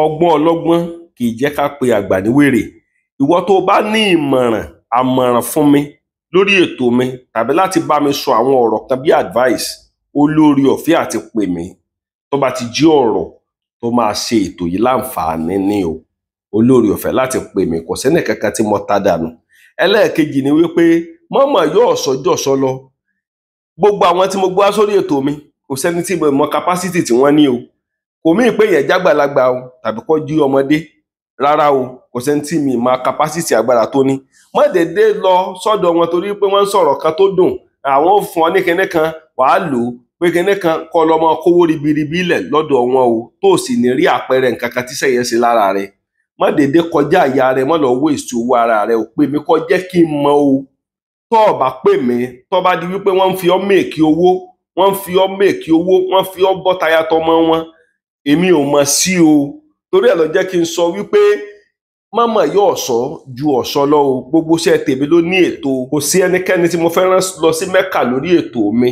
Ọgbọ́n ọlọ́gbọ́n kì í jẹ́ ká pe àgbà ní wèrè. Ìwọ tó bá ní ìmọ̀ràn àmọ̀ràn fún mi lórí ètò mi tàbí láti bá mi sọ àwọn ọ̀rọ̀ kan bí advice, olórí ọ̀fẹ́ àti pè mí tó bá ti jí ọ̀rọ̀ tó máa ṣe ètò yìí láǹfààní ní o. Olórí ọ̀fẹ́ láti pè mí, kò sẹ́nì kankan tí mo ta dànù. Ẹlẹ́ẹ̀kejì ni wípé mọ́mọ́ yóò sọjọ́ sọ lọ. Gbogbo àwọn tí mo gbé wá sórí ètò mi, kò sẹ́ni tí mo mọ capacity tí wọ́n ní o. Kò mí pé yẹn jágbàlagbà o tàbí kó jí ọmọdé rárá o. Kò sẹ́ni tí mi mọ capacity agbára tó ní. Má dédé lọ sọ́dọ̀ wọn torí pé wọ́n ń sọ̀rọ̀ kan tó dùn, àwọn ò fún ọ ní kinní kan wàá lò ó pé kinní kan kọ́ lọ́mọ kówó ribiribi lẹ̀ lọ́dọ̀ wọn o, tó sì ní rí àpẹẹrẹ nǹkan kan tíṣẹ́ yẹn ṣe lára rẹ̀. Má dédé kọjá àyà rẹ̀, má lọ waste owó ara rẹ̀ o. Pè mí kó jẹ́ kí n mọ̀ o. Tó o bá pè mí, tó bá di wípé wọ́n ń fi ọ́ make owó, wọ́n ń fi ọ́ make owó, wọ́n fi ọ́ bọ́ taya tọmọ wọn, èmi ò mọ̀ sí o. Torí ẹ̀ ló jẹ́ kí n sọ wípé mọ́mọ́ yóò sọ ju ọ̀sọ́ lọ o. Gbogbo iṣẹ́ tèmi ló ní ètò. Kò sí ẹnikẹ́ni tí mo fẹ́ rán lọ sí Mẹ́kà lórí ètò mi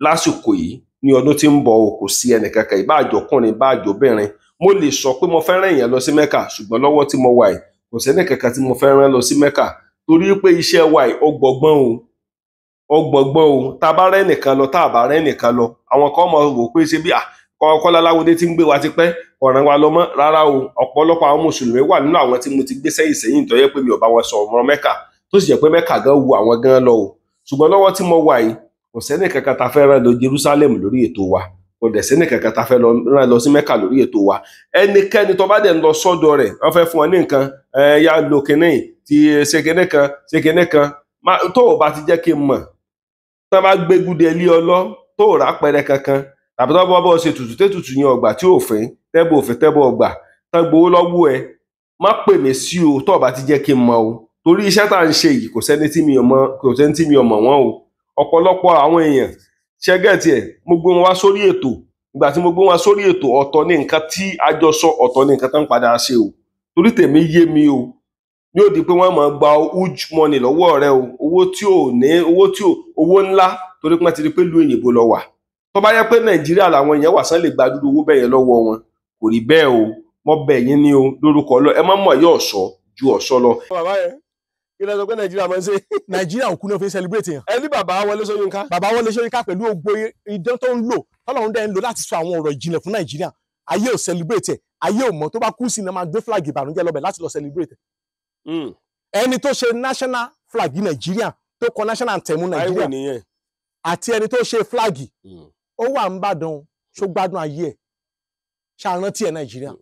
lásìkò yìí ní ọdún tí ń bọ̀ o. Kò sí ẹnìkankan, ìbá àjọkùnrin, ìbá àjọbìnrin. Mo lè sọ pé mo fẹ́ rán èèyàn lọ sí Mẹ́kà, ṣùgbọ́n lọ́wọ́ tí mo wà yìí, kò sí ẹnìkankan tí mo fẹ́ rán lọ sí Mẹ́kà, torí pé iṣẹ́ wa yìí, ó gbọgbọ́n o, ó gbọgbọ́n o. Tá a bá rẹ́ nìkan lọ, tá a bá rẹ́ nìkan lọ, àwọn kan mọ̀ wò pé ṣe bí Kọ́lá Aláwọdé tí ń gbé wa ti pẹ́ ọ̀ràn wa lọ mọ́. Rárá o, ọ̀pọ̀lọpọ̀ àwọn mùsùlùmí wà nínú àwọn tí mo ti gbé sẹ́yìn sẹ́yìn tó yẹ pé mi ò bá wọn sọ ọ̀rọ̀ Mẹ́kà, tó sì jẹ́ pé Mẹ́kà gan wu àwọn gan lọ o. Ṣùgbọ́n lọ́wọ́ tí mo wà yìí, kò sẹ́ni kankan ta fẹ́ rán lọ Jerusalem lórí ètò wa, kò dẹ̀ sẹ́ni kankan ta fẹ́ rán lọ sí Mẹ́kà lórí ètò wa. Ẹnikẹ́ni tó bá dẹ̀ ń lọ sọ́dọ̀ rẹ̀, wọ́n fẹ́ fún ọ ní nǹkan ẹ yá lo kinní ti ṣe kinní kan ṣe kinní kan, tó o bá ti jẹ́ kí n mọ̀, tó bá gbégúdẹ lé ọ lọ, tó o rà pẹrẹ kankan, tàbí tó bá bọ́ ṣe tutù tètùtù yẹn ọgbà tí òfin tẹ́bù òfin tẹ́bù ọgbà tán gbowó lọ́wọ́ ẹ, má pè mí sí o tó o bá ti jẹ́ kí n mọ̀ o. Torí iṣẹ́ tá à ń ṣe yìí, kò sẹ́ni tí mi ò mọ̀, kò sẹ́ni tí mi ò mọ̀ wọ́n o. Ọ̀pọ̀lọpọ̀ àwọn èèyàn ṣẹ́gẹ̀tì ẹ̀, mo gbé wọn wá sórí ètò. Ìgbà tí mo gbé wọn sórí ètò, ọ̀tọ̀ ní nǹkan tí a jọ sọ, ọ̀tọ̀ ní nǹkan tó ń padà ṣe o. Torí tèmi yé mi o, ní ó di pé wọ́n máa gba huge money lọ́wọ́ rẹ o, owó tí ò ní, owó tí ò, owó ńlá, torí pé wọ́n ti rí pé ìlú òyìnbó lọ wà. Tó bá yẹ pé Nàìjíríà làwọn èèyàn wà sán lè gba dúró owó bẹ́ẹ̀ yẹn lọ́wọ́ wọn, kò rí bẹ́ẹ̀ o. Mo bẹ̀ yín ní o lórúkọ Ọlọ́run, ẹ má mọ̀ yóò sọ ju ọ̀ṣọ́ lọ. Bàbá yẹn, kí lẹ sọ pé Nàìjíríà máa ń ṣe? Nàìjíríà, òkú náà fi ń celebrate yẹn. Ẹ ní bàbá Wọlé Ṣóyínká. Bàbá Wọlé Ṣóyínká, pẹ̀lú ògbó idán tó ń lò, tọ́lọ́run dẹ́ ń lò láti sọ àwọn ọ̀rọ̀ ìjìnlẹ̀ fún Nàìjíríà, ayé ò celebrate ẹ̀, ayé ò mọ̀. Tó bá kú sí ni máa gbé flag ìbànújẹ́ lọ́bẹ̀ láti lọ celebrate ẹ̀. Ẹni tó ṣe national flag Nàìjíríà, tó kọ national anthem Táíwò Nàìjíríà nìyẹn. àti ẹni tó ṣe flag, ó wà ń bàdàn, ṣó gbádùn ayé ẹ̀, ṣàrántí ẹ̀? Nàìjíríà,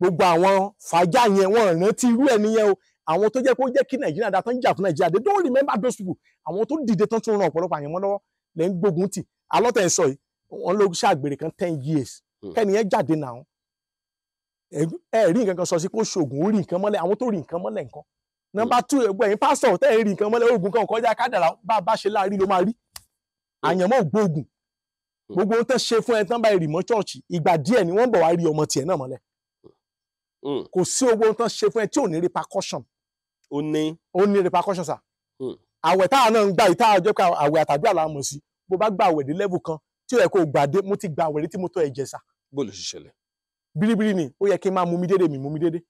gbogbo àwọn fàájà yẹn, wọ́n rántí irú ẹ̀ nìyẹn o. Àwọn tó jẹ́ kó jẹ́ kí Nàìjíríà dá, tán jà fún Nàìjíríà, they don't remember those people. Àwọn tó dìde tán tún ran ọ̀pọ̀lọpọ̀ àyànmọ́ lọ́wọ́ lẹ́ ń gbógun tì. Alọ́tẹ̀ ń sọ yìí, wọ́n ló ṣàgbèrè kan 10 years. Kẹ́ni yẹn jáde náà, ẹ rí nǹkan kan sọ sí pé ó ṣoògùn, ó rí nǹkan mọ́lẹ̀. Àwọn tó rí nǹkan mọ́lẹ̀ nǹkan. Number two, ẹgbẹ́ yín pásítọ̀ tẹ́ ẹ̀ rí nǹkan mọ́lẹ̀, oògùn kan kọjá kádàrá. Bá a bá ṣe láàrí ló máa rí àyànmọ́ ògbóògùn. Gbogbo ohun tó ṣe fún ẹ tán bá rì mọ́ church, ìgbà díẹ̀ ni wọ́n bọ̀ wá rí ọmọ tiẹ̀ náà mọ́lẹ̀. Kò sí owó ohun tó ṣe fún ẹ tí ò ní repercussion. Ó ní. Ó ní repercussion sà. Àwẹ̀ táwa náà ń gbà yìí, táwa jẹ́ pé àwẹ̀ àtàdúrà là ń mọ̀ sí, bó bá gba àwẹ̀ dé level kan tí ó yẹ kó o gbà dé, mo ti gba àwẹ̀ rí tí mo tọ́ ẹ̀jẹ̀ sà. Bó ló ṣe ṣẹlẹ̀? Bíríbírí ni. Ó yẹ kí n máa mú mi dédé, mi mú mi dédé.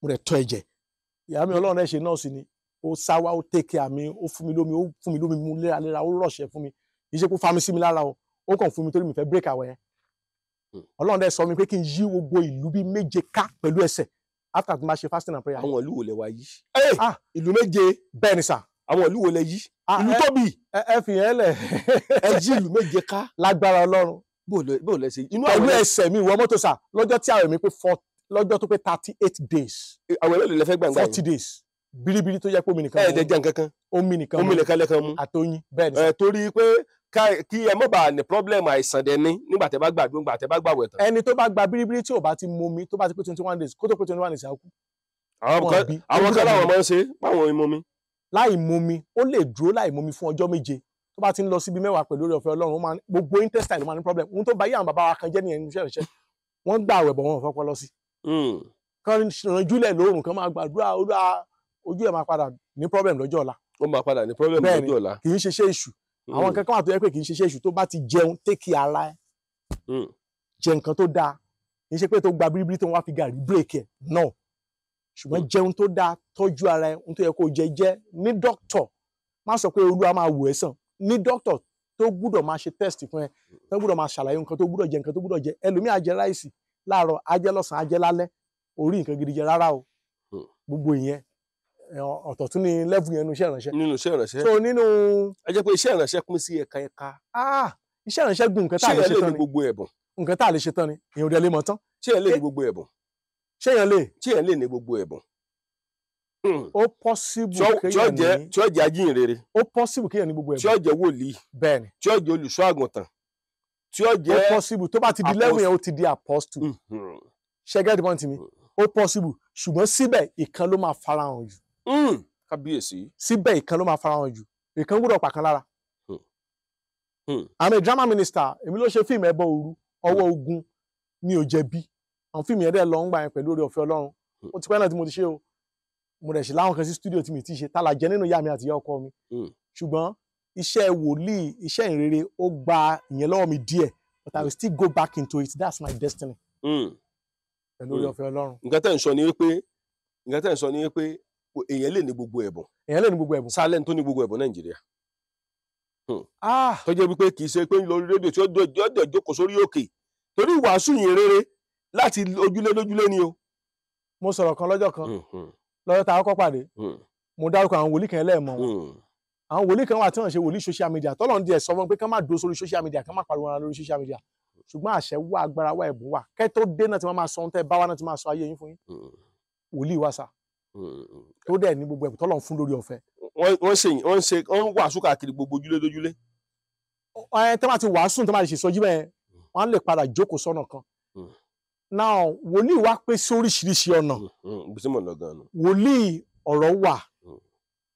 Mo rẹ̀ tọ́ ẹ̀jẹ̀. Ìyá mi, Ọlọ́run ẹ̀ ṣe nọ́ọ̀sì ni, ó sáwá, ó take care mi, ó fún mi lómi, ó fún mi lómi mu léraléra, ó rọ̀ṣẹ̀ fún mi. Kì í ṣe kó fa mi sí mi lára o, ó kàn fún mi torí mi fẹ́ break àwẹ̀ yẹn. Ọlọ́run dẹ̀ sọ mi pé kí n yí gbogbo ìlú bíi méje ká pẹ̀lú ẹsẹ̀ after tí n bá ṣe fasting and prayer. Àwọn ìlú wo lẹ wá yí? Ah. Ìlú méje? Bẹ́ẹ̀ ni sà. Àwọn ìlú wo lẹ yí? Ah, Ìlú tóbi. Ẹ fi yẹn lẹ̀. Ẹ yí ìlú méje ká? Lágbára Ọlọ́run. Bó lẹ ṣe inú Pẹ̀lú àwẹ̀? ẹsẹ̀ mi wọ mọ́tò sà, lọ́jọ́ tí àwẹ̀ mi pé four, lọ́jọ́ tó pé 38 days. Àwẹ̀ mélòó lẹ fẹ́ gbàngbà? 40 days biribiri, tó jẹ́ pé omi nìkan Ẹ mo ẹ̀ dẹ̀ jẹ nǹkan kan? Omi nìkan Omi mo nìkan lẹ́kan mu? Àtoyin, bẹ́ẹ̀ ni sà. Ẹ torí pé kí ẹ má bàa ní problem àìsàn dẹ ní nígbà tẹ́ bá gbàdúrà, nígbà tẹ́ bá gbàwẹ̀ tán. Ẹni tó bá gba biribiri tí ò bá ti mu omi, tó bá ti pé 21 days, kó tó pé 21 days, á kú. Àwọn Wọn kan bí. àwọn kan láwọn máa ń ṣe báwọn imú mi. Láì mu omi, ó lè dúró láì mu omi fún ọjọ́ 7. Tó bá ti ń lọ síbi 10 pẹ̀lú oore ọ̀fẹ́ Ọlọ́run, ó máa gbogbo intestine ló máa ní problem. Ohun tó bá yé àwọn bàbá wa kan jẹ́ nìyẹn nínú iṣẹ́ ìránṣẹ́. Wọ́n gbà àwẹ̀ bọ̀, wọn ò fọpọ́ lọ sí kán ranjúlẹ̀ lóòrùn, kán máa gbàdúrà Olúwa, ojú ẹ̀ máa padà ní problem lọ́jọ́ ọ̀la. Ó máa padà ní problem Bẹ́ẹ̀ni. lọ́jọ́ ọ̀la. Kì í ṣe iṣẹ́ èṣù. Àwọn kankan wà tó yẹ pé kì í ṣe iṣẹ́ èṣù. Tó bá ti jẹun, take care ara ẹ. Jẹ nǹkan tó dáa. Kì í ṣe pé tó gba bíríbírí tó ń wá fi gàrí bírèkì ẹ̀ no. Ṣùgbọ́n jẹun tó dáa, tọ́jú ara ẹ, ohun tó yẹ kó jẹ jẹ. Ní dókítọ̀, má sọ pé Olúwa máa wò ẹ́ sàn. Ní dókítọ̀ tó gbúdọ̀ máa ṣe test fún ẹ, tó gbúdọ̀ máa ṣàlàyé nǹkan tó gbúdọ̀ jẹ, nǹkan tó gbúdọ̀ jẹ. Ẹlòmíì á jẹ ráìsì láàárọ̀, á jẹ lọ́sàn-án, á jẹ lálẹ́, orí nǹkan gidi jẹ rárá o. Gbogbo ìyẹn ọ̀tọ̀ tún ní level yẹn nínú iṣẹ́ ìránṣẹ́. Nínú iṣẹ́ ìránṣẹ́. So nínú. Ẹ jẹ́ pé iṣẹ́ ìránṣẹ́ pín sí ẹ̀ka ẹ̀ka. Iṣẹ́ ìránṣẹ́ gùn, nǹkan tá a lè ṣe tán ni. Gbogbo ẹ̀bùn. Nǹkan tá a lè ṣe tán ni, èèyàn ò dẹ̀ lè mọ̀ tán. Ṣé ẹ lè ní gbogbo ẹ̀bùn? Ṣé èèyàn lè? Ṣé ẹ lè ní gbogbo ẹ̀bùn? Ó possible kéèyàn ní. Tí ó jẹ́ ajínrere. Ó possible kéèyàn ní gbogbo ẹ̀bùn. Tí ó jẹ́ wòlíì. Bẹ́ẹ̀ni. Tí ó jẹ́ olùṣọ́ àgùntàn. Tí ó jẹ́. Ó possible tó bá ti di level yẹn, ó ti di apostle. Ṣé get the point mi? Ó possible, ṣùgbọ́n síbẹ̀ ìkan ló máa farahàn jù. Kábíyèsí. Síbẹ̀ ìkan ló máa farahàn jù. Ìkan gbọ́dọ̀ pàkan lára. I'm a drama minister. Èmi ló ṣe fíìmù Ẹbọ Òru, Ọwọ́ Ogun, Mi ò Jẹ̀bi. Àwọn fíìmù yẹn dẹ̀ lọ ń gbà yẹn pẹ̀lú oore ọ̀fẹ́ Ọlọ́run. Ó ti pẹ́ náà tí mo ti ṣe o. Mo dẹ̀ ṣe láwọn kan sí studio tí mi ti ṣe. Tálà jẹ́ nínú ìyá mi àti ìyá ọkọ mi. Ṣùgbọ́n iṣẹ́ wòlíì, iṣẹ́ ìrere, ó gba ìyẹn lọ́wọ́ mi díẹ̀. But I will still go back into it. That's my destiny. Pẹ̀lú oore ọ̀fẹ́ Ọlọ́run. Nǹkan tẹ́ ń sọ ni wípé, nǹkan tẹ́ ń sọ ni wípé èèyàn lè ní gbogbo ẹ̀bùn. Èèyàn lè ní gbogbo ẹ̀bùn. Sálẹ̀ tó ní gbogbo ẹ̀bùn Nàìjíríà. Tó jẹ́ wípé kì í ṣe pé ń lọ rédíò tí ó dẹ̀ jókòó sórí òkè. Torí ìwàásù yìí rere láti ojúlé lójúlé ni o. Mo sọ̀rọ̀ kan lọ́jọ́ kan, lọ́jọ́ tá a kọ́kọ́ pàdé, mo dárúkọ àwọn wòlíì kan lẹ́ẹ̀mọ́ wọn. Àwọn wòlíì kan wà tí wọ́n ṣe wòlíì social media, tọ́lọ́run díẹ̀ sọ fún pé kán má dúró sórí social media, kán má pariwo wọn lórí social media. Ṣùgbọ́n àṣẹ wà, agbára wà, ẹ̀bùn wà. Kẹ́ tó dé náà tí wọ́n máa sọ ohun tẹ́ bá wá náà tí máa sọ ayé yín fún yín. Wòlíì wà sà. Tó dẹ̀ ní gbogbo ẹ̀bùn tọ́lọ́run fún lórí ọ̀fẹ́. Wọ́n ṣe wọ́n wàásù káàkiri gbogbo ojúlé lójúlé. Ẹ tẹ́ bá ti wàásù, tẹ́ bá ti ṣèsọjí bẹ́ẹ̀, wọ́n á lè padà jókòó sọ́nà kan. Now wòlíì wá pé sí oríṣiríṣi ọ̀nà. Wòlíì ọ̀rọ̀ wà,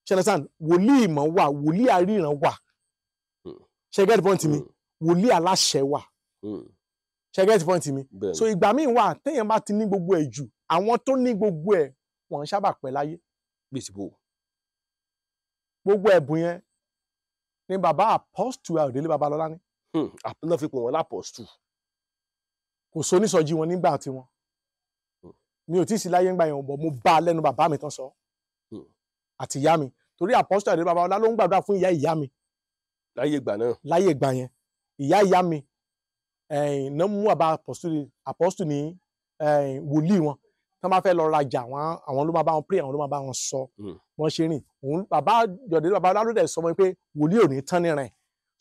ṣe understand? Wòlíì ìmọ̀ wà, wòlíì àríran wà. Ṣe get point mi? Wòlíì aláṣẹ wà. Ṣe get point mi? So ìgbà míì wà téèyàn bá ti ní gbogbo ẹ̀ jù, àwọn tó ní gbogbo ẹ̀ wọ́n sábà pẹ́ láyé. Gbogbo ẹ̀bùn yẹn ni bàbá Apostle Ayọ̀délé Babalọ́lá ní. Náà fi pè wọ́n lápọ̀stù. Kò sónísọjí wọn nígbà tiwọn. Mi ò tí ì sí láyé ńgbà yẹn, bọ̀ mo bá a lẹ́nu bàbá mi tán sọ. Àti ìyá mi. Torí Apostle Ayọ̀délé Babalọ́lá ló ń gbàdúrà fún ìyá ìyá mi. Láyé ìgbà náà. Láyé ìgbà yẹn. Ìyá ìyá mi náà mú bàbá Apostle ní wòlíì wọn. Tán bá fẹ́ lọ rajà, àwọn ló máa bá wọn pray, àwọn ló máa bá wọn sọ. Wọ́n ṣe rìn. Òun bàbá Ayọ̀délé Babalọ́lá ló dẹ̀ sọ wọn pé wòlíì ò ní tán ní rìn.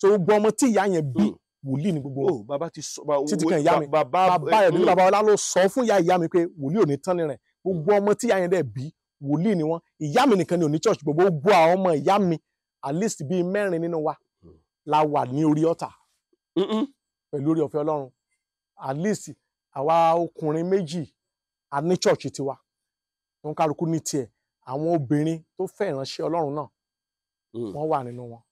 So gbogbo ọmọ tí ìyá yẹn bí wòlíì ni gbogbo wọn. Bàbá ti sọ títí kan ìyá mi. Bàbá Ayọ̀délé Babalọ́lá ló sọ fún ìyá ìyá mi pé wòlíì ò ní tán ní rìn. Gbogbo ọmọ tí ìyá yẹn dẹ̀ bí wòlíì ni wọ́n. Ìyá mi nìkan ni ò ní church, gbogbo àwọn ọmọ ìyá mi at least bíi mẹ́rin nínú wa la wà ní orí ọ̀tà pẹ̀lú orí ọ̀fẹ́ Ọlọ́run. At least àwa ọkùnrin méjì a ní church tiwa, tó ń kálukú ní tiẹ̀. Àwọn obìnrin tó fẹ́ ìránṣẹ́ Ọlọ́run náà wọ́n wà nínú wọn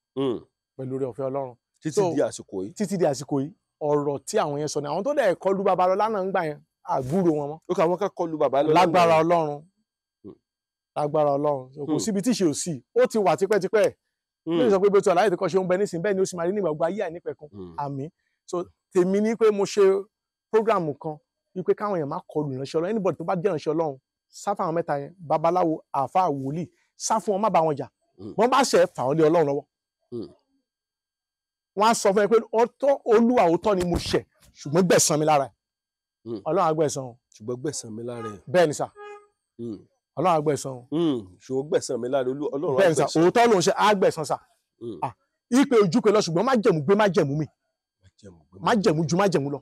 pẹ̀lú orí ọ̀fẹ́ Ọlọ́run. Títí di àsìkò yìí. Títí di àsìkò yìí, ọ̀rọ̀ tí àwọn yẹn sọ ni àwọn tó dẹ̀ kọlu Babalọ́lá náà ń gbà yẹn, àgbúrò wọn mọ́. Ó kà wọ́n ká kọlu Babalọ́lá. Lágbára Ọlọ́run. Lágbára Ọlọ́run. Kò síbi tí ṣe ò sí. Ó ti wà tipẹ́tipẹ́. Lóyún sọ pé bí o ti wà láyé tó kọ́ ṣe ń bẹ nísìnyí, bẹ́ẹ̀ ni ó sì máa rí nígbà gbogbo ayé àìnípẹ̀kun. Àmín. So tèmi ni pé mo ṣe prógráàmù kan wípé káwọn èèyàn má kọlu ìránṣẹ́ Ọlọ́run. Anybody tó bá jẹ́ ìránṣẹ́ Ọlọ́run, sá fún àwọn mẹ́ta yẹn, babaláwo, àáfàá, wòlíì, sá fún wọn, má bá wọn jà. Wọ́n bá ṣẹ̀ fà wọ́n lé Ọlọ́run lọ́wọ́. Wọ́n á sọ fún ẹ pé ọ̀tọ̀ Olúwa, òótọ́ ni mo ṣẹ̀, ṣùgbọ́n gbẹ̀san mi lára ẹ̀. Ọlọ́run á gbẹ̀san o. Ṣùgbọ́n gbẹ̀san mi lára ẹ̀. Bẹ́ẹ̀ ni sà. Ọlọ́run á gbẹ̀san o. Ṣùgbọ́n gbẹ̀san mi lára Ọlọ́run á Bẹ́ẹ̀ ni sà, gbẹ̀san. òótọ́ lòun ṣe, á gbẹ̀san sà. Ìpè ojú pé lọ, ṣùgbọ́n má jẹ̀mú gbé, má jẹ̀mú mi. Má jẹ̀mú ju má jẹ̀mú lọ.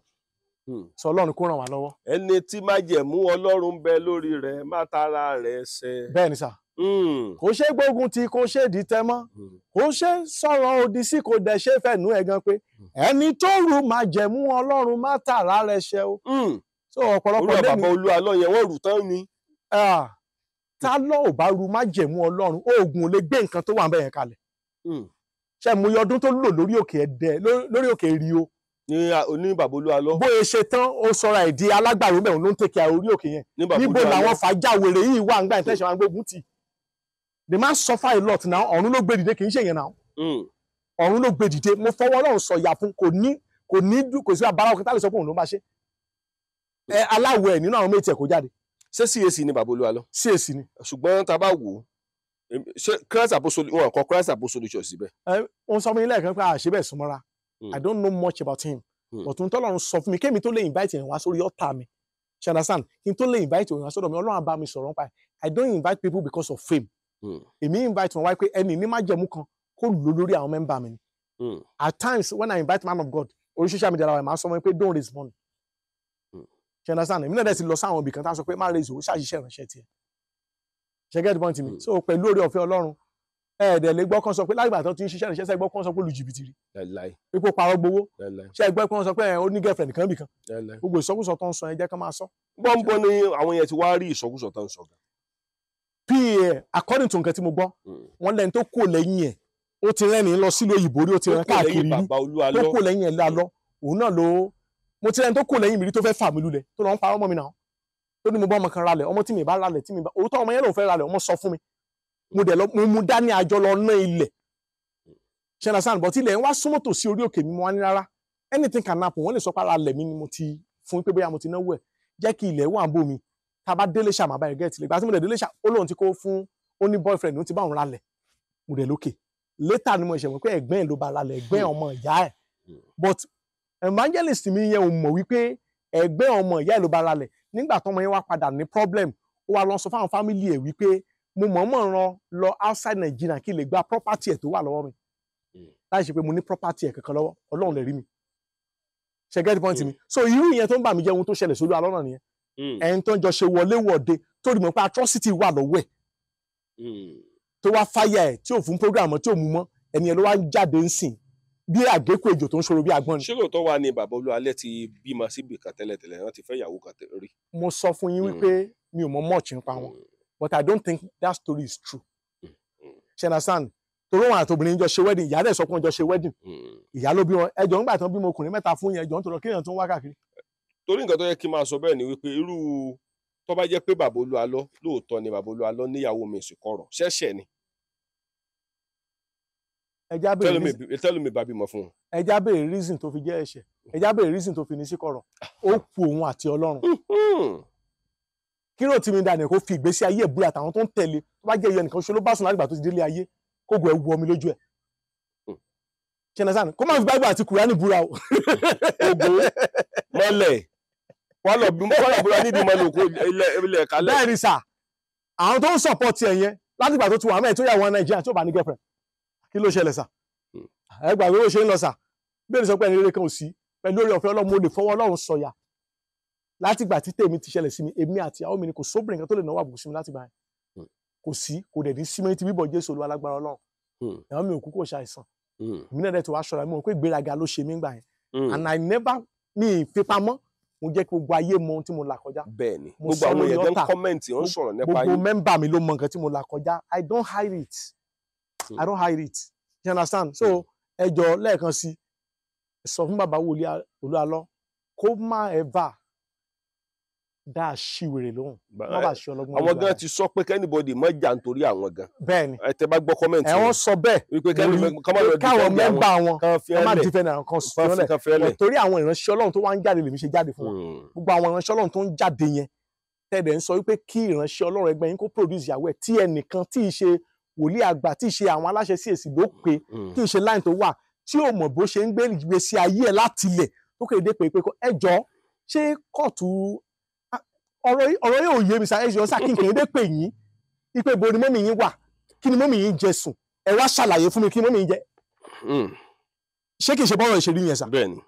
Sọ Ọlọ́run kó ràn wá lọ́wọ́. Ẹni tí májẹ̀mú Ọlọ́run ń bẹ lórí rẹ̀ má tara rẹ̀ ṣẹ. Bẹ́ẹ̀ ni sà. Kò ṣe gbógun ti, kò ṣe dìtẹ̀ mọ́, kò ṣe sọ̀rọ̀ òdì sí, kò dẹ̀ ṣe fẹ̀nú ẹ̀ gan pé ẹni tó rù májẹ̀mú Ọlọ́run má tara rẹ̀ ṣẹ o. So ọ̀pọ̀lọpọ̀ lẹ́nu. Olúwa bàbá Olúwa lọ yẹn wọ́n rù tán ni. Ta ló ò bá rù májẹ̀mú Ọlọ́run, oògùn ò lè gbé nǹkan tó wà ń bẹ̀ yẹn kalẹ̀. Ṣé mo yọ ọdún tó lò lórí òkè Ẹdẹ, lórí òkè Rio? Ní bàbá Olúwa lọ. Bóyá ṣe tán ó sọra ẹ̀ di alágbàro mẹ́rin ló ń tẹ̀kẹ́ orí òkè yẹn. Níbo làwọn fàájà wèrè yìí wà ń gbà ìtẹ̀sán àwọn gbógun tì. The man suffer a lot now. Ọ̀run ló gbé dìde, kì í ṣe yẹn now. Ọ̀run ló gbé dìde. Mo fọwọ́ Ọlọ́run sọ̀yà fún, kò ní kò sí abala òkè tá lè sọ pé òun ló máa ṣe. Ẹ aláwọ̀ ẹ̀ nínú àwọn méjì ẹ̀ kó jáde. Ṣé CAC ni bàbá Olúalọ? CAC ni. Ṣùgbọ́n tá a bá wò ó, ṣé Christ Apostolic, wọn kọ Christ Apostolic Church síbẹ̀? Ẹ wọ́n sọ fún mi lẹ́ẹ̀kan pé àṣẹ bẹ́ẹ̀ súnmọ́ra. I don't know much about him. But ohun tọ́lọ́run sọ fún mi, kémi tó lè invite yẹn wá sórí altar mi, ṣe understand, kí n tó lè invite òyìnbá sọ́dọ̀ mi, Ọlọ́run á bá mi sọ̀rọ̀ nípa ẹ̀. I don't invite people because of fame. Èmi invite wọn wáyé pé ẹni ní májẹ̀mú kan kó lò lórí àwọn member mi ni. At times when I invite man of God orí social media la wà, máa sọ wọn pé don't raise money. Ṣe understand? Èmi náà dẹ̀ ti lọ sáwọn ibì kan tá a sọ pé má raise owó, ṣàṣìṣe ìránṣẹ́ tiẹ̀. Ṣe get the point mi? So pẹ̀lú oore ọ̀fẹ́ Ọlọ́run, ẹ̀ẹ́dẹ̀ lè gbọ́ kan sọ pé lágbà tó ti ń ṣiṣẹ́ ìránṣẹ́, gbọ́ kan sọ pé lu jìbìtì rí, ipò parọ́ gbowó. Ṣe ẹgbẹ́ kan sọ pé ó ní girlfriend kan bì kan? Gbogbo ìsọkúsọ tó ń sọ yẹn, jẹ́ kán máa sọ. Bọ́ńbọ́n ni àwọn yẹn ti wá rí ìsọkúsọ tó ń sọ gan. Pa according to nǹkan tí mo gbọ́, wọ́n lẹ́ni tó kò lẹ́yìn ẹ̀, ó ti rẹ́ni lọ sílùú òyìnbó rí, ó ti rẹ́ káàkiri rí, tó kò lẹ́yìn ẹ̀ lálọ́ òun náà ló mo ti rẹ́ni tó kò lẹ́yìn mi rí tó fẹ́ fà mí lulẹ̀, tó lọ ń parọ́ mọ́ mi náà, tó ní mo bá ọmọ kan ralẹ̀, ọmọ tí mi bá ralẹ̀, tí mi bá òótọ́ ọmọ yẹn lòun fẹ́ ralẹ̀. Ọmọ sọ fún mi, mo dẹ̀ lọ, mo mú dání, àjọ lọ ná ilẹ̀, ṣe understand? But ilẹ̀ ń wá súnmọ́ tòsí orí òkè mi. Mo wá ní rárá, anything can happen. Wọ́n lè sọ pé ara lẹ̀ mi ni mo ti fún pé bóyá mo ti náwó ẹ̀, jẹ́ kí ilẹ̀ wà ń bò mí, tá a bá délé ṣá, màá bá ẹ̀ gẹ́ẹ̀tì lè gbà tí mo dẹ̀ délé ṣá. Ó lóun ti kó fún ó ní boyfriend, ó ti bá òun ralẹ̀. Mo dẹ̀ lókè later ni mo ṣe mọ̀ pé ẹ̀gbọ́n ẹ̀ ló bá ralẹ̀, ẹ̀gbọ́n ọmọ ìyá ẹ̀. But evangelist mi yẹn ò mọ̀ wípé ẹ̀gbọ́n ọmọ ìyá ẹ̀ ló bá ralẹ̀. Nígbà tọ́mọ yẹn wá padà ní problem, ó wá lọ sọ fáwọn family ẹ̀ wípé mo mọ̀ọ́mọ̀ rán lọ outside Nigeria kí n lè gba property ẹ̀ tó wà lọ́wọ́ mi, láì ṣe pé mo ní property ẹ̀ kankan lọ́wọ́. Ọlọ́run lè rí mi. Ṣe get the point mi? So irú ìyẹn tó ń bà mí jẹ́, ohun tó ṣẹlẹ̀ sórí alọ́nà nìyẹn. Ẹni tó ń jọ ṣe wọléwọ̀de, tó rí mọ̀ pé atrocity wà lọ́wọ́ ẹ̀, tó wá fáyà ẹ̀, tí ò fún program mọ́, tí ò mú mọ́, ẹni yẹn ló wá ń jáde ń sìn bí àgékù ejò tó ń ṣòro bí agbọ́n ni. Ṣé lóòótọ́ wà ní bàbá Olúalẹ́ ti bímọ síbì kan tẹ́lẹ̀tẹ́lẹ̀, wọ́n ti fẹ́ ìyàwó kan rí? Mo sọ fún yín wípé mi ò mọ much nípa wọn, but I don't think that story is true. Ṣe understand? Torí wọn àti obìnrin jọ ṣe wedding, ìyá dẹ̀ sọ pé wọ́n jọ ṣe wedding, ìyá ló bí wọn. Ẹjọ́ ńgbà tán bímọ ọkùnrin mẹ́ta fún yẹn, ẹjọ́ ń tọrọ kéèyàn tó ń wá káàkiri. Torí nǹkan tó yẹ kí n máa sọ bẹ́ẹ̀ ni wípé irú tó bá jẹ́ pé bàbá Olúalọ́ lóòótọ́ ni bàbá Olúalọ́ níyàwó mi sì kọ̀rọ̀ ṣẹ̀ṣẹ̀ ni. Ẹjá béèrè reason. Tẹ́lómi bá bímọ fún wọn. Ẹjá béèrè reason tó fi jẹ́ ẹ̀ṣẹ̀, ẹjá béèrè reason tó fi ní sí kọ̀rọ̀. Ó kù òun àti Ọlọ́run. Kí ló ti mi dà ní kó fi ìgbésí ayé ẹ̀ búra àtàwọn tó ń tẹ̀lé, tó bá jẹ́ iye nìkan ṣe ló bá sùn lágbà tó ti délé ayé, kógo ẹ̀ wọ mi lójú ẹ̀. Ṣe understand? Kó má fi Bible àti Kùránì búra o. Ogun mọ́lẹ̀ wọ́n lọ bí wọ́n lọ búra nídìí mọ́lẹ̀ òkú ilẹ̀ kalẹ̀. Bẹ́ẹ̀ ni sà, àwọn tó ń support ẹ̀ yẹn látìgbà tó ti wà mẹ́ẹ̀ tó yà wọn Nàìjíríà tó bá ní girlfriend, kí ló ṣẹlẹ̀ sà? Ẹ gbàgbé bó ṣe ń lọ sà. Bí èmi sọ pé ẹni rere kan ò sí, pẹ̀lú oore ọ̀fẹ́ Ọlọ́run, mo lè fọwọ́ Ọlọ́run sọ̀yà, látìgbà tí tèmi ti ṣẹlẹ̀ sí mi, èmi àti ìyàwó mi ni, kò sóbìnrin kan tó lè náwó àbùkù sí mi látìgbà yẹn. Kò sí, kò dẹ̀ ní sí mi ti bíbọ̀ Jésù Olúwa lágbára Ọlọ́run. Ìyàwó mi ò kú, kò ṣàìsàn. Èmi náà dẹ̀ tó wá ṣọ́ra mi, mọ̀ pé ìgbéraga ló ṣe mí gbà yẹn, and I never mi ì fipamọ́, mo jẹ́ kí gbogbo ayé mọ ohun tí mo là kọjá. Bẹ́ẹ̀ni, Mo gbogbo sọ àwọn lórí èèyàn gan altar. comment, ó ń sọ̀rọ̀ nípa Gbogbo yín. member mi ló mọ nǹkan tí mo là kọjá. I don't hide it, I don't hide it, you understand? So ẹ jọ̀ọ́, lẹ́ẹ̀kan sí, sọ fún bàbá wòlíì Olúalọ́ kó má ever dá aṣiwèrè lóhùn, má bàa ṣe ọlọ́gbọ́n Àwọn lójú gan ara ẹ̀. ti sọ pé kí anybody má jà nítorí àwọn gan. Bẹ́ẹ̀ ni. Ẹ tẹ́ bá gbọ́ comment Ẹ wọ́n sọ bẹ́ẹ̀. wípé kẹ́ni mo rí kọ́ má lọ káwọn defend àwọn member wọn kan fi kọ́ má ẹ́ lẹ̀ defend àwọn kan kan fi sílẹ̀ kan fi ẹ́ lẹ̀. Torí àwọn ìránṣẹ́ Ọlọ́run tó wá ń jáde lèmi ṣe jáde fún wọn. Gbogbo àwọn ìránṣẹ́ Ọlọ́run tó ń jáde yẹn, tẹ̀dẹ̀ ń sọ wípé kí ìránṣẹ́ Ọlọ́run ẹgbẹ́ yín kó produce ìyàwó ẹ̀, tí ẹnìkan tí ì ṣe wòlíì àgbà, tí ì ṣe àwọn aláṣẹ CAC ló pé, tí ì ṣe line tó wà, tí ò mọ̀ bó ṣe ń gbé ìgbésí ayé ẹ̀ láti ilẹ̀ tó kéde pé ẹ jọ, ṣé kóòtù ọ̀rọ̀ yìí ò yé mi sá. Ẹ jọ sá, kí n kéde pè yín ipe bo ni mummy yín wà, kí ni mummy yín jẹ sùn, ẹ wá ṣàlàyé fún mi kí ni mummy yín jẹ. Ṣé kìí ṣe bọ́rọ̀ ìṣèlú yẹn sà? Bẹ́ẹ̀ni,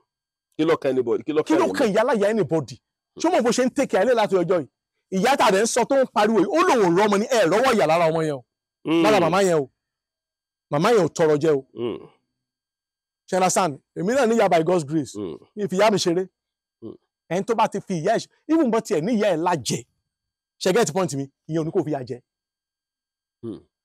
kí ló kan anybody, kí ló Kí kan ló ẹlòmíì? kan ìyá láyà anybody? Ṣé o mọ̀ bó ṣe ń tèkì àìlè láti ọjọ́ yìí? Ìyá tàdé ń sọ tó ń pariwo yìí, ó lòun ò rọ́mọ ní ẹ̀ rọ́wọ́ ìyá lára ọmọ yẹn o, lára màmá yẹn o. Màmá yẹn ò tọrọ jẹ o. Ṣe understand? Èmi náà níyà by God's grace. Mi fi ìyá mi ṣeré. Ẹni tó bá ti fi ìyá ẹ̀ even bọ́ tiẹ̀ ní ìyá ẹ̀ lájẹ, ṣe get point mi? Ìyẹn ò ní kò fi ìyá jẹ.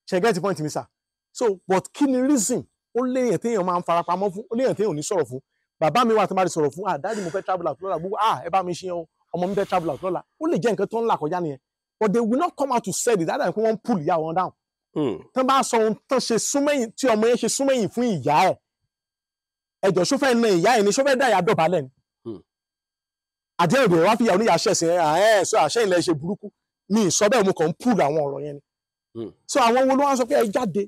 Ṣe get point mi sà? So but kí ni reason? Ó léèyàn téèyàn máa ń farapamọ́ fún, ó léèyàn téèyàn ò ní sọ̀rọ̀ fún. Bàbá mi wà tó máa ti sọ̀rọ̀ fún, "Ah, daddy, mo fẹ́ travel out lọ́la." Gbogbo, "Ah, ẹ bá mi ṣe o, ọmọ mi fẹ́ travel out lọ́la." Ó lè jẹ́ nǹkan tó ń là kọjá nìyẹn, but they will not come out to say it. That time pé wọ́n ń pull ìyá wọn down. Tán bá sọ ohun tán ṣe súnmẹ́yìn, tí ọmọ yẹn ṣe súnmẹ́yìn fún ìyá ẹ̀, ẹjọ́, ṣó fẹ́ na ìyá ẹ̀ ni? Ṣó fẹ́ dá ìyá dọ̀bálẹ̀ ni? Àdéhùn ìbẹ̀rẹ̀ wá fi ìyàwó níyà ṣẹ̀sìn ẹ̀ sọ àṣẹ ilẹ̀ ṣe burúkú mi ì sọ bẹ́ẹ̀, mo kàn ń pùlù àwọn ọ̀rọ̀ yẹn ni. So àwọn wo ló wá sọ pé ẹ jáde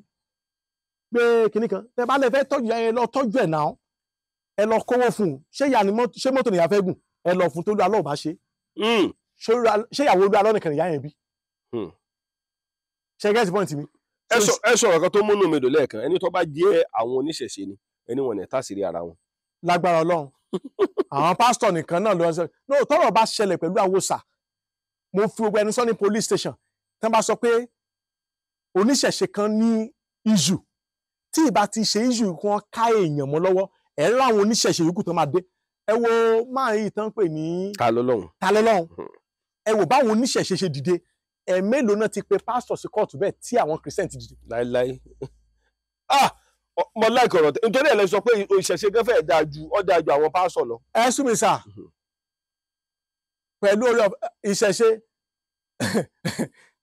pé kinní kan tẹ bá lè fẹ́ tọ́jú ìyá yẹn, lọ tọ́jú ẹ̀ náà, ẹ lọ kówó fún un. Ṣé ìyá ni ṣé mọ́tò nìyá fẹ́ gùn? Ẹ lọ fún tó lú alọ́ ò bá ṣe. Ṣé ìyàwó olú alọ́ nìkan nìyá yẹn bí? Ṣé get point mi? Ẹ sọ̀rọ̀ kan tó múnú mi dùn lẹ́ẹ̀kan. Ẹni tó bá jẹ́ àwọn oníṣẹ̀ṣe ni ẹni wọn ní tàṣírí ara wọn. Lágbára Ọlọ́run, àwọn pásítọ̀ nìkan náà ló ń sọ no. Tọ́rọ̀ bá ṣẹlẹ̀ pẹ̀lú àwòsà, mo fi gbogbo ẹnu sọ ní police station, tí wọ́n bá sọ pé oníṣẹ̀ṣe kan ní issue, tí ìbá ti ṣe issue kí wọ́n ká èèyàn mọ́ lọ́wọ́, ẹ̀ ń ráwọn oníṣẹ̀ṣe yòókù tó máa dé. Ẹ wo máa yìí tán pè ní Ta lọ́lọ́run. Ta lọ́lọ́run. Ẹ wò báwọn oníṣẹ̀ṣe ṣe dìde. Ẹ mélòó náà ti pe pásítọ̀ sí kóòtù bẹ́ẹ̀ tí àwọn Christian ti dìde? Láíláí. Ah, mo like ọ̀rọ̀ nítorí ẹ̀ lè sọ pé ìṣẹ̀ṣe gan fẹ́ẹ̀ dáa ju ọ́ dáa ju àwọn pásítọ̀ lọ. Ẹ sún mi sà, pẹ̀lú orí ìṣẹ̀ṣe,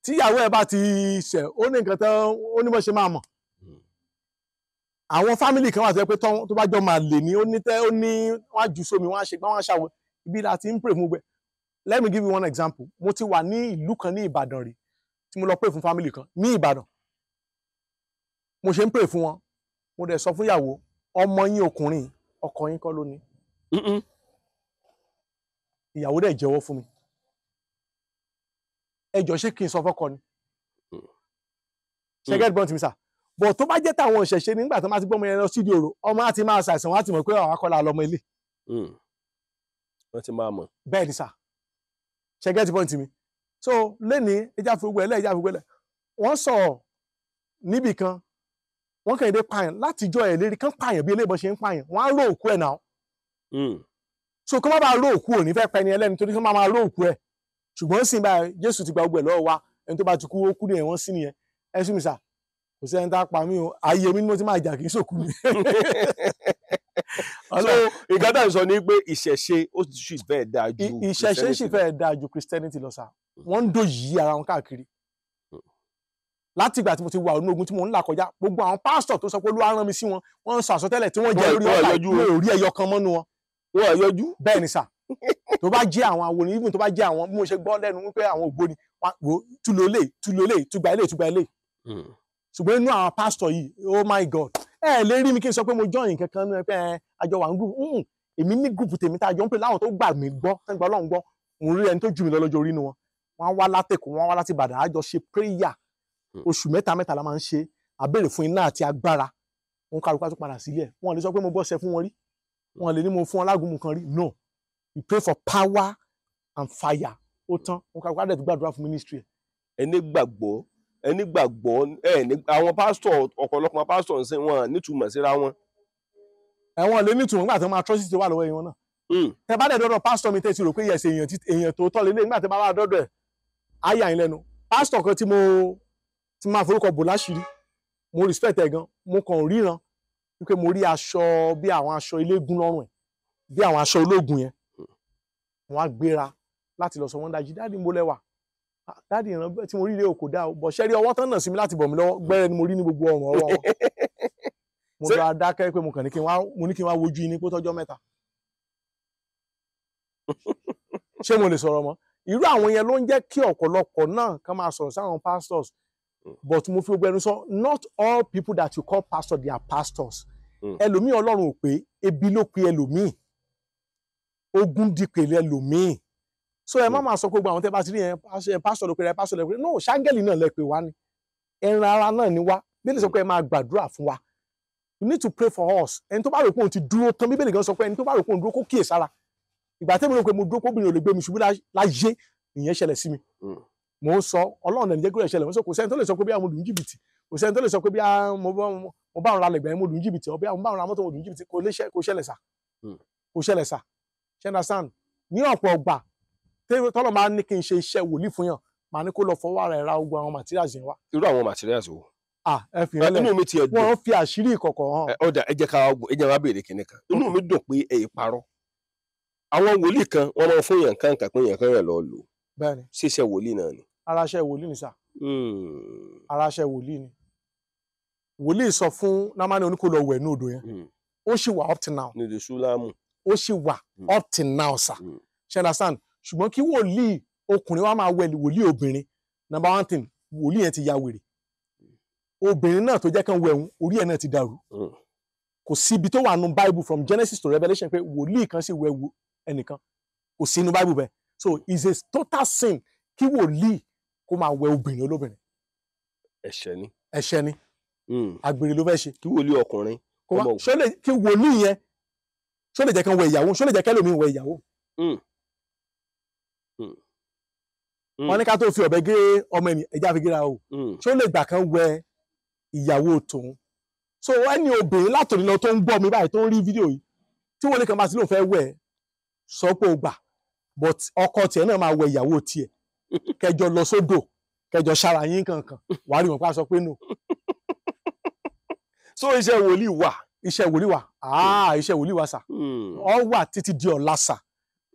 tíyàwó ẹ bá ti ṣẹ̀, ó ní nǹkan tán, ó ní bó ṣe máa mọ̀. Àwọn family kan wà tó yẹ pé tó bá jọ máa lè ní, ó ní tẹ́, ó ní wọ́n á jù sómi, wọ́n á ṣe gbá, wọ́n á ṣàwọ̀. Ibi la ti ń pray fún gbẹ. Let me give you one example. Mo ti wà ní ìlú kan ní Ìbàdàn rí tí mo lọ pray fún family kan ní Ìbàdàn. Mo ṣe ń pray fún wọn, mo dẹ̀ sọ fún ìyàwó, ọmọ yín ọkùnrin, ọkọ yín kọ́ ló ní. Ìyàwó dẹ̀ jẹ́wọ́ fún mi. Ẹ jọ̀ọ́, ṣé kí n sọ fọ́kọ ni? Ṣe get point mi sà? But tó bá jẹ́ táwọn ìṣẹ̀ṣe, nígbà tó máa ti gbọ́mọ yẹn lọ sídìí òrò, ọmọ á ti máa ṣàìsàn, wọ́n á ti mọ̀ pé àwọn akọ́lá lọmọ ilé. Wọ́n ti máa mọ̀. Bẹ́ẹ̀ ni sà. Ṣe get point mi? So lẹ́ni ẹja fi gbogbo ẹ̀ lẹ́, ẹja fi gbogbo ẹ̀ lẹ́. Wọ́n sọ̀rọ̀ níbì kan, wọ́n kàn dé pààyàn látijọ́ ẹ̀ lérí kán pààyàn bí eléyìí ṣe ń pààyàn, wọ́n á ró òkú ẹ̀ náà. So kó má bàa ró òkú, ò ní fẹ́ pẹ́ni ẹlẹ́ni torí kó má máa ró òkú ẹ̀. Ṣùgbọ́n sì báyìí, Jésù ti gba gbogbo ẹ̀ lọ́wọ́ wa. Ẹni tó bá ti kú, ó kú nìyẹn, wọ́n sí nìyẹn. Ẹ sún mi sà, kò sí ẹni tá a pa mí o. Ayé mi ni mo ti máa jà, kì í sòkú mi. So nǹkan tá à ń sọ ni pé ìṣẹ̀ṣe ó sì fẹ́ẹ̀ dáa ju Ìṣẹ̀ṣe sì fẹ́ẹ̀ dáa ju Christianity lọ sà. Wọ́n ń dò yí ara wọn káàkiri. Láti ìgbà tí mo ti wà nínú ogun tí mo ń là kọjá, gbogbo àwọn pásítọ̀ tó sọ pé Olúwa rán mi sí wọn, wọ́n ń sọ àsọtẹ́lẹ̀ tí wọ́n jẹ́ lórí ọ̀la, mi ò rí ẹyọ kan mọ́nu wọn. Wọ́n yọjú. Bẹ́ẹ̀ ni sà. Tó bá jẹ́ àwọn awo ni, even tó bá jẹ́ àwọn bí mo ṣe gbọ́ lẹ́nu wípé àwọn ògbóni wo túlò lè túlò lè túgbà ilé túgbà ilé. Ṣùgbọ́n inú àwọn pásítọ̀ yìí, oh my God, ẹ lè rí mi kí n sọ pé mo join kankan nínú ẹ pé àjọ wà ń group. Èmi ní group tèmi tá a jọ ń pè láwọn tó gbà mí gbọ́, tó ń gbà Ọlọ́run gbọ́. Òun rí ẹni tó jù mí lọ lọ́jọ́ orí nu wọn, wọ́n á wá látẹ̀kọ̀, wọ́n á wá láti Ìbàdàn, àjọ ṣe prayer. Oṣù mẹ́ta mẹ́ta la máa ń ṣe àbẹ̀rẹ̀ fún iná àti agbára. Wọn kálukú á tún padà sílẹ̀. Wọn lè sọ pé mo bọ́ ṣe fún wọn rí, wọn lè ní mo fún wọn lágùnmu kan rí. No, we pray for power and fire, ó tán. Wọn kálukú á dẹ̀ tún gbàdúrà fún ministry ẹ̀. Ẹni gbàgbọ́, ẹni gbàgbọ́ ẹ ní àwọn pásítọ̀, ọ̀pọ̀lọpọ̀ pásítọ̀ ń sìn wọn nítumọ̀ síra wọn. Ẹ̀wọ̀n lè nítumọ̀ nígbà tí wọ́n máa trust ti wà lọ́wọ́ ẹ̀yìn wọn náà. Tẹ bá dẹ̀ dọ́dọ̀ pásítọ̀ mi, tẹ́ ti rò pé yẹ̀sẹ̀ èèyàn tó tọ́ lélẹ̀, nígbà tí bá wà dọ́dọ̀ ẹ̀, á yà yín lẹ́nu. Pásítọ̀ kan tí mo ti máa forúkọ bò láṣìírí, mo respect ẹ̀ gan. Mo kàn ríran wípé mo rí aṣọ bí àwọn aṣọ eléégún lọ́rùn ẹ̀, bí àwọn aṣọ ológun yẹn. Wọ́n á gbéra láti lọ sọ wọ́n dájú, "Daddy, mo lẹ́wà daddy, ìran tí mo rí ilé òkò dá o bọ̀ ṣẹ́rí ọwọ́ tán náà sí mi láti bọ̀ mí lọ́wọ́, gbẹ́rẹ́ ni mo rí ní gbogbo ọrùn ọwọ́ wọn." Mo lọ adákẹ́ pé mo kàn ní kí n wá, mo ní kí n wá wojú yín ní pé tọ́jọ́ mẹ́ta. Ṣé mo lè sọ̀rọ̀ mọ́? Irú àwọn yẹn ló ń jẹ́ kí ọ̀pọ̀lọpọ̀ náà kàn máa sọ̀rọ̀ sáwọn pastors. But mo fi gbogbo ẹnu sọ, not all people that you call pastor, they are pastors. Ẹlòmíì, Ọlọ́run ò pé, ebi ló pe ẹlòmíì, ogun dìpele ẹlòmíì. So ẹ má máa sọ pé gbogbo àwọn tẹ́ bá ti rí yẹn, pastor ló pe rẹ, pastor ló pe. No, ṣáńgẹ́lì náà lẹ pè wá ni, ẹran ara náà ni wá. Bíbélì sọ pé ẹ máa gbàdúrà fún wa. You need to pray for us. Ẹni tó bá rò pé òun ti dúró tán, Bíbélì gan sọ pé ẹni tó bá rò pé òun dúró, kó kíyè sára. Ìgbà tẹ́mi rò pé mo dúró, kóbìnrin ò lè gbé mi ṣubú láyé, ìyẹn ṣẹlẹ̀ sí mi. Mo ń sọ, Ọlọ́run ẹni jẹ́ kó lè ṣẹlẹ̀. Mo sọ, kò sẹ́ni tó lè sọ pé bí mo lù ń jìbìtì, kò sẹ́ni tó lè sọ pé bí mo bá òun ra lẹ̀gbẹ̀ẹ́ mo lù ń jìbìtì, ọ bí mo bá òun ra mọ́tò mo lù ń jìbìtì. Kò lè ṣe, kò ṣẹlẹ̀ sà, kò ṣẹlẹ̀ sà. Ṣe understand? Ní ọ̀pọ̀ ọgbà tọ́lọ̀ máa ní kí n ṣe iṣẹ́ wòlíì fún yàn, màá ní kó lọ fọwọ́ ara ẹ̀ ra gbogbo àwọn materials yẹn wá. Irú àwọn materials wo? Ah, ẹ fi hàn lẹ. Inú mi ti ẹ̀ dùn. Wọ́n fi àṣírí ìkọ̀kọ̀ hàn. Ọ̀dà, ẹ jẹ́ ká ẹ jẹ́ wá béèrè kinní kan. Inú mi dùn pé ẹ parọ́. Àwọn wòlíì kan, wọ́n máa fún yàn kan pé yàn kan yàn lọ lò. Bẹ́ẹ̀ni. Ṣíṣe wòlíì náà ni? Ara iṣẹ́ wòlíì ni sà. Ara iṣẹ́ wòlíì ni. Wòlíì sọ fún Námánì oníkó lọ wẹ̀ ní odò yẹn. Ó sì wà up till now. Ní ìdí Súlámù. Ó sì wà up till now sà. Ṣe understand? Ṣùgbọ́n kí wòlíì ọkùnrin wa máa wẹ wòlíì obìnrin, number one thing, wòlíì yẹn ti ya wèrè. Obìnrin náà tó jẹ́ kán wẹ̀ òun, orí ẹ̀ náà ti dàrú. Kò sí ibi tó wà nù Bible from Genesis to Revelation pé wòlíì kan sì wẹ̀ ẹnìkan, kò sí inú Bible bẹ́ẹ̀. So it's a total sin kí wòlíì kó máa wẹ obìnrin olóbìnrin. Ẹ̀ṣẹ̀ ni. Ẹ̀ṣẹ̀ ni. Àgbèrè ló fẹ́ ṣe. Kí wòlíì ọkùnrin kó wá ṣó lè kí wòlíì yẹn ṣó lè jẹ́ kán wẹ ìyàwó, ṣó lè jẹ́ kẹ́lòmíì wẹ ìyàwó? Wọ́n ní ká tó fi ọ̀bẹ gé ọmọ ẹni, ẹja fi géra o. Ṣó lè gbà kán wẹ ìyàwó tòun? So ẹni obìnrin látòní lọ tó ń gbọ́ mi báyìí, tó ń rí fídíò yìí, tí wọ́n ní kan bá ti lóun fẹ́ wẹ̀, sọ pé o gbà, but ọkọ tiẹ̀ náà máa wẹ ìyàwó tiẹ̀, kẹjọ lọ sódò, kẹjọ ṣara yín kankan, wàá rí wọn pa sọ pé no. So iṣẹ́ wòlíì wà. Iṣẹ́ wòlíì wà. Ah, iṣẹ́ wòlíì wà sà. Ọ wà títí di ọ̀la sà.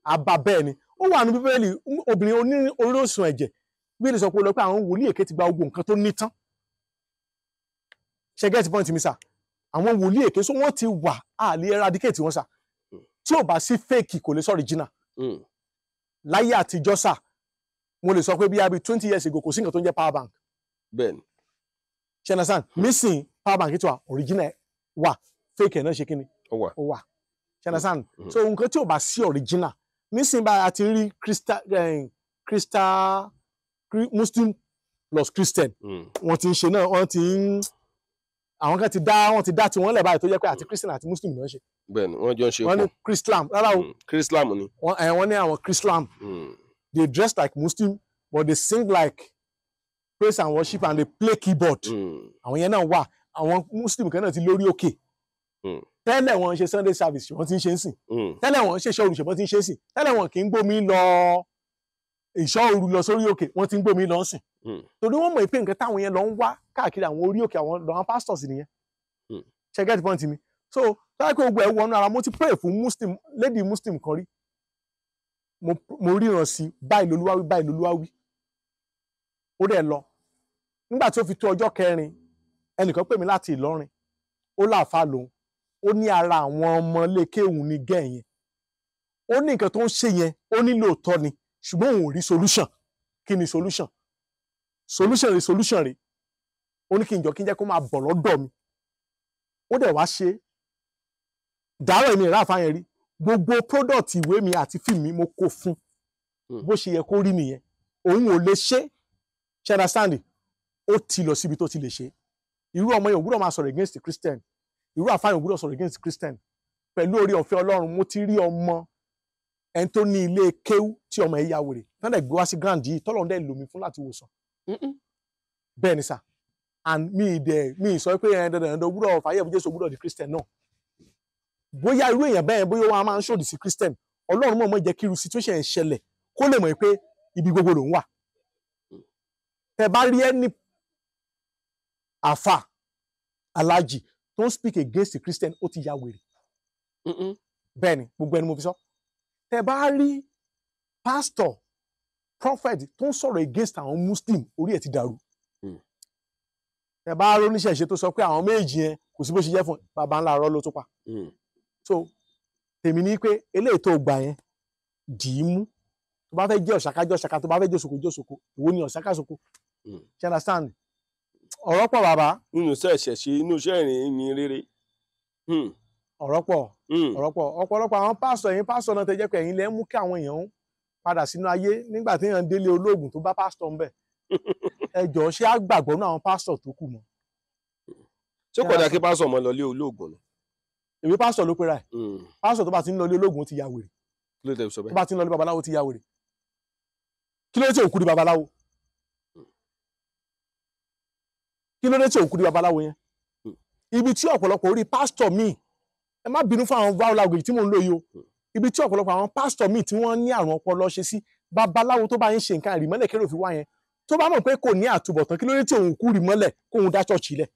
Àbá bẹ́ẹ̀ ni ó wà ní Bíbélì. Obìnrin oní orísun ẹ̀jẹ̀, Bíbélì sọ pé ó lọ pé àwọn wòlíì èké ti gba gbogbo nǹkan tó ní tán. Ṣe get point mi sà? Àwọn wòlíì èké, so wọ́n ti wà, á lè eradicate wọn sà. Tí ò bá sí fake, kò lè sọ original. Láyé àtijọ́ sà, mo lè sọ pé bí abi 20 years ago, kò sí nǹkan tó ń jẹ́ power bank. Ṣe understand? Nísìn, power bank tó wà, original wà, fake ẹ̀ náà ṣe kí ni? Ó wà. Ó wà. Ṣe understand? So nǹkan tí ò bá sí original, nísìn báyìí, a ti rí crystal, Muslim plus Christian. Wọ́n ti ń ṣe náà, wọ́n ti ń àwọn kan ti dá, wọ́n ti dá tiwọn lẹ̀ báyìí, tó jẹ́ pé àti Christian àti Muslim náà ṣe. Bẹ́ẹ̀ni, wọ́n jọ ń ṣe. Wọ́n ní pọ̀. Chrislam, rárá o. Chrislam ni. Wọ́n ní àwọn Chrislam. They dress like Muslim, but they sing like praise and worship and they play keyboard. Àwọn yẹn náà wà. Àwọn Muslim kan náà ti lórí òkè. Tẹ́lẹ̀ wọ́n ń ṣe Sunday service, wọ́n ti ń ṣe ń sìn. Tẹ́lẹ̀ wọ́n ń ṣe ìṣọ́ òru, ṣùgbọ́n ti ń ṣe é sìn. Tẹ́lẹ̀ wọ́n kì í gbómi lọ ìṣọ́ òru lọ sórí òkè, wọ́n ti ń gbómi lọ sìn. Torí wọ́n mọ̀ pé nǹkan táwọn yẹn lọ ń wá káàkiri àwọn orí òkè, àwọn lọ́wọ́n pastors nìyẹn. Ṣe get point mi? So táyà pé gbogbo ẹ̀ wọnú ara. Mo ti pray fún Muslim lady, Muslim kan rí. Mo ríran sí, báyìí lolúwa wí, báyìí lolúwa wí. Ó dẹ̀ lọ. Nígbà tí ó fi tó ọjọ́ kẹrin, ẹnìkan pè mí láti Ìlọrin, ó láàfáà lòun, ó ní ara àwọn ọmọ lékéhùn ní gẹ̀yìn, ó ní nǹkan tó ń ṣe yẹn, ó ní lóòótọ́ ni, ṣùgbọ́n òun ò rí solution. Kí ni solution? Solution rè, solution rè. Ó ní kí n jọ, kí n jẹ́ kó máa bọ̀ lọ́dọ̀ mi. Ó dẹ̀ wá ṣe é dàárọ̀. Èmi ìrà àfáàyàn rí gbogbo product, ìwé mi àti fíìmù mi, mo kó fún. Bó ṣe yẹ kó rí nìyẹn. Òun ò lè ṣe, ṣe understand? Ó ti lọ síbi tó ti lè ṣe. Irú ọmọ yẹn ò gbúdọ̀ máa sọ̀rọ̀ against the Christian. Irú àfáàyàn ò gbúdọ̀ sọ̀rọ̀ against the Christian. Pẹ̀lú orí ọ̀fẹ́ Ọlọ́run, mo ti rí ọmọ ẹni tó ní ilé kéwú tí ọmọ ẹ̀ ya wèrè tán, dẹ̀ gbé wá sí grand yìí, tọ́lọ́run dẹ̀ lò mí fún láti wòsàn. Bẹ́ẹ̀ ni sà. And mi ì dẹ̀ mi ì sọ pé ẹ dandan dandan gbúdọ̀ fàyè fún Jésù, gbúdọ̀ di Christian náà. Bóyá irú èèyàn bẹ́ẹ̀, bóyá wọn a máa ń ṣòdì sí Christian, Ọlọ́run mọ̀ mọ́ jẹ́ kí irú situation yẹn ṣẹlẹ̀, kó lè mọ̀ pé ibi gbogbo lòún wà. Tẹ bá rí ẹni àfà alájì tó ń speak against the Christian, ó ti ya wèrè. Bẹ́ẹ̀ ni, gbogbo ẹni mo fi sọ. Tẹ bá rí pastor, prophet tó ń sọ̀rọ̀ against àwọn Muslim, orí ẹ̀ ti dàrú. Tẹ bá rí oníṣẹ̀ṣe tó sọ pé àwọn méjì yẹn kò sí bó ṣe jẹ́ fún baba ńlá, arọ́ ló tó pa. So tèmi ní pé eléyìí tó gbà yẹn, dì í mú. Tó bá fẹ́ jẹ́ ọ̀ṣàká, jẹ́ ọ̀ṣàká. Tó bá fẹ́ jẹ́ òṣòkò, jẹ́ òṣòkò. Ìwọ ni ọ̀ṣàká ṣòkò. Ṣe understand? Ọ̀rọ̀ pọ̀, bàbá. Nínú iṣẹ́ ìṣẹ̀ṣe, inú iṣẹ́ ìrìn rere. Ọ̀rọ̀ pọ̀. Ọ̀rọ̀ pọ̀. Ọ̀pọ̀lọpọ̀ àwọn pásítọ̀, yín pásítọ̀ náà tẹ jẹ́ pé ẹ̀yin lẹ́ ń mú kí àwọn èèyàn padà sínú ayé. Nígbà tí èèyàn délé olóògùn tó bá pásítọ̀ ń bẹ̀, ẹ jọ̀ọ́, ṣé á gbàgbọ́ nínú àwọn pásítọ̀ tó kù mọ́? Ṣé kò dáa kí pásítọ̀ mọ́ lọ lé olóògùn ni? Èmi, pásítọ̀ ló pera ẹ̀. Pásítọ̀ tó bá ti ń lọ lé olóògùn, ó ti ya wèrè. Kí ló tẹ̀ sọ Tó bẹ́ẹ̀? bá ti ń lọ lé babaláwo, ti ya wèrè. Kí ló dé tí òkú di babaláwo? Kí ló dé tí òkú di babaláwo yẹn? Ibi tí ọ̀pọ̀lọpọ̀ orí pásítọ̀ míì, ẹ má bínú fún àwọn vowel language tí mò ń lò yìí o, ibi tí ọ̀pọ̀lọpọ̀ àwọn pásítọ̀ míì tí wọ́n ní àrùn ọpọlọ ṣe sí, babaláwo tó bá ń ṣe nǹkan ìrìmọ́lẹ̀ kérò fi wá yẹn, tó bá mọ̀ pé kò ní àtúbọ̀tán, kí ló dé tí òun kú rìmọ́lẹ̀ kóun dá ṣọ́ọ̀ṣì lẹ̀?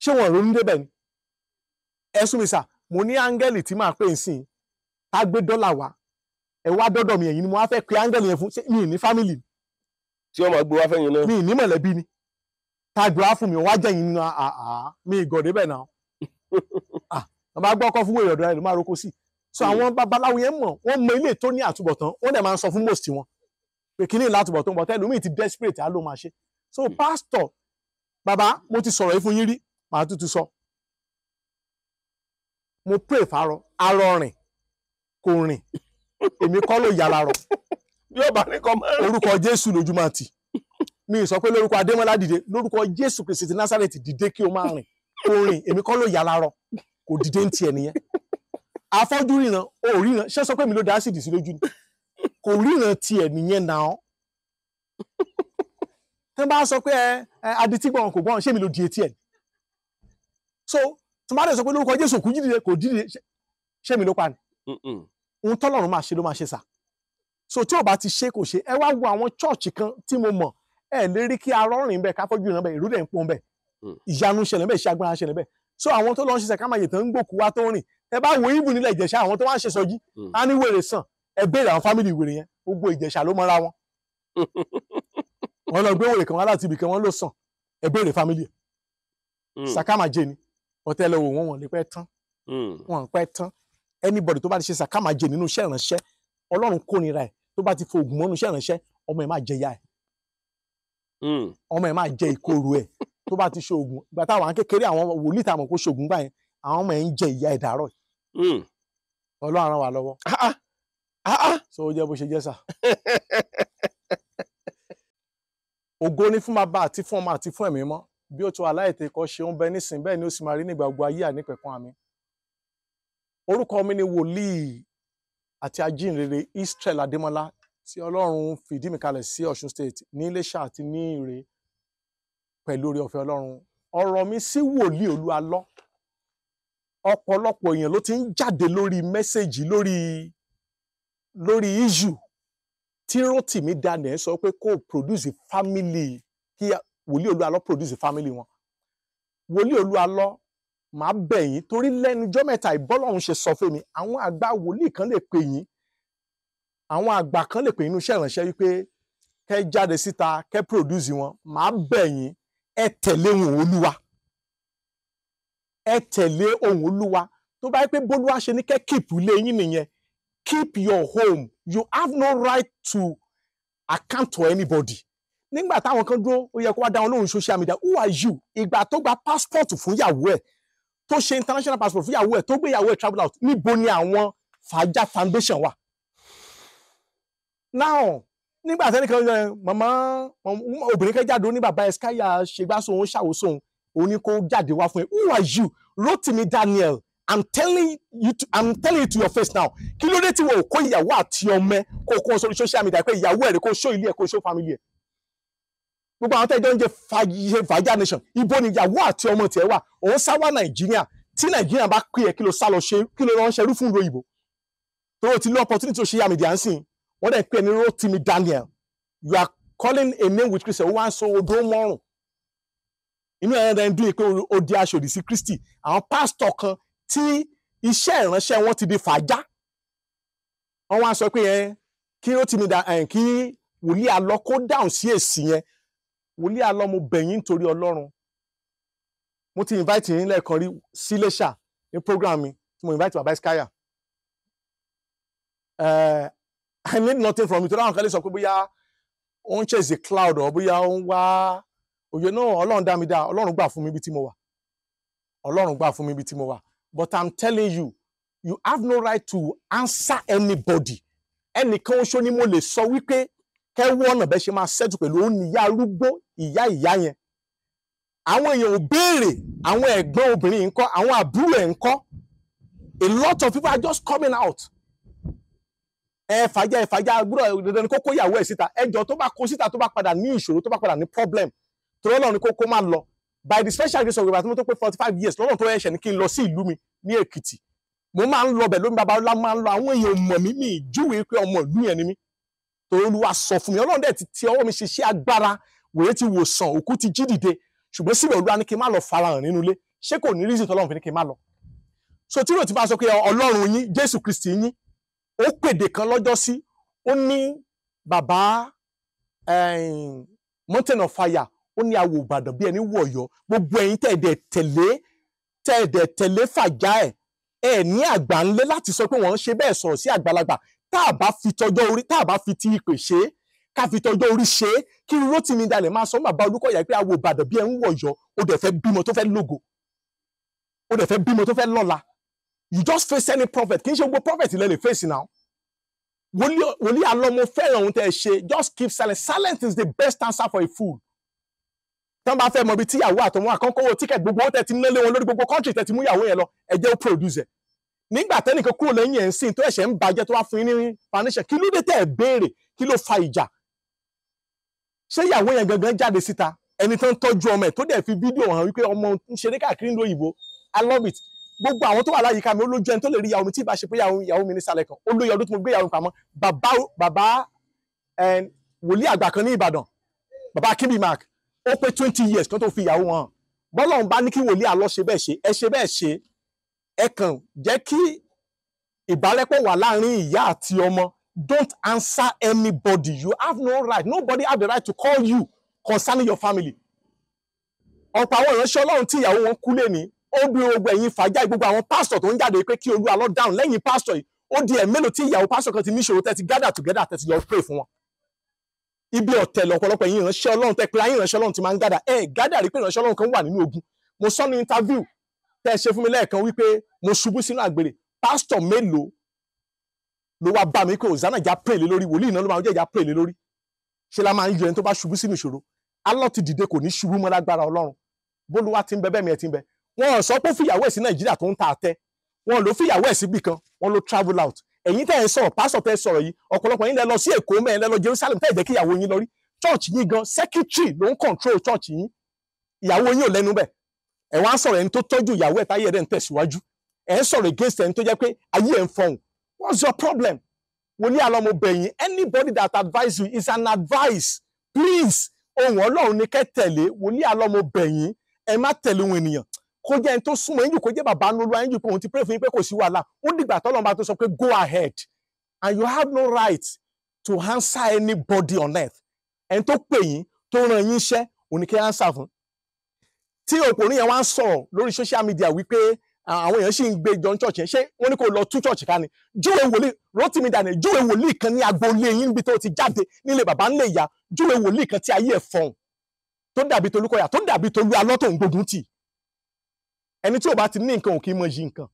Ṣé wọn ronú débẹ̀ ni? Ẹ sún mi sà. Mo ní áńgẹ́lì tí màá pè ń sìn, tá gbé dọ́là wá, ẹ wá dọ́dọ̀ mi. Ẹ̀yin ni mo wá fẹ́ pe áńgẹ́lì yẹn fún. Ṣé mi ì ní family? Tí wọ́n máa gbé wá fẹ́yìn náà. Mi ì ní mọ̀lẹ́bí ni tá gbé wá fún mi, wá jẹ́ yín nínú àá mi ìgọ̀ débẹ̀ náà. Ah, Wọ́n bá gbọ́ ọkọ́ fún wèrè, ọ̀dọ́ rẹ̀ ló máa roko sí. So àwọn babaláwo yẹn mọ̀, wọ́n mọ ilé tó ní àtúbọ̀tán, wọ́n dẹ̀ máa ń sọ fún most wọn pé kíní látúbọ̀tán, but ẹlòmíì ti desperate, á ló máa ṣe. So pastor, bàbá, mo ti sọ̀rọ̀ yìí fún yín rí, màá tútù sọ. Mo pray fárọ, arọ rìn kò rìn, èmi kọ́ ló yàrá rọ. Bí ọba ní kọ́ máa rìn. Orúkọ Jésù lójú máa tì. Mi sọ pé lórúkọ Adémọ́lá dìde, lórúkọ Jésù Kristi ti Násárẹ́tì dìde kí o máa rìn. Kò rìn, èmi kọ́ ló yàrá rọ, kò dìde ń tiẹ̀ nìyẹn. Afọ́jú ríran, ò ríran, ṣé sọ pé mi ló dá ásìdì sí lójú ni? Kò ríran tiẹ̀ nìyẹn náà. Tí wọ́n bá sọ pé ẹ adití gbọ̀n kò gbọ́n, ṣé mi ló di etí ẹ̀? So tí wọ́n bá dẹ̀ sọ pé lórúkọ Jésù kú jídìde kò dídìde, ṣé mi ló pa ni? Ohun tọ́lọ́run máa ṣe ló máa ṣe sà. So tí ò bá ti ṣe kò ṣe. Ẹ wá wo àwọn chọ́ọ̀chì kan tí mo mọ̀, ẹ lè rí kí arọ́rìn bẹ́ẹ̀, káfọ́jú ìran bẹ́ẹ̀, ìrú dẹ̀ ń pọ́n bẹ́ẹ̀, ìyanu ṣẹlẹ̀ bẹ́ẹ̀, iṣẹ́ agbára ṣẹlẹ̀ bẹ́ẹ̀. So àwọn tó lọ ń ṣiṣẹ́ ká máa yètò ń gbòkú wá tó ń rìn. Ẹ bá wo ibù nílẹ̀ Ìjẹ̀ṣà, àwọn tó wá ń ṣe sọjí, á ní wèrè sàn, ẹ béèrè àwọn fámìlì wèrè yẹn, gbogbo Ìjẹ̀ṣà ló mọ́ra wọn. Wọ́n lọ gbé wèrè kan wá láti ibì kan, wọ́n ló sàn, ẹ béèrè fámìlì ẹ̀. Sàkámàjẹ ni ọ̀tẹ́ lọ wò wọ́n, wọ́n lè pẹ́ tán, wọ́n pẹ́ tán. Anybody tó bá ti ṣe sàkámàjẹ nínú iṣẹ́ ìránṣẹ́, Ọlọ́run kórìíra ẹ̀. Tó bá ti fo oògùn mọ́nú iṣẹ́ ìránṣẹ́, ọmọ ẹ̀ máa jẹ ìyá ẹ̀, ọmọ ẹ̀ máa jẹ ìkorò ẹ̀. Tó bá ti ṣe oògùn, ìgbà táwọn kékeré, àwọn wòlíì táwọn kò ṣe oògùn gbà yẹn, àwọn ọmọ ẹ̀ ń jẹ ìyá ẹ̀ dàárọ̀. Ọlọ́run ràn wá lọ́wọ́. So ó jẹ́ bó ṣe jẹ́ sà. Ògo ni fún bàbá àti fún ọmọ àti fún ẹ̀mí mọ́, bí ó tó aláìtè kọ́ ṣe ń bẹ nísìn, bẹ́ẹ̀ ni ó sì máa rí nígbà gbogbo ayé ànípẹ̀kun. Àmín. Orúkọ mi ni wòlíì àti ajínrere Israel Adémọ́lá, tí Ọlọ́run fìdí mi kalẹ̀ sí Ọ̀ṣun State ní Iléṣà àti ní Ìrè pẹ̀lú oore ọ̀fẹ́ Ọlọ́run. Ọ̀rọ̀ mi sí wòlíì Olúalọ́. Ọ̀pọ̀lọpọ̀ èèyàn ló ti ń jáde lórí message lórí issue tí Rótìmí Daniel sọ pé kó produce family, kí wòlíì Olúalọ́ produce family wọn. Wòlíì Olúalọ́, màá bẹ̀ yín, torí lẹ́nujọ́ mẹ́ta ìbọ́lọ́run ṣe sọ fún mi, àwọn àgbà wòlíì kan lè pè yín, àwọn àgbà kan lè pè yín inú iṣẹ́ ìránṣẹ́ wípé kẹ́ jáde síta kẹ́ produce wọn. Màá bẹ̀ yín, ẹ tẹ̀lé ohùn Olúwa, ẹ tẹ̀lé ohùn Olúwa. Tó bá yẹ pé bólúwa ṣe ní kẹ́ keep ilé yín nìyẹn, keep your home. You have no right to account to anybody. Nígbà táwọn kan dúró, ó yẹ kó wá dá wọn lóhùn social media. Who are you? Ìgbà tó gba passport fún ìyàwó ẹ̀, tó ṣe international passport fún ìyàwó ẹ̀, tó gbé ìyàwó ẹ̀ travel out, níbo ni àwọn Fàájà Foundation wà now? Nígbà tẹ́nìkan ẹ màmá obìnrin kan jáde, ó ní bàbá ẹ̀skáyà ṣègbà sóhun ṣàwòsóhun, òun ní kó jáde wá fún ẹ. Who are you, Rotimi Daniel? I'm telling you to your face now. Kí ló dé tí wọn ò kó ìyàwó àti ọmọ ẹ kó kó wọn sórí social media pé ìyàwó ẹ rẹ, kó show ilé ẹ, kó show family ẹ, gbogbo àwọn tẹ́jọ́ ń jẹ Fàájà Nation, ibo ni ìyàwó àti ọmọ tiẹ̀ wà? Òun sá wá Nàìjíríà. Tí Nàìjíríà bá pè ẹ́, kí ló sá lọ ṣe? Kí ló ránṣẹ́ rú fún ìlú òyìnbó tó o ti ní opportunity tó ṣe yá media ń sìn? Wọ́n dẹ̀ pè é ní Rotimi Daniel. You are calling a name with Christian. Ó wá ń sọ odó mọ́rùn inú ẹ̀rọ rẹ̀ ń dún pé ó di aṣòdì sí Kristi. Àwọn pásítọ̀ kan tí iṣẹ́ ìránṣẹ́ wọn ti di fàájà, wọ́n wá sọ pé ẹ kí Rotimi da ẹ kí wòlíì Alọ́ kó dáhùn sí èsì yẹn. Wòlíì Alọ́, mo bẹ̀ yín nítorí Ọlọ́run. Mo ti invite yín lẹ́ẹ̀kan rí sí Iléṣà ní program mi tí mo invite baba Iskaya. I need nothing from you, torí àwọn kan lè sọ pé bóyá ó ń chase the cloud or bóyá ó ń wá òye náà. Ọlọ́run dá mi dá, Ọlọ́run gbà fún mi ibi tí mo wà, Ọlọ́run gbà fún mi ibi tí mo wà. But I'm telling you, you have no right to answer anybody. Ẹnìkan oṣó ni mo lè sọ wípé kẹ́wọ́ ọ̀nà bẹ́ẹ̀ ṣe máa settle pẹ̀lú òun ní ìyá arúgbó, ìyá ìyá yẹn. Àwọn èèyàn ò béèrè àwọn ẹ̀gbọ́n obìnrin yìí ńkọ́, àwọn àbúrò ẹ̀ ńkọ́. A lot of people are just coming out. Ẹ fàájà, ẹ fàájà gbúdọ̀ dandan ni kó kó ìyàwó ẹ̀ síta. Ẹjọ́, tó bá kó síta, tó bá padà ní ìṣòro, tó bá padà ní problem, torí Ọlọ́run ni kó má lọ. By the special grace of God, àti mo tó pé 45 years lọ́nà tó ẹ̀ṣẹ̀ ní kí n lọ sí ìlú mi ní Èkìtì. Mo máa ń lọ bẹ̀ lómi, babalá máa ń lọ. Àwọn èèyàn mọ̀ mí, mi ìjúwe pé ọmọ ìlú yẹn ni mí, torí Olúwa sọ fún mi. Ọlọ́run dẹ̀ ti ti ọwọ́ mi ṣe iṣẹ́ agbára, wèrè ti wò sàn, òkú ti jí dìde, ṣùgbọ́n síbẹ̀ Olúwa ní kí n má lọ farahàn nínú ilé. Ṣé kò ní reason tọ́lọ́run fi ní kí n má lọ? So tí rò ti bá sọ pé Ọlọ́run yín, Jésù Kristi yín, ó pèdè kan lọ́jọ́ sí, ó ní bàbá Mountain of Fire, ó ní àwò Ìbàdàn bí ẹni wọ̀ Ọ̀yọ́, gbogbo ẹ̀yin tẹ̀ẹ̀dẹ̀ tẹ̀lé, tẹ̀ẹ̀dẹ̀ tẹ̀lé fàjà ẹ̀. Ẹ ní àgbà ńlé láti sọ pé wọ́n ń ṣe bẹ́ẹ̀ sọ̀rọ̀ sí àgbàlagbà. Tá a bá fi tọjọ́ orí, tá a bá fi ti ìpè ṣe é, ká fi tọjọ́ orí ṣe é, kí Rótìmí Daniel máa sọ fún bàbá Olúkọ̀yà pé àwọ̀ Ìbàdàn bí ẹ ń wọ̀yọ́, ó dẹ̀ fẹ́ bímọ tó fẹ́ lógo, ó dẹ̀ fẹ́ bímọ tó fẹ́ lọ́la. You just face any prophet. Kì í ṣe gbogbo prophet lẹ lè face now. Wòlíì Àlọ́, mo fẹ́ràn ohun tẹ́ ẹ ṣe. Just keep silent. Silence is the best answer for a fool. Tí wọ́n bá fẹ́ mọ ibi tíyàwó àtọmọ àkọ́kọ́ ticket, gbogbo owó tẹ́ ti ná lé wọn lórí, gbogbo country tẹ́ ti mú ìyàwó yẹn lọ, ẹ jẹ́ ó produce ẹ̀. Nígbà tẹ́nìkan kúrò lẹ́yìn ẹ̀ ń sìn tó ẹ̀ṣẹ̀ ń bàjẹ́, tó wá fún yín ní foundation, kí ló dé tẹ́ ẹ̀ béèrè kí ló fa ìjà? Ṣé ìyàwó yẹn gangan jáde síta, ẹni tó ń tọ́jú ọmọ ẹ̀, tó dẹ̀ fi fídíò hàn wípé ọmọ ń ṣeré káàkiri ní òyìnbó? I love it. Gbogbo àwọn tó wà láyìíká mi, ó lójú ẹni tó lè rí ìyàwó mi tí ì bá ṣe pé ìyàwó mi nísàlẹ̀ kan. Ó lóye ọdún tí mo gbé ìyàwó mi pamọ́. Bàbá wòlíì àgbà kan ní Ìbàdàn, bàbá Akínbí Mark, ó pé 20 years kan tó fi ìyàwó wọn hàn. Bọ́lọ́run bá ní kí wòlíì Àlọ́ ṣe bẹ́ẹ̀ ṣe, ẹ ṣe bẹ́ẹ̀ ṣe. Ẹ kàn jẹ́ kí ìbálẹ́pọ̀ wà láàrin ìyá àti ọmọ. Don't answer anybody. You have no right. Nobody have the right to call you concerning your family. Ọ̀pọ̀ àwọn ìránṣẹ́ Ọlọ́run tí ìyàwó wọn kú lé ní ó bí gbogbo ẹ̀yin fàájà, gbogbo àwọn pásítọ̀ tó ń jáde pé kí Olúwa lọ dáhùn lẹ́yìn pásítọ̀ yìí, ó di ẹ̀ mélòó tí ìyàwó pásítọ̀ kan ti níṣòro, tẹ́ ti gather together, tẹ́ ti lọ pray fún wọn? Ibi ọ̀tẹ̀ lọ̀pọ̀lọpọ̀ ẹ̀yin ìránṣẹ́ Ọlọ́run tẹ́ pé ayé ìránṣẹ́ Ọlọ́run ti máa ń gather. Ẹ̀ gather rí pé ìránṣẹ́ Ọlọ́run kan wà nínú ogun. Mo sọ ní interview tẹ́ ẹ ṣe fún mi lẹ́ẹ̀kan wípé mo ṣubú sínú àgbèrè. Pásítọ̀ mélòó ló wá bá mi pé, "Hosanna, já pray lé lórí"? Wòlíì náà ló máa ń jẹ́ ìjà pray lé lórí. Ṣe la máa ń yọ ẹni tó bá ṣubú sínú ìṣòro? Alọ́ ti dìde, kò ní ṣubú mọ́ lágbára Ọlọ́run. Bólúwa ti ń bẹ, bẹ́ẹ̀ mi ẹ̀ ti ń bẹ. Wọn ò sọ pé ó fìyàwó ẹ̀ sí Nàìjíríà tó ń ta àtẹ. Wọn ló fìyàwó ẹ̀ síbì kan, wọn ló travel out. Ẹ̀yin tẹ́ ẹ̀ ń sọ̀rọ̀, pásọ̀ tẹ́ ẹ sọ̀rọ̀ yìí, ọ̀pọ̀lọpọ̀ yín lẹ lọ sí Èkó mẹ́rin, lẹ lọ Jerusalem, tẹ́ ẹ̀ jẹ́ kí ìyàwó yín lọ rí church yín gan. Secretary ló ń control church yín, ìyàwó yín ò lẹ́nu bẹ̀. Ẹ̀ wá ń sọ̀rọ̀ ẹni tó tọ́jú ìyàwó ẹ̀ táyé ẹ̀ dẹ̀ ń tẹ̀síwájú. Ẹ̀ ń sọ̀rọ̀ against ẹni tó jẹ́ pé ayé ẹ̀ ń fọhùn. What's your problem? Wòlíì Àlọ́, mo bẹ̀ yín. Anybody that advise you is an advice. Please, ohun Ọlọ́run ní kẹ́ tẹ̀lé. Wòlíì Àlọ́, mo bẹ̀ yín, ẹ má tẹ̀lé ohun ènìyàn. Kó jẹ́ ẹni tó súnmọ́ yín jù, kó jẹ́ bàbá nínú yín jù, pé òun ti pray fún yín pé kò sí wàhálà, ó dìgbà tọ́lọ́run bá tó sọ pé go ahead. And you have no right to answer anybody on earth. Ẹni tó pè yín, tó rán yín iṣẹ́, òun ni kẹ́ answer fún. Tí òpònú yẹn wá ń sọ̀rọ̀ lórí social media wípé àwọn èèyàn sì ń gbé jọ church yẹn, ṣé wọ́n ní kó lọ tú church ká ni? Júwe wòlíì, Rótìmí Daniel, júwe wòlíì kan ní agboolé yín níbi tó ti jáde, nílé bàbá, nílé ìyá. Júwe wòlíì kan tí ayé ẹ̀ fọhùn tó dàbí tolúkọ̀yà, tó dàbí tolú alọ́ tó ń gbógun tì. Ẹni tí ò bá ti ní nǹkan ò kí mọ yí nǹkan.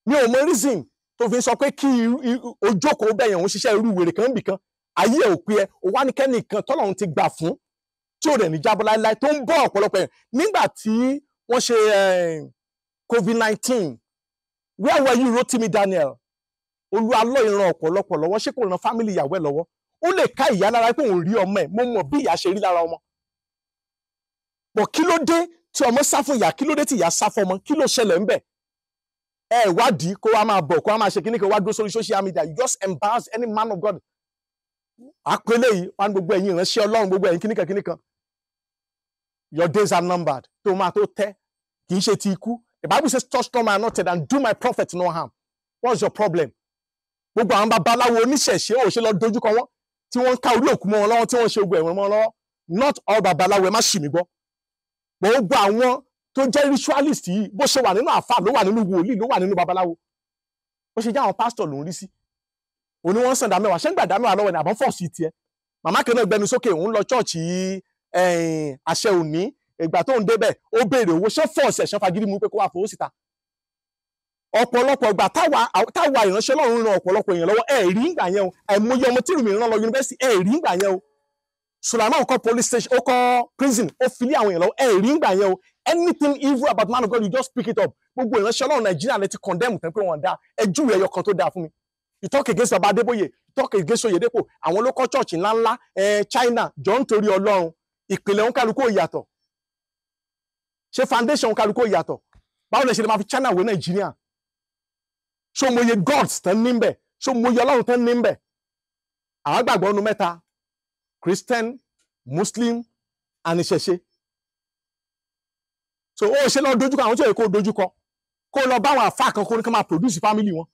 Mi ò mọ reason tó fi ń sọ pé kí ojókòó bẹ́ẹ̀ yẹn, òun ṣiṣẹ́ irú wèrè kan bì kan, ayé ẹ̀ ò pé ẹ ò wá ní kẹ́nìkan tọ́lọ́run ti gbà fún, tí ò rẹ̀ ní jábọ́ láéláé, tó ń bọ́ ọ̀pọ̀lọpọ̀ ẹ̀. Nígbà tí wọ́n ṣe COVID-19, where were you, Rotimi Daniel? Olúwalọ́ ìran ọ̀pọ̀lọpọ̀ lọ́wọ́. Ṣé kò ran family ìyàwó ẹ̀ lọ́wọ́? Ó lè ká ìyá lára pé òun rí ọmọ ẹ̀. Mo mọ̀ bí ìyá ṣe rí lára ọmọ bọ̀. Kí ló dé tí ọmọ sá fún ìyá? Kí ló dé tí ìyá sá fún ọmọ? Kí ló ṣẹlẹ̀ ńbẹ̀? Ẹ wádìí kó wá máa bọ̀, kó wá máa ṣe kíní, kó wá dúró sórí social media. You just embarrass any man of God. Àpẹẹlẹ yìí wọn, gbogbo ẹ̀yin ìránṣẹ́ Ọlọ́run, gbogbo ẹ̀yin kíníkan kíníkan, your days are numbered. Tó máa tó tẹ́, kì í ṣe ti ikú. The Bible says, "Touch no man anointed and do my prophet no harm." What's your problem? Gbogbo àwọn babaláwo oníṣẹ̀ṣe, ò ṣe lọ dojúkọ wọn tí wọ́n ń ká orí òkú mọ́ wọn lọ́wọ́, tí wọ́n ń ṣe ogun ẹ̀wọ̀n mọ́ wọn lọ́wọ́? Not all babaláwo, ẹ má ṣì mí gbọ́. Gbogbo àwọn tó jẹ́ ritualist yìí, bó ṣe wà nínú àfà ló wà nínú wòlíì, ló wà nínú babaláwo. Bó ṣe jẹ́ àwọn pásítọ̀ ló ń rí sí òní, wọ́n ń sàn dámẹ́wàá. Ṣé ń gbà dámẹ́wàá lọ́wọ́ ni àbọ̀n fọ̀ sí tiẹ̀? Màmá kan náà gbẹnu sókè, òun lọ church àṣẹ òní. Ìgbà tó ń débẹ̀, ó béèrè owó. Ṣé force ẹ̀ṣán fagídí mú pé kó wá fowó síta? Ọ̀pọ̀lọpọ̀ ìgbà táwa ìránṣẹ́ Ọlọ́run ran ọ̀pọ̀lọpọ̀ èèyàn lọ́wọ́, ẹ̀ rí ìgbà yẹn o. Àìmọye ọmọ tí ìrùmí rán lọ yunifásitì, ẹ̀ rí ìgbà yẹn o. Sulaiman kọ́ police station, ó kọ́ prison, ó fi lé àwọn èèyàn lọ́wọ́, ẹ̀ rí ìgbà yẹn o. Anything evil about man of God, you just pick it up. Gbogbo ìránṣẹ́ Ọlọ́run Nàìjíríà lẹ ti condemn tán pé wọ́n dá. Ẹ júwe ẹyọ kan tó dáa fún mi. You talk against Baba Adébóyè, you talk against Oyedepo, àwọn ló kọ́ church ńláńlá ẹ China. Jọ ń torí Ọlọ́run, ìpìlẹ̀ òun kálukú ò yàtọ̀. Ṣé foundation òun kálukú ò yàtọ̀? Báwo lẹ ṣe lè máa fi China wé Nàìjíríà? Ṣó mọye gods tán níbẹ̀? Ṣó mọye Ọlọ́run tán níbẹ̀? Àwọn gbàgbọ́ nu mẹ́ta: Christian, Muslim and ìṣẹ̀ṣe. So ó ṣe lọ dojúkọ àwọn tí ò yẹ kó dojúkọ, kó lọ bá àwọn àfáà kan, kó ní ká máa produce family wọn.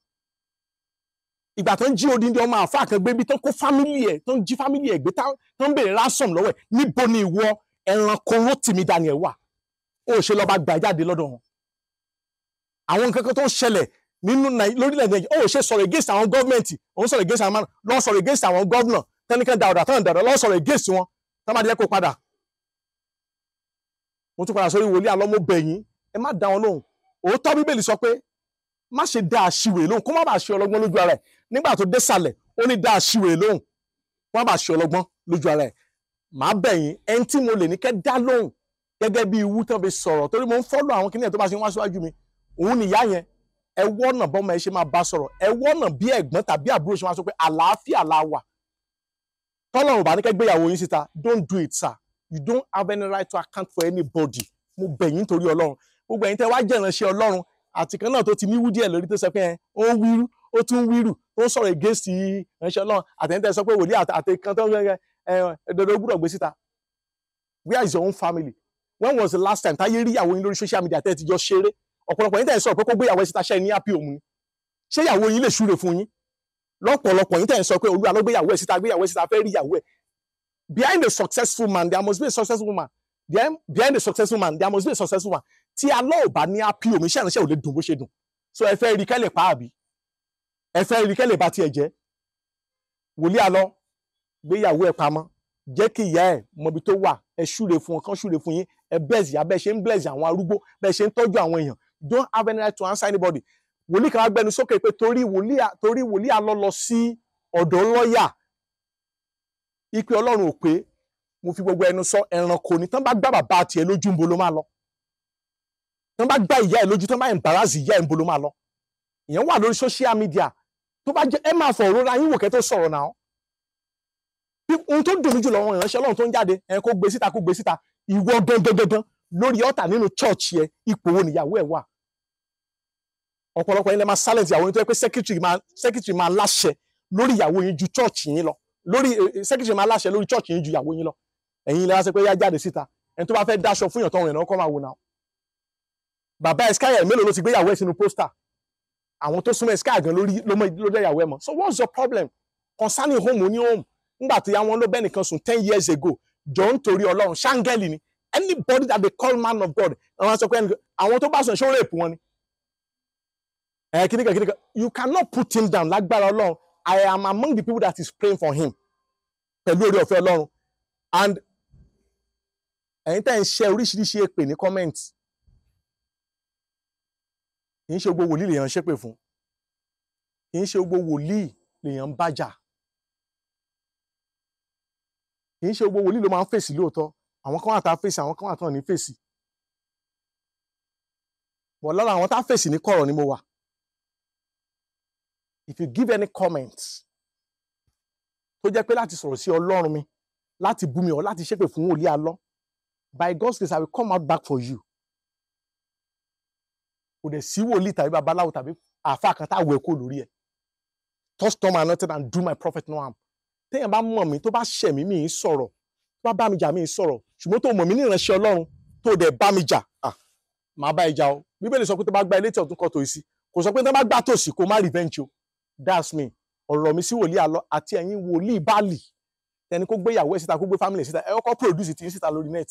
Ìgbà tó ń jí odindi ọmọ àfáà kan gbé, bí tó ń kó family ẹ̀, tó ń jí family ẹ̀ gbé, tó ń béèrè ransom lọ́wọ́ ẹ̀, níbo ni ìwọ ẹranko Rótìmí Daniel wà? Ó ṣe lọ bá gbà jáde lọ́dọ̀ wọn. Àwọn nǹkan kan tó ń ṣẹlẹ̀ nínú lórílẹ̀ Nàìjíríà, ó ṣe sọ̀rọ̀ against àwọn gọ́ọ̀mẹ̀ntì, òun sọ̀rọ̀ against àwọn, lọ sọ̀rọ̀ against àwọn governor tẹnikan dàọ̀dà tán dàọ̀dà, lọ sọ̀rọ̀ against wọn tán bá jẹ́ kó padà. Mo tún padà sórí wòlíì Àlọ́, mo bẹ̀ yín, ẹ má dá wọn lóhùn. Òótọ́ Bíbélì sọ pé má ṣe dá aṣiwèrè lóhùn kó má bàa ṣe ọlọ́gbọ́n lójú ara ẹ̀. Nígbà tó dé sàlẹ̀, ó ní dá aṣiwèrè lóhùn kó má bàa ṣe ọlọ́gbọ́n lójú ara ẹ̀. Màá bẹ̀ yín, ẹni tí mo lè ní kẹ́ dá lóhùn gẹ́gẹ́ bí iwu tán fi sọ̀rọ̀, torí mo ń follow àwọn kíní ẹ̀ tó bá ṣe ń wá síwájú mi, òun nìyá yẹn. Ẹ wọ́nà bọ́mọ ẹ ṣe máa bá sọ̀rọ̀, ẹ wọ́nà bí ẹ̀gbọ́n tàbí àbúrò ṣe máa sọ pé àlàáfíà la wà. Tọ́lọ́run bá ní kẹ́ gbéyàwó yín síta, don't do it, sir. You don't have any right to account for anybody. Mo bẹ̀ yín torí Ọlọ́run. Gbogbo ẹ̀yin tẹ́ wá jẹ́ ìránṣẹ́ Ọlọ́run àti kan náà tó ti níwú díẹ̀ lórí, tó sọ pé ẹ ó ń wíru, ó tún ń wíru, tó ń sọ̀rọ̀ against ìránṣẹ́ Ọlọ́run, àtẹ̀yìn tẹ́ sọ pé wòlíì àti kan tó ń ẹ ẹ dandan gbúdọ̀ gbé síta. Where is your own family? When was the last time táyé rí ìyàwó yín lórí social media tẹ́ ẹ ti jọ ṣeré? Ọ̀pọ̀lọpọ̀ yín tẹ́ ẹ sọ̀rọ̀ pé kó gbé ìyàwó ẹ síta, ṣe ní happy home ni? Ṣé ìyàwó yín lè ṣúre fún yín? Lọ́pọ̀lọpọ̀ yín tẹ́ ẹ sọ pé Olúwa ló gbé ìyàwó ẹ síta, gbé ìyàwó ẹ síta, fẹ́ rí ìyàwó ẹ. Behind a successful man, there must be a successful woman. Behind a successful man, there must be a successful woman. Tí alọ́ ò bá ní happy home, iṣẹ́ ìránṣẹ́ ò lè dùn bó ṣe dùn. So ẹ fẹ́ rí kẹ́lẹ̀ pa, àbí ẹ fẹ́ rí kẹ́lẹ̀ bá tiẹ̀ jẹ́? Wòlíì Àlọ́, gbéyàwó ẹ pamọ́, jẹ́ kí ìyá ẹ mọbi tó wà. Ẹ ṣúre fún wọn, kán ṣúre fún yín. Ẹ bless ìyá bẹ́ẹ̀ ṣe ń bless àwọn arúgbó, bẹ́ẹ̀ ṣe ń tọ́jú àwọn èèyàn. Don't have any right to answer anybody. Wòlíì kan wá gbẹnu sókè pé torí wòlíì Àlọ́ lọ sí ọ̀dọ̀ lọ́ọ̀yà, ipe Ọlọ́run ò pé. Mo fi gbogbo ẹnu sọ, ẹranko ni. Tán bá gbá bàbá tiẹ̀ lójú, ń bo ló máa lọ? Tán bá gbá ìyá ẹ lójú, tán bá embarrass ìyá ẹ, ń bo ló máa lọ? Ìyẹn wà lórí social media. Tó bá jẹ́ ẹ máa fọ̀ òrora yín wò kẹ́ tó sọ̀rọ̀ náà. Ohun tó dùn mí jù lọ́wọ́ ìránṣẹ́ Ọlọ́run tó ń jáde, ẹ kó gbé síta, kó gbé síta. Ìwọ gangan gangan lórí ọ̀tà nínú church yẹ, ipò wo nìyàwó ẹ̀ wà? Ọ̀pọ̀lọpọ̀ yín lẹ máa silent ìyàwó yín, tó yẹ pé secretary máa láṣẹ lórí ìyàwó yín ju church yín lọ, lórí secretary máa láṣẹ lórí church yín ju ìyàwó yín lọ. Ẹ̀yin lẹ wá sọ pé yá jáde síta. Ẹni tó bá fẹ́ dáṣọ fún ìyàn tọrùn ẹ̀ náà kọ́ máa wò náà. Bàbá Ẹ̀skáyà mélòó ló ti gbé ìyàwó ẹ̀ sínú poster? Àwọn tó súnmọ́ Ẹ̀skáyà gan lórí ló mọ ló dé ìyàwó ẹ̀ mọ́. So what's your problem concerning home oní home? Nígbà tí àwọn ló bẹ́ẹ̀ nìkan sùn 10 years ago, jọ ń torí Ọlọ́run, ṣáńgẹ́lì ni anybody that they call man of God. Àwọn sọ pé àwọn tó bá sùn, ṣó rape wọn ni? Ẹ kíníkan kíníkan, you cannot put him down. Lágbára Ọlọ́run, I am among the people that is praying for him pẹ̀lú orí ọ̀fẹ́ Ọlọ́run. And ẹ̀yin tẹ́ ń ṣe oríṣiríṣi èpè ní comment, kì í ṣe gbogbo wòlíì lèèyàn ṣépè fún, kì í ṣe gbogbo wòlíì lèèyàn ń bájà, kì í ṣe gbogbo wòlíì ló máa ń fèsì. Lóòótọ́, àwọn kan wà tá fèsì, àwọn kan wà tán ní fèsì bọ̀. Lára àwọn tá fèsì ní kọ̀rọ̀ ni mo wà. If you give any comment tó jẹ́ pé láti sọ̀rọ̀ sí Ọlọ́run mi, láti bú mi or láti ṣépè fún wòlíì Àlọ́, by God's grace, I will come out back for you. Kò dẹ̀ sí wòlíì tàbí babaláwo tàbí àáfàá kan tá àwọ̀ ẹ̀kọ́ lórí ẹ̀. Touch not my anointed and do my prophet no harm. Téèyàn bá mọ̀ mí, tó bá ṣẹ̀ mí, mi ń sọ̀rọ̀. Tó bá bá mi jà, mi ń sọ̀rọ̀. Ṣùgbọ́n tó mọ̀ mí ní ìránṣẹ́ Ọlọ́run, tó dẹ̀ bá mi jà, ah, màá bá ẹ jà o. Bíbélì sọ pé tó bá gbá ilé tí ọ̀tún kọ tòsí, kò sọ pé tó bá gbá tòsí kó má revenge o. That's me. Ọ̀rọ̀ mi sí wòlíì Àlọ́ àti ẹ̀yin wòlíì Báàlì tẹni kó gbé ìyàwó ẹ̀ síta, kó gbé family síta, ẹ kọ́kọ́ produce ti yín síta lórí net.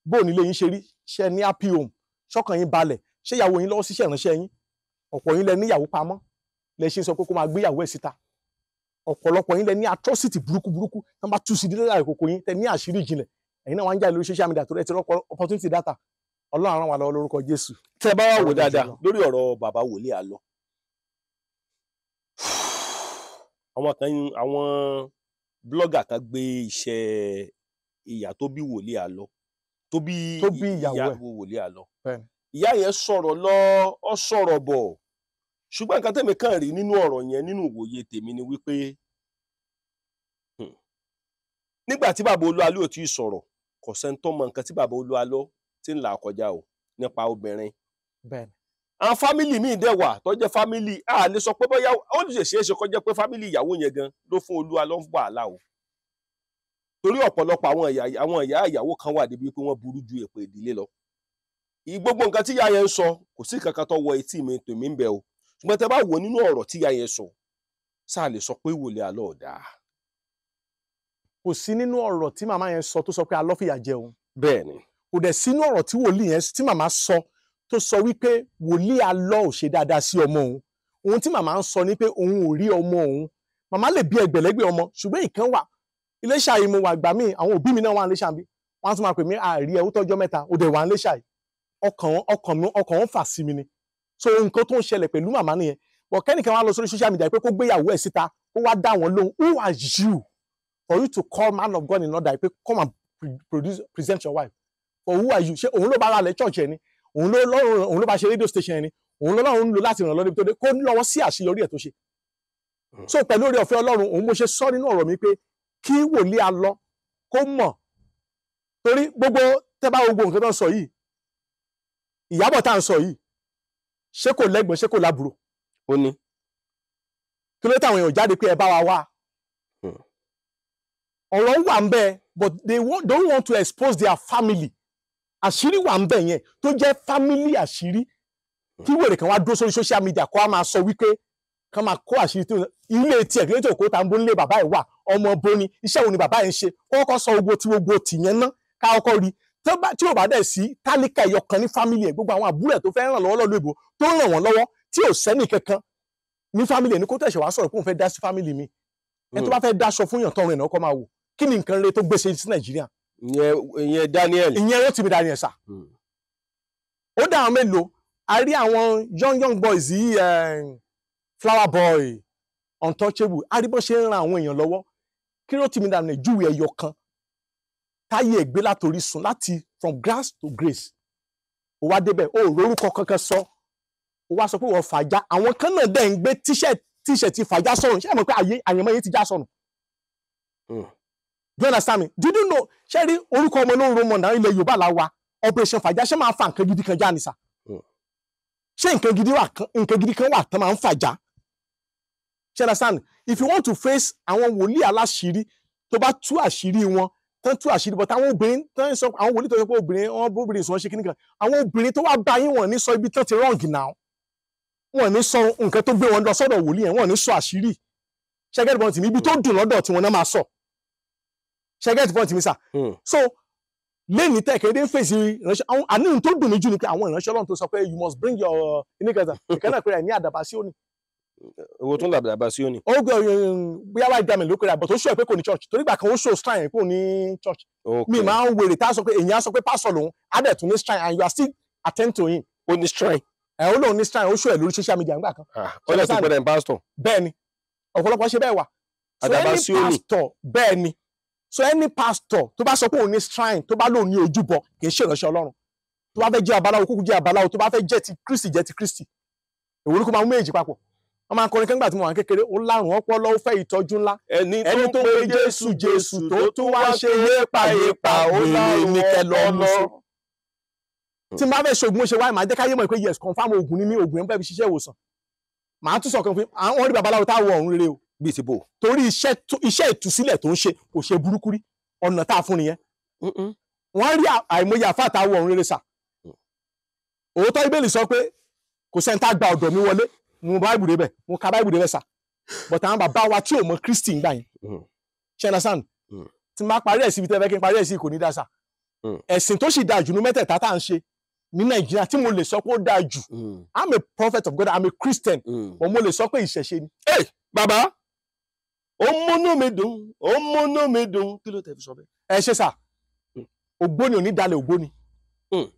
Bó ní ilé yín ṣe rí? Ṣe ní happy home? Ṣọ́kàn yín balẹ̀? Ṣé ìyàwó yín lọ́wọ́ síṣẹ́ ìránṣẹ́ yín? Ọ̀pọ̀ yín lẹ níyàwó pamọ́ lẹ ṣe sọ pé kó máa gbé ìyàwó ẹ̀ síta. Ọ̀pọ̀lọpọ̀ yín lẹ ní atrocity burúkú burúkú tán bá tú sí dídá àkókò yín, tẹ ní àṣírí ìjìnlẹ̀. Ẹ̀yin náà wá ń jáde lórí social media tó rẹ ti rọ́pò opportunity data. Ọlọ́run ràn wá lọ́wọ́ lórúkọ Jésù. Tẹ́ bá wà wò Ọlọ́run dáadáa jùlọ. lórí ọ̀rọ̀ bàbá wòlíì Àlọ́, àwọn kan, àwọn blogger kan gbé iṣẹ́ ìyá tó bí wòlíì Àlọ́, tó bí Tó bí ìyàwó ẹ̀. Wòlíì Àlọ́. Bẹ́ẹ̀ni. Ìyá yẹn sọ̀rọ̀ lọ, ọ sọ̀rọ̀ bọ̀, ṣùgbọ́n nǹkan tẹ̀mí kàn rí nínú ọ̀rọ̀ yẹn, nínú ìwòye tèmi, ni wípé nígbà tí bàbá Olúalọ́ ò tí ì sọ̀rọ̀, kò sẹ́ni tó mọ nǹkan tí bàbá Olúalọ́ ti ń là kọjá o nípa obìnrin. Àwọn family míì dẹ̀ wà tó jẹ́ family, a lè sọ pé bóyá ó lè ṣeé ṣe kó jẹ́ pé family ìyàwó yẹn gan ló fún Olúalọ́ ń wàhálà o, torí ọ̀pọ̀lọpọ̀ àwọn ìyá ìyàwó kan wà débi pé wọ́n burú ju èpè ìdílé lọ. Gbogbo nǹkan tí ìyá yẹn ń sọ, kò sí kankan tó wọ etí mi tèmi ń bẹ o. Ṣùgbọ́n tẹ bá wò nínú ọ̀rọ̀ tí ìyá yẹn sọ, sáà lè sọ pé wòlé Àlọ́ ọ̀dà? Kò sí nínú ọ̀rọ̀ tí màmá yẹn sọ tó sọ pé Alọ́ fìyà jẹ òun. Bẹ́ẹ̀ ni. Kò dẹ̀ sínú ọ̀rọ̀ tí wòlíì yẹn tí màmá sọ. tó sọ wípé wòlíì alọ́ ò ṣe dáadáa sí ọmọ òun. Ohun tí màmá ń sọ ni pé òun ò rí ọmọ òun. Màmá lè bí ẹgbẹ̀lẹ́gbẹ̀ ọmọ, ṣùgbọ́n ìkan wà. Iléṣà yìí mo wà gbà míì, àwọn òbí mi náà wà níléṣà bí. Wọ́n á tún máa pè mí, àárí ẹ, ó tọ́jọ́ mẹ́ta, ó dẹ̀ wà níléṣà yìí. Ọkàn wọn fà sí mi ni. So nǹkan tó ń ṣẹlẹ̀ pẹ̀lú màmá nìyẹn. But kẹ́nìkan wá lọ sórí social media pé kó gbéyàwó ẹ̀ síta, kó wá dá wọn lóhùn. Who are you for you to call man of God in order pé come and present your wife? For who are you? Ṣé òun ló bá ra lẹ̀ church ẹ̀ ni? Òun ló lọ́rùn, òun ló bá ṣe radio station ẹ̀ ni? Òun lọ́lọ́run ń lò láti ràn lọ́dún tó dé kó lọ́wọ́ sí àṣeyọrí ẹ̀ tó ṣe. So pẹ̀lú oore ọ̀fẹ́ Ọlọ́run, òun mo ṣe sọ nínú ọ̀rọ̀ mi pé kí wòlíì alọ́ kó mọ̀, torí gbogbo tẹ́ bá gbogbo nǹkan tó ń sọ yìí, Ìyábọ̀ tá à ń sọ yìí, ṣé kò lẹ́gbọ̀n, ṣé kò lábúrò? Ó ní. Kí ló táwọn èèyàn jáde pé ẹ bá wa wá? Ọ̀rọ̀ wà ń bẹ, but they don't want to expose their family. Àṣírí wà ń bẹ yẹn tó jẹ́ family àṣírí. Kí wèrè kan wá dúró sórí social media kó wá máa sọ wípé kán máa kó àṣírí tó ilé tiẹ̀, kí ló tó kó ta ń bó nílé bàbá ẹ̀ wà, ọmọ boni, iṣẹ́ wo ni bàbá ẹ̀ ń ṣe, kó kọ́kọ́ sọ gbogbo tí gbogbo tìyẹn ná ká kọ́kọ́ rí. Tí ò bá dẹ̀ sí tálíkà ẹ̀yọ kan ní family ẹ̀, gbogbo àwọn àbúrò ẹ̀ tó fẹ́ ràn lọ́wọ́ lọ́lọ́ ìbò tó ràn wọ́n lọ́wọ́ tí ò sẹ́nì kankan ní family ẹ̀ ní kó tẹ̀sẹ̀ wá sọ̀rọ̀ pé òun fẹ́ dá sí family mi. Ẹni tó bá fẹ́ dáṣọ fún yàn tọrùn ẹ̀ náà kọ́ máa wò kí ni nǹkan rere tó gbèsè sí Nàìjíríà. Ìyẹn Daniel. Ìyẹn Rotimi Daniel sà. Ó dá àwọn mélòó, a rí àwọn young young boys yìí, Flower Boy, Untouchable, a rí bó ṣe ń ran àwọn èèyàn lọ́wọ́. Kí Rotimi Daniel júwe ẹyọ kan táyé ẹ̀gbẹ́ látòrí sùn láti from grass to grace. Ó wá débẹ̀, ó rórúkọ kankan sọ, ó wá sọ pé wọ́n fàájà. Àwọn kan náà dẹ̀ ń gbé tíṣẹ̀tì fàájà sọ̀rùn. Ṣé ẹ mọ̀ pé àyànmọ́ yìí ti já sọnù? Do you understand me? Did you know? Ṣé rí orúkọ ọmọ ló ń ro mọ̀nà ilẹ̀ Yorùbá la wa? Operation fàájà ṣé máa ń fa nǹkan gidi kan já ni sà? Ṣé nǹkan gidi kan wà tán máa ń fàjà? Ṣé understand? If you want to face àwọn wòlíì aláṣírí, tó bá tú àṣírí wọn, tán tú àṣírí, but àwọn obìnrin tán sọ, àwọn wòlíì tó sọ pé obìnrin wọn bóbìnrin sọ ṣe kíní kan, àwọn obìnrin tó wá bá yín wọn ní sọ ibi tán ti wrong now. Wọn ní sọ nǹkan tó gbé wọn lọ sọ́dọ̀ wòlíì yẹn, wọn ní sọ àṣírí. Ṣé get point mi? Ibi tó dùn lọ́dọ̀ tí wọn náà máa sọ. Ṣé get point mi sà? So lẹ́ni tẹ̀kẹ́dẹ́ ń fèsì ìránṣẹ́, àwọn àníyàn tó dùn mí jù ni pé àwọn ìránṣẹ́ Ọlọ́run tó sọ pé you must bring your ìníkẹta ìkẹ́nà pé rẹ̀ ní àdàbà sí òní. Owó tó ń dàbà sí òní. Ó gbé bóyá wáyé dàmì ló pera, but ó ṣó ẹ pé kò ní church, torí ìgbà kan ó ṣó shrine pé kò ní church. Mi máa ń wèrè tá a sọ pé èèyàn á sọ pé pásọ̀ lòun á dẹ̀ tún ní shrine and you are still attend to him. Ó ní shrine. Ẹ ó lóun ní shrine, ó ṣó ẹ lórí social media nígbà kan. Ó lè tún pẹ́ dẹ̀ pásítọ̀. Bẹ́ẹ̀ni, ọ̀pọ̀lọpọ̀ ṣe bẹ́ẹ̀ wà. Àdàbà sí òní. Bẹ́ẹ̀ni, so any pastor tó bá sọ pé òun ní shrine, tó bá lóun ní ojúbọ, kì í ṣe ìránṣẹ́ Ọlọ́run. Tó bá fẹ́ jẹ́ abaláwo, kúkú jẹ́ abaláwo. Tó bá fẹ́ jẹ́ ti Kristi, jẹ́ ti Kristi. Èwo ni kó máa mú méjì papọ̀? Wọ́n máa ń kọrin kẹ́ngbà tí mo wà ní kékeré, ó lárùn ọpọlọ, ó fẹ́ ìtọ́jú ńlá. Ẹni tó pe Jésù Jésù tó tún wá ṣe yépa yépa, ó lárùn ọpọlọ. Tí n bá fẹ́ ṣoògùn, mo ṣe wáyé, màá jẹ́ káyé mọ̀ pé yes, confirm oògùn ni mí, oògùn yẹn fẹ́ fi ṣiṣẹ́ ìwòsàn. Màá tún sọ̀kan fún àwọn rí babaláwo tá a wọ ọ̀run rere o. Bíi ti bò. Torí iṣẹ́ ìtúsílẹ̀ tó ń ṣe kò ṣe burúkú rí, ọ̀nà tá a fún nìyẹn. Wọ́n rí àìmọye àfáà tá a wọ ọ̀run rere sà. Òótọ́ Bíbélì sọ pé kò sẹ́ni tá a gba ọ̀dọ̀ mi wọlé, mo báìbù débẹ̀, mo ka báìbù débẹ̀ sà. But àwọn bàbá wa tí ò mọ Kristi ń gbà yẹn. Ṣé understand? Tí n bá parí ẹ̀ síbi tẹ́ fẹ́ kí n parí ẹ̀ sí, kò ní dá sà. Ẹ̀sìn tó sì dáa jù ní mẹ́tẹ̀ẹ̀ta tá à ń ṣe ní Nàìjíríà tí mo lè sọ pé ó dáa jù. I'm a prophet of God, I'm a Christian. But mo lè sọ pé ìṣẹ̀ṣe ni. Ẹ bàbá, ó múnú mi dùn, ó múnú mi dùn. Kí ló tẹ́ fi sọ bẹ́ẹ̀? Ẹ ṣe sà, ògbóni ò ní dalẹ̀ ògbóni,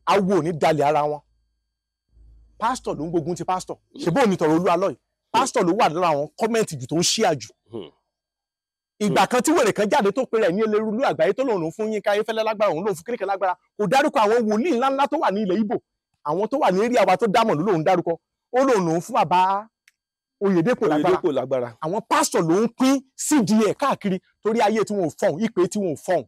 awo ò ní dalẹ̀ ara wọn. Pásítọ̀ ló ń gbógun ti pásítọ̀, ṣèbó ò ní tọ̀rọ̀ Olúwa lọ́yìí. Pásítọ̀ ló wà lára àwọn kọ́mẹ́ǹtì jù tó ń ṣíà jù. Ìgbà kan tí wèrè kan jáde tó pe rẹ̀ ní elerúlú àgbáyé tó lòun fún Yínká Ayéfẹ́lẹ́ lágbára, òun lòun fún kíríkẹ́ lágbára, kò dárúkọ àwọn wòlíì ńláńlá tó wà ní ilẹ̀ Ìgbò, àwọn tó wà ní eré àwa tó dámọ̀ ló lòun dárúkọ, ó lòun lòun fún bàbá Oyèdépò lágbára. Àwọn pásítọ̀ ló ń pín CDA káàkiri torí ayé tí wọn ò fọhùn, ìpè tí wọn ò fọhùn.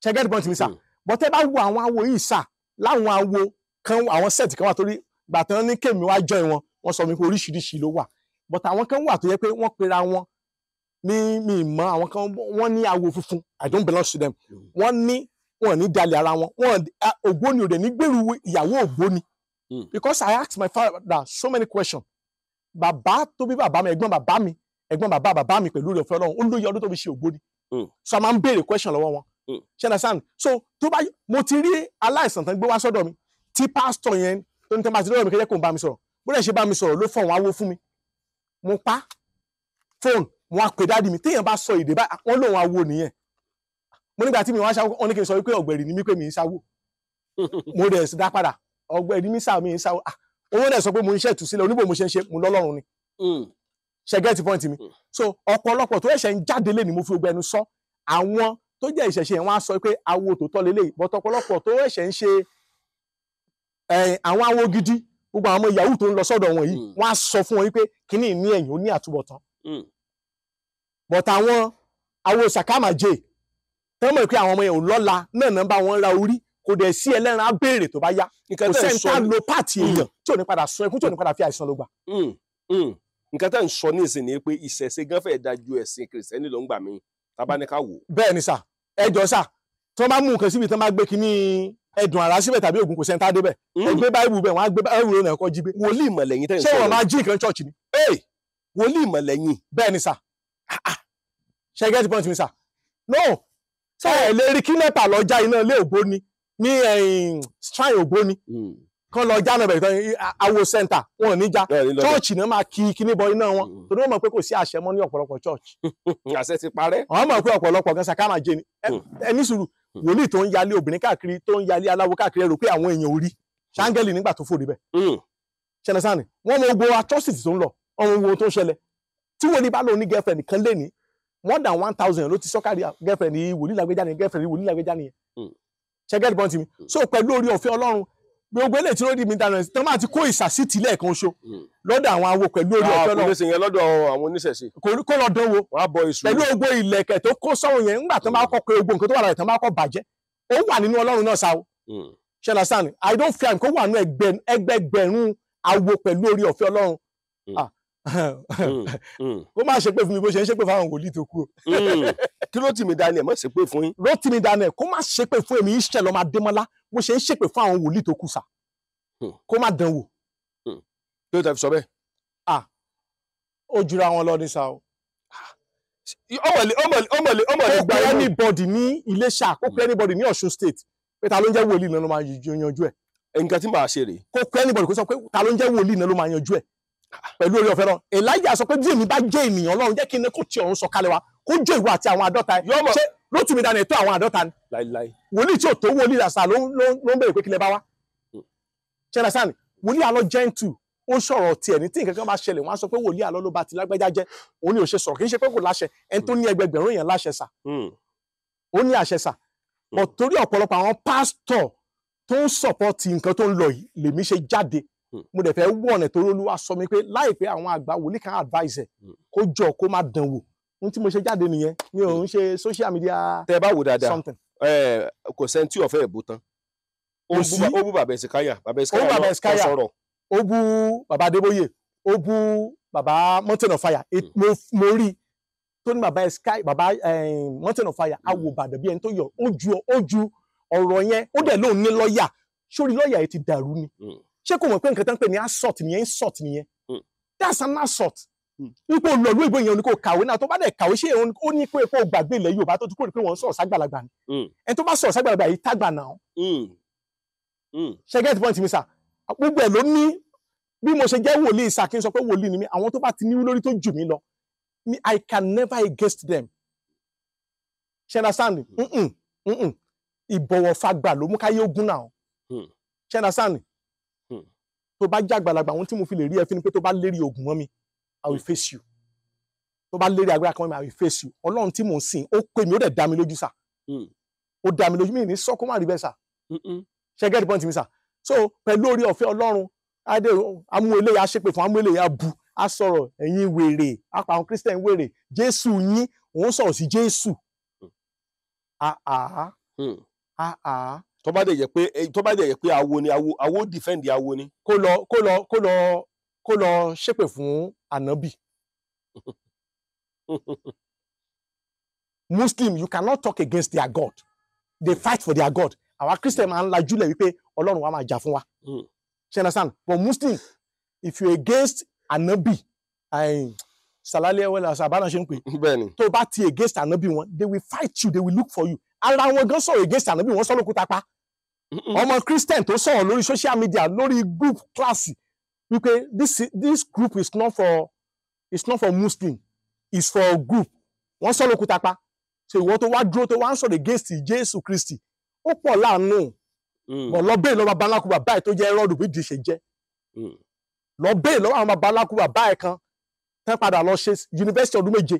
Ṣé get point mi sà? Bọ́tẹ́ bá wo àwọn awo yìí sà, láwọn awo kan, àwọn set kan wà torí gbàtàn ní kémi wá join wọn, wọ́n sọ mi pé oríṣiríṣi ló wà. But àwọn kan wà tó yẹ pé wọ́n pera wọn ní mi mọ̀, àwọn kan wọ́n ní awo funfun, I don't belong to them. Wọ́n ní wọ́n ní dalẹ̀ ara wọn, wọ́n ògbóni ò dẹ̀ ní gbèrú ìyàwó ògbóni. Because I asked my father so many questions. Bàbá tó bí bàbá mi, ẹ̀gbọ́n bàbá mi, ẹ̀gbọ́n bàbá bàbá mi pẹ̀lú ìrẹ̀fẹ́ Ọlọ́run, ó lóye ọdún tó fi ṣe ògbóni. So a máa ń béèrè question lọ́wọ́ wọn. Ṣé understand? So tó bá mo ti rí aláìsàn tán gbé wá sọ́dọ̀ mi, Tí pásítọ̀ yẹn tó ní tẹ́ bá ti lọ́rọ̀ mi kẹ́jẹ́ kó ń bá mi sọ̀rọ̀, bó dẹ̀ ṣe bá mi sọ̀rọ̀ ló fọ̀hún awo fún mi. Mo pa fóònù, mo wá pè dáàdì mi. Téèyàn bá sọ èdè báyìí, wọ́n lòun awo nìyẹn. Mo nígbà tí mi wá ṣáwó, wọ́n ní kí n sọ wípé ọ̀gbẹ̀rì ni mí, pé mi ń ṣáwó. Mo dẹ̀ dá padà, ọ̀gbẹ̀rì mi sáà mi ń ṣáwó. Owó dẹ̀ sọ pé mo ń ṣe ìtúsílẹ̀, oníbò mo ṣe ń ṣe, mo lọ́lọ́run ni. Ṣe get point mi? So ọ̀pọ̀lọpọ̀ tó ẹ̀ṣẹ̀ ń jáde lé ni mo fi gbogbo ẹnu sọ. Àwọn tó jẹ́ ìṣẹ̀ṣe yẹn wọ́n á sọ pé awo tòótọ́ lélẹ́yìí, but ọ̀pọ̀lọpọ̀ tó ẹ̀ṣẹ̀ ń ṣe àwọn awo gidi, gbogbo àwọn ọmọ yahoo tó ń lọ sọ́dọ̀ wọn yìí, wọ́n á sọ fún wọn wípé kíní ní ẹ̀yìn ó ní àtúbọ̀tán. But àwọn awo sàkámàjè tán mọ̀ pé àwọn ọmọ yẹn ò lọ́la náà náà bá wọn ra orí, kò dẹ̀ sí ẹlẹ́ran á béèrè tó bá yá. Kò sẹ́ni tá lo páàtì èèyàn tí ò ní padà sun ẹkún, tí ò ní padà fi àìsàn ló gbà. Nǹkan tẹ́ ń sọ ní ìsìn ni pé ìṣẹ̀ṣe gan fẹ́ẹ́ dájú ẹ̀sìn kìrìsìtẹ́nì ló ń gbà mí tábánikà wò. Bẹ́ẹ̀ ni sà, ẹ jọ sà, tí wọ́n bá mú nǹkan síbi tí wọ́n bá gbé kínní ẹ̀dùn àrá síbẹ̀ tàbí ògùn, kò sẹ́ni tá débẹ̀. Ẹ gbé báìbù bẹ̀, wọ́n á gbé báìbù lónà ẹ̀kọ́ jí gbé. Wòlíì ìmọ̀lẹ́yìn tẹ́ ń sọ. Ṣé wọ́n máa jí nǹkan church ni? Wòlíì ìmọ̀lẹ́yìn. Bẹ́ẹ̀ ni sà. Ṣé get point mi sà? No, ṣé ẹ lè rí kí NEPA lọ já iná ilé Ògbóni ní shrine Ògbóni kán lọ já náà bẹ̀rẹ̀ tán awo center wọn ò ní já. Church náà máa kí kíní bọ iná wọn, torí wọ́n mọ̀ pé kò sí àṣẹ mọ́ ní ọ̀pọ̀lọpọ̀ church. Àṣẹ ti parẹ́. Wọ́n mọ̀ pé ọ̀pọ̀lọpọ̀ gan sàkámà jẹ ni. Ẹ ní sùúrù, wòlíì tó ń yalé obìnrin káàkiri, tó ń yalé aláwo káàkiri, ẹ rò pé àwọn èèyàn ò rí ṣáńgẹ́lì nígbà tó fò níbẹ̀. Ṣẹlẹsán ni wọ́n mọ gbogbo atrocity tó ń lọ, wọ́n mọ gbogbo tó ń ṣẹlẹ̀. Tí wòlíì bá lóun ní girlfriend kan lé ní more than 1,000 ló ti sọ́kàrí girlfriend ní wòlíì lágbèjà ni, girlfriend ní wòlíì lágbèjà nìyẹn. Ṣe get point mi? So pẹ̀lú orí ọ̀fẹ́ Ọlọ́run, gbogbo eléyìí tí ó rí mi dáná tí wọ́n máa ti kó ìsàsítì lẹ́ẹ̀kan ṣo lọ́dọ̀ àwọn awo pẹ̀lú orí ọ̀fẹ́ Ọlọ́run. Kò lè ṣe yẹn lọ́dọ̀ àwọn oníṣẹ̀ṣe. Kó lọ dánwò. Wọ́n á bọ èṣù. Pẹ̀lú ogbó ìlẹ̀kẹ̀ tó kó sọ́run yẹn, nígbà tó máa kọ́ pé ogbó nǹkan tó wà lára tó máa kọ́ bàjẹ́, ó wà nínú Ọlọ́run náà sa o. Ṣe understand? I don't fear him, kó wà nínú ẹgbẹgbẹ̀rún awo pẹ̀lú orí ọ̀fẹ́ Ọlọ́run. Kó má ṣe pé fún mi bó ṣe ń ṣe pé fáwọn wòlíì tó kú o. Kí Rótìmí Daniel má ṣe pé fún yín. Rótìmí Daniel kó má ṣe pé fún èmi Israel ọmọ Adémọ́lá bó ṣe ń ṣèpè fún àwọn wòlíì tó kù sà. Kó má dán wò. Kí ló tẹ́ fi sọ bẹ́ẹ̀? Ó jura wọn lọ ní sa o. Ọmọlẹ kó pe anybody ní Iléṣà, kó pe anybody ní Ọ̀ṣun state pé ta ló ń jẹ́ wòlíì náà ló máa yanjú ẹ̀. Nǹkan tí màá ṣe rèé. Kó pe anybody kó sọ pé ta ló ń jẹ́ wòlíì náà ló máa yanjú ẹ̀. Pẹ̀lú orí ọ̀fẹ́ náà, Elijah sọ pé bí èmi bá jẹ́ ènìyàn Ọlọ́run, jẹ́ kí iná kó ti ọ̀run sọ̀kalẹ̀ wá, kó jó ìwọ àti àwọn àádọ́ta ẹ̀. Ṣé Rótìmí Daniel tó àwọn àádọ́ta ni? Wòlíì tí ò tó wòlíì àṣà ló ń béèrè pé kí lẹ bá wá. Ṣé ẹ sàn? Wòlíì àlọ́ gentle, ó sọ̀rọ̀ tiẹ̀ ní tí nǹkan kan bá ṣẹlẹ̀, wọ́n á sọ pé wòlíì àlọ́ ló bá ti lágbájá jẹ́, òun ni ò ṣe sọ̀rọ̀, kì í ṣe pé kò láṣẹ, ẹni tó ní ẹgbẹgbẹ̀rún èèyàn láṣẹ sà. Ó ní àṣẹ sà. Torí ọ̀pọ̀lọpọ̀ àwọn pásítọ̀ tó ń sọ̀pọ̀tì nǹkan tó ń lọ yìí lèmi ṣe jáde. Mo dẹ̀ fẹ́ wọ̀nà torí Olúwa sọ mi pé láìpẹ́ àwọn àgbà wòlíì kan advice ẹ̀ kó jọ kó má dán wò. Ohun tí mo ṣe jáde nìyẹn, mi ò ń ṣe social media. Tẹ́ bá wò dáadáa, kò sẹ́ni tí ọ̀fẹ́ ẹ̀bù tán. Ó bú bàbá Ẹ̀sìkáyà, bàbá Ẹ̀sìkáyà sọ̀rọ̀. Ó bú bàbá Adébóyè, ó bú bàbá Mountain of Fire. Mo rí tó ní bàbá Ẹ̀sìkáyà, bàbá Mountain of Fire, awò Ìbàdàn bí ẹni tó yọ, ó ju ọ̀rọ̀ yẹn, ó dẹ̀ lóun ní lọ́ọ̀yà. Sórí lọ́ọ̀yà yìí ti dàrú ni. Ṣé kò mọ̀ pé nǹkan tó ń pè ní assault nìyẹn, insult nìyẹn? That's an assault. Wípé o lọ ìlú ìbò yẹn, o ní kò kàwé náà, tó bá dẹ̀ kàwé ṣé ó ní pé kó gbàgbé ilẹ̀ Yorùbá tó ti kúrò pé wọ́n ń sọ̀rọ̀ ságbàlagbà ni. Ẹni tó bá sọ̀rọ̀ ságbàlagbà yìí tágbà náà. Ṣé get point mi sà? Gbogbo ẹ̀ ló ní bí mo ṣe jẹ́ wòlíì sà, kí n sọ pé wòlíì ni mí, àwọn tó bá ti ní lórí tó jù mí lọ, I can never against them. Ṣé understand? Ìbọ̀wọ̀ fagbà ló mú káyé ogun náà. Ṣé understand? Tó bá jágbàlagbà, àwọn tí mo fi lè rí ẹ fi ni pé tó bá lérí ogun mọ́ mi, I will face you. Tó bá lérí agbára kan mọ́ mi, I will face you. Ọlọ́run tí mò ń sìn, ó pè mí, ó dẹ̀ dá mi lójú sà. Ó dá mi lójú, mi ní sọ kó má rí bẹ́ẹ̀ sà. Ṣé get the point mi sà? So pẹ̀lú orí ọ̀fẹ́ Ọlọ́run, adé amú eléyà ṣépè fún, amú eléyà bu, á sọ̀rọ̀ ẹ̀yin wèrè, á pa àwọn Christian wèrè, Jésù yín, òun sọ̀rọ̀ sí Jésù. Tó bá dẹ̀ jẹ́ pé awo ni, awo defend awo ni. Kó lọ ṣépè fún ànábì. Muslim, you cannot talk against their God. They fight for their God. Our Christian máa ń lajúlẹ̀ wípé Ọlọ́run wa máa jà fún wa. Ṣé understand? But Muslim, if you against ànábì, sàlálẹ̀ ẹwẹ́lẹ̀ àbánà ṣe ń pè. Bẹ́ẹ̀ni. Tó bá ti against ànábì wọn, they will fight you, they will look for you. Ara wọn gan sọ̀rọ̀ against ànábì wọn, sọ lókúta pa. Ọmọ Christian tó sọ̀rọ̀ lórí social media, lórí group class, wípé this group is not for, it's not for Muslim, it's for group, wọ́n sọ lókùúta pa. So ìwọ tó wá dúró, tó wá ń sọ̀rọ̀ against Jésù Kristi, ó pọ̀ láàánú. Bọ̀ lọ bẹ́ẹ̀ lọ́wọ́ babaláku bàbá ẹ̀ tó jẹ́ Hẹ́rọ́dù bí ìdí ṣe jẹ́. Lọ bẹ́ẹ̀ lọ́wọ́ àwọn babaláku bàbá ẹ̀ kan tán padà lọ ṣe yunifásitì ọdún 7.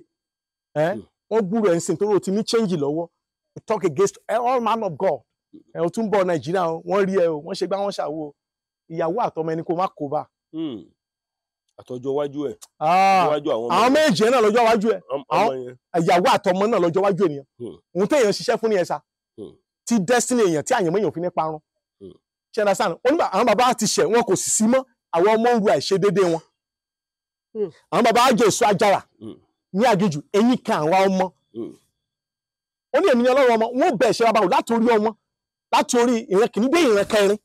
Wọ́n gbúrò ẹ̀ ń sìn torí o ti ní change lọ́wọ́. You talk against all man of God. Ẹ̀ o tún bọ̀ Nàìjíríà, wọ́n rí ẹ o, wọ́n ṣe gbá, wọ́n ṣàwo. Ìyàwó àtọmọ ẹni kó má kó bá. Àtọjọ́ iwájú ẹ̀. Àwọn méjì náà lọ́jọ́ iwájú ẹ̀, ìyàwó àtọmọ náà lọ́jọ́ iwájú ènìyàn. Òun téèyàn ṣiṣẹ́ fún ni ẹ̀ sá, tí destiny èèyàn, tí àyànmọ́ èèyàn fi ní parun. Ṣe ẹ̀dá sáà onígbà àwọn bàbá ti ṣẹ̀, wọn kò sì sí mọ́, àwọn ọmọ ń ru àìṣedédé wọn. Àwọn bàbá á jẹ èso àjàrà ní aginjù, eyín kan àwọn ọmọ. Ó ní èmi ní Ọlọ́run ọmọ wọn ò bẹ̀ ṣe bàbá wò láti orí ọmọ, láti orí ìran kìíní dé ìran kẹrin.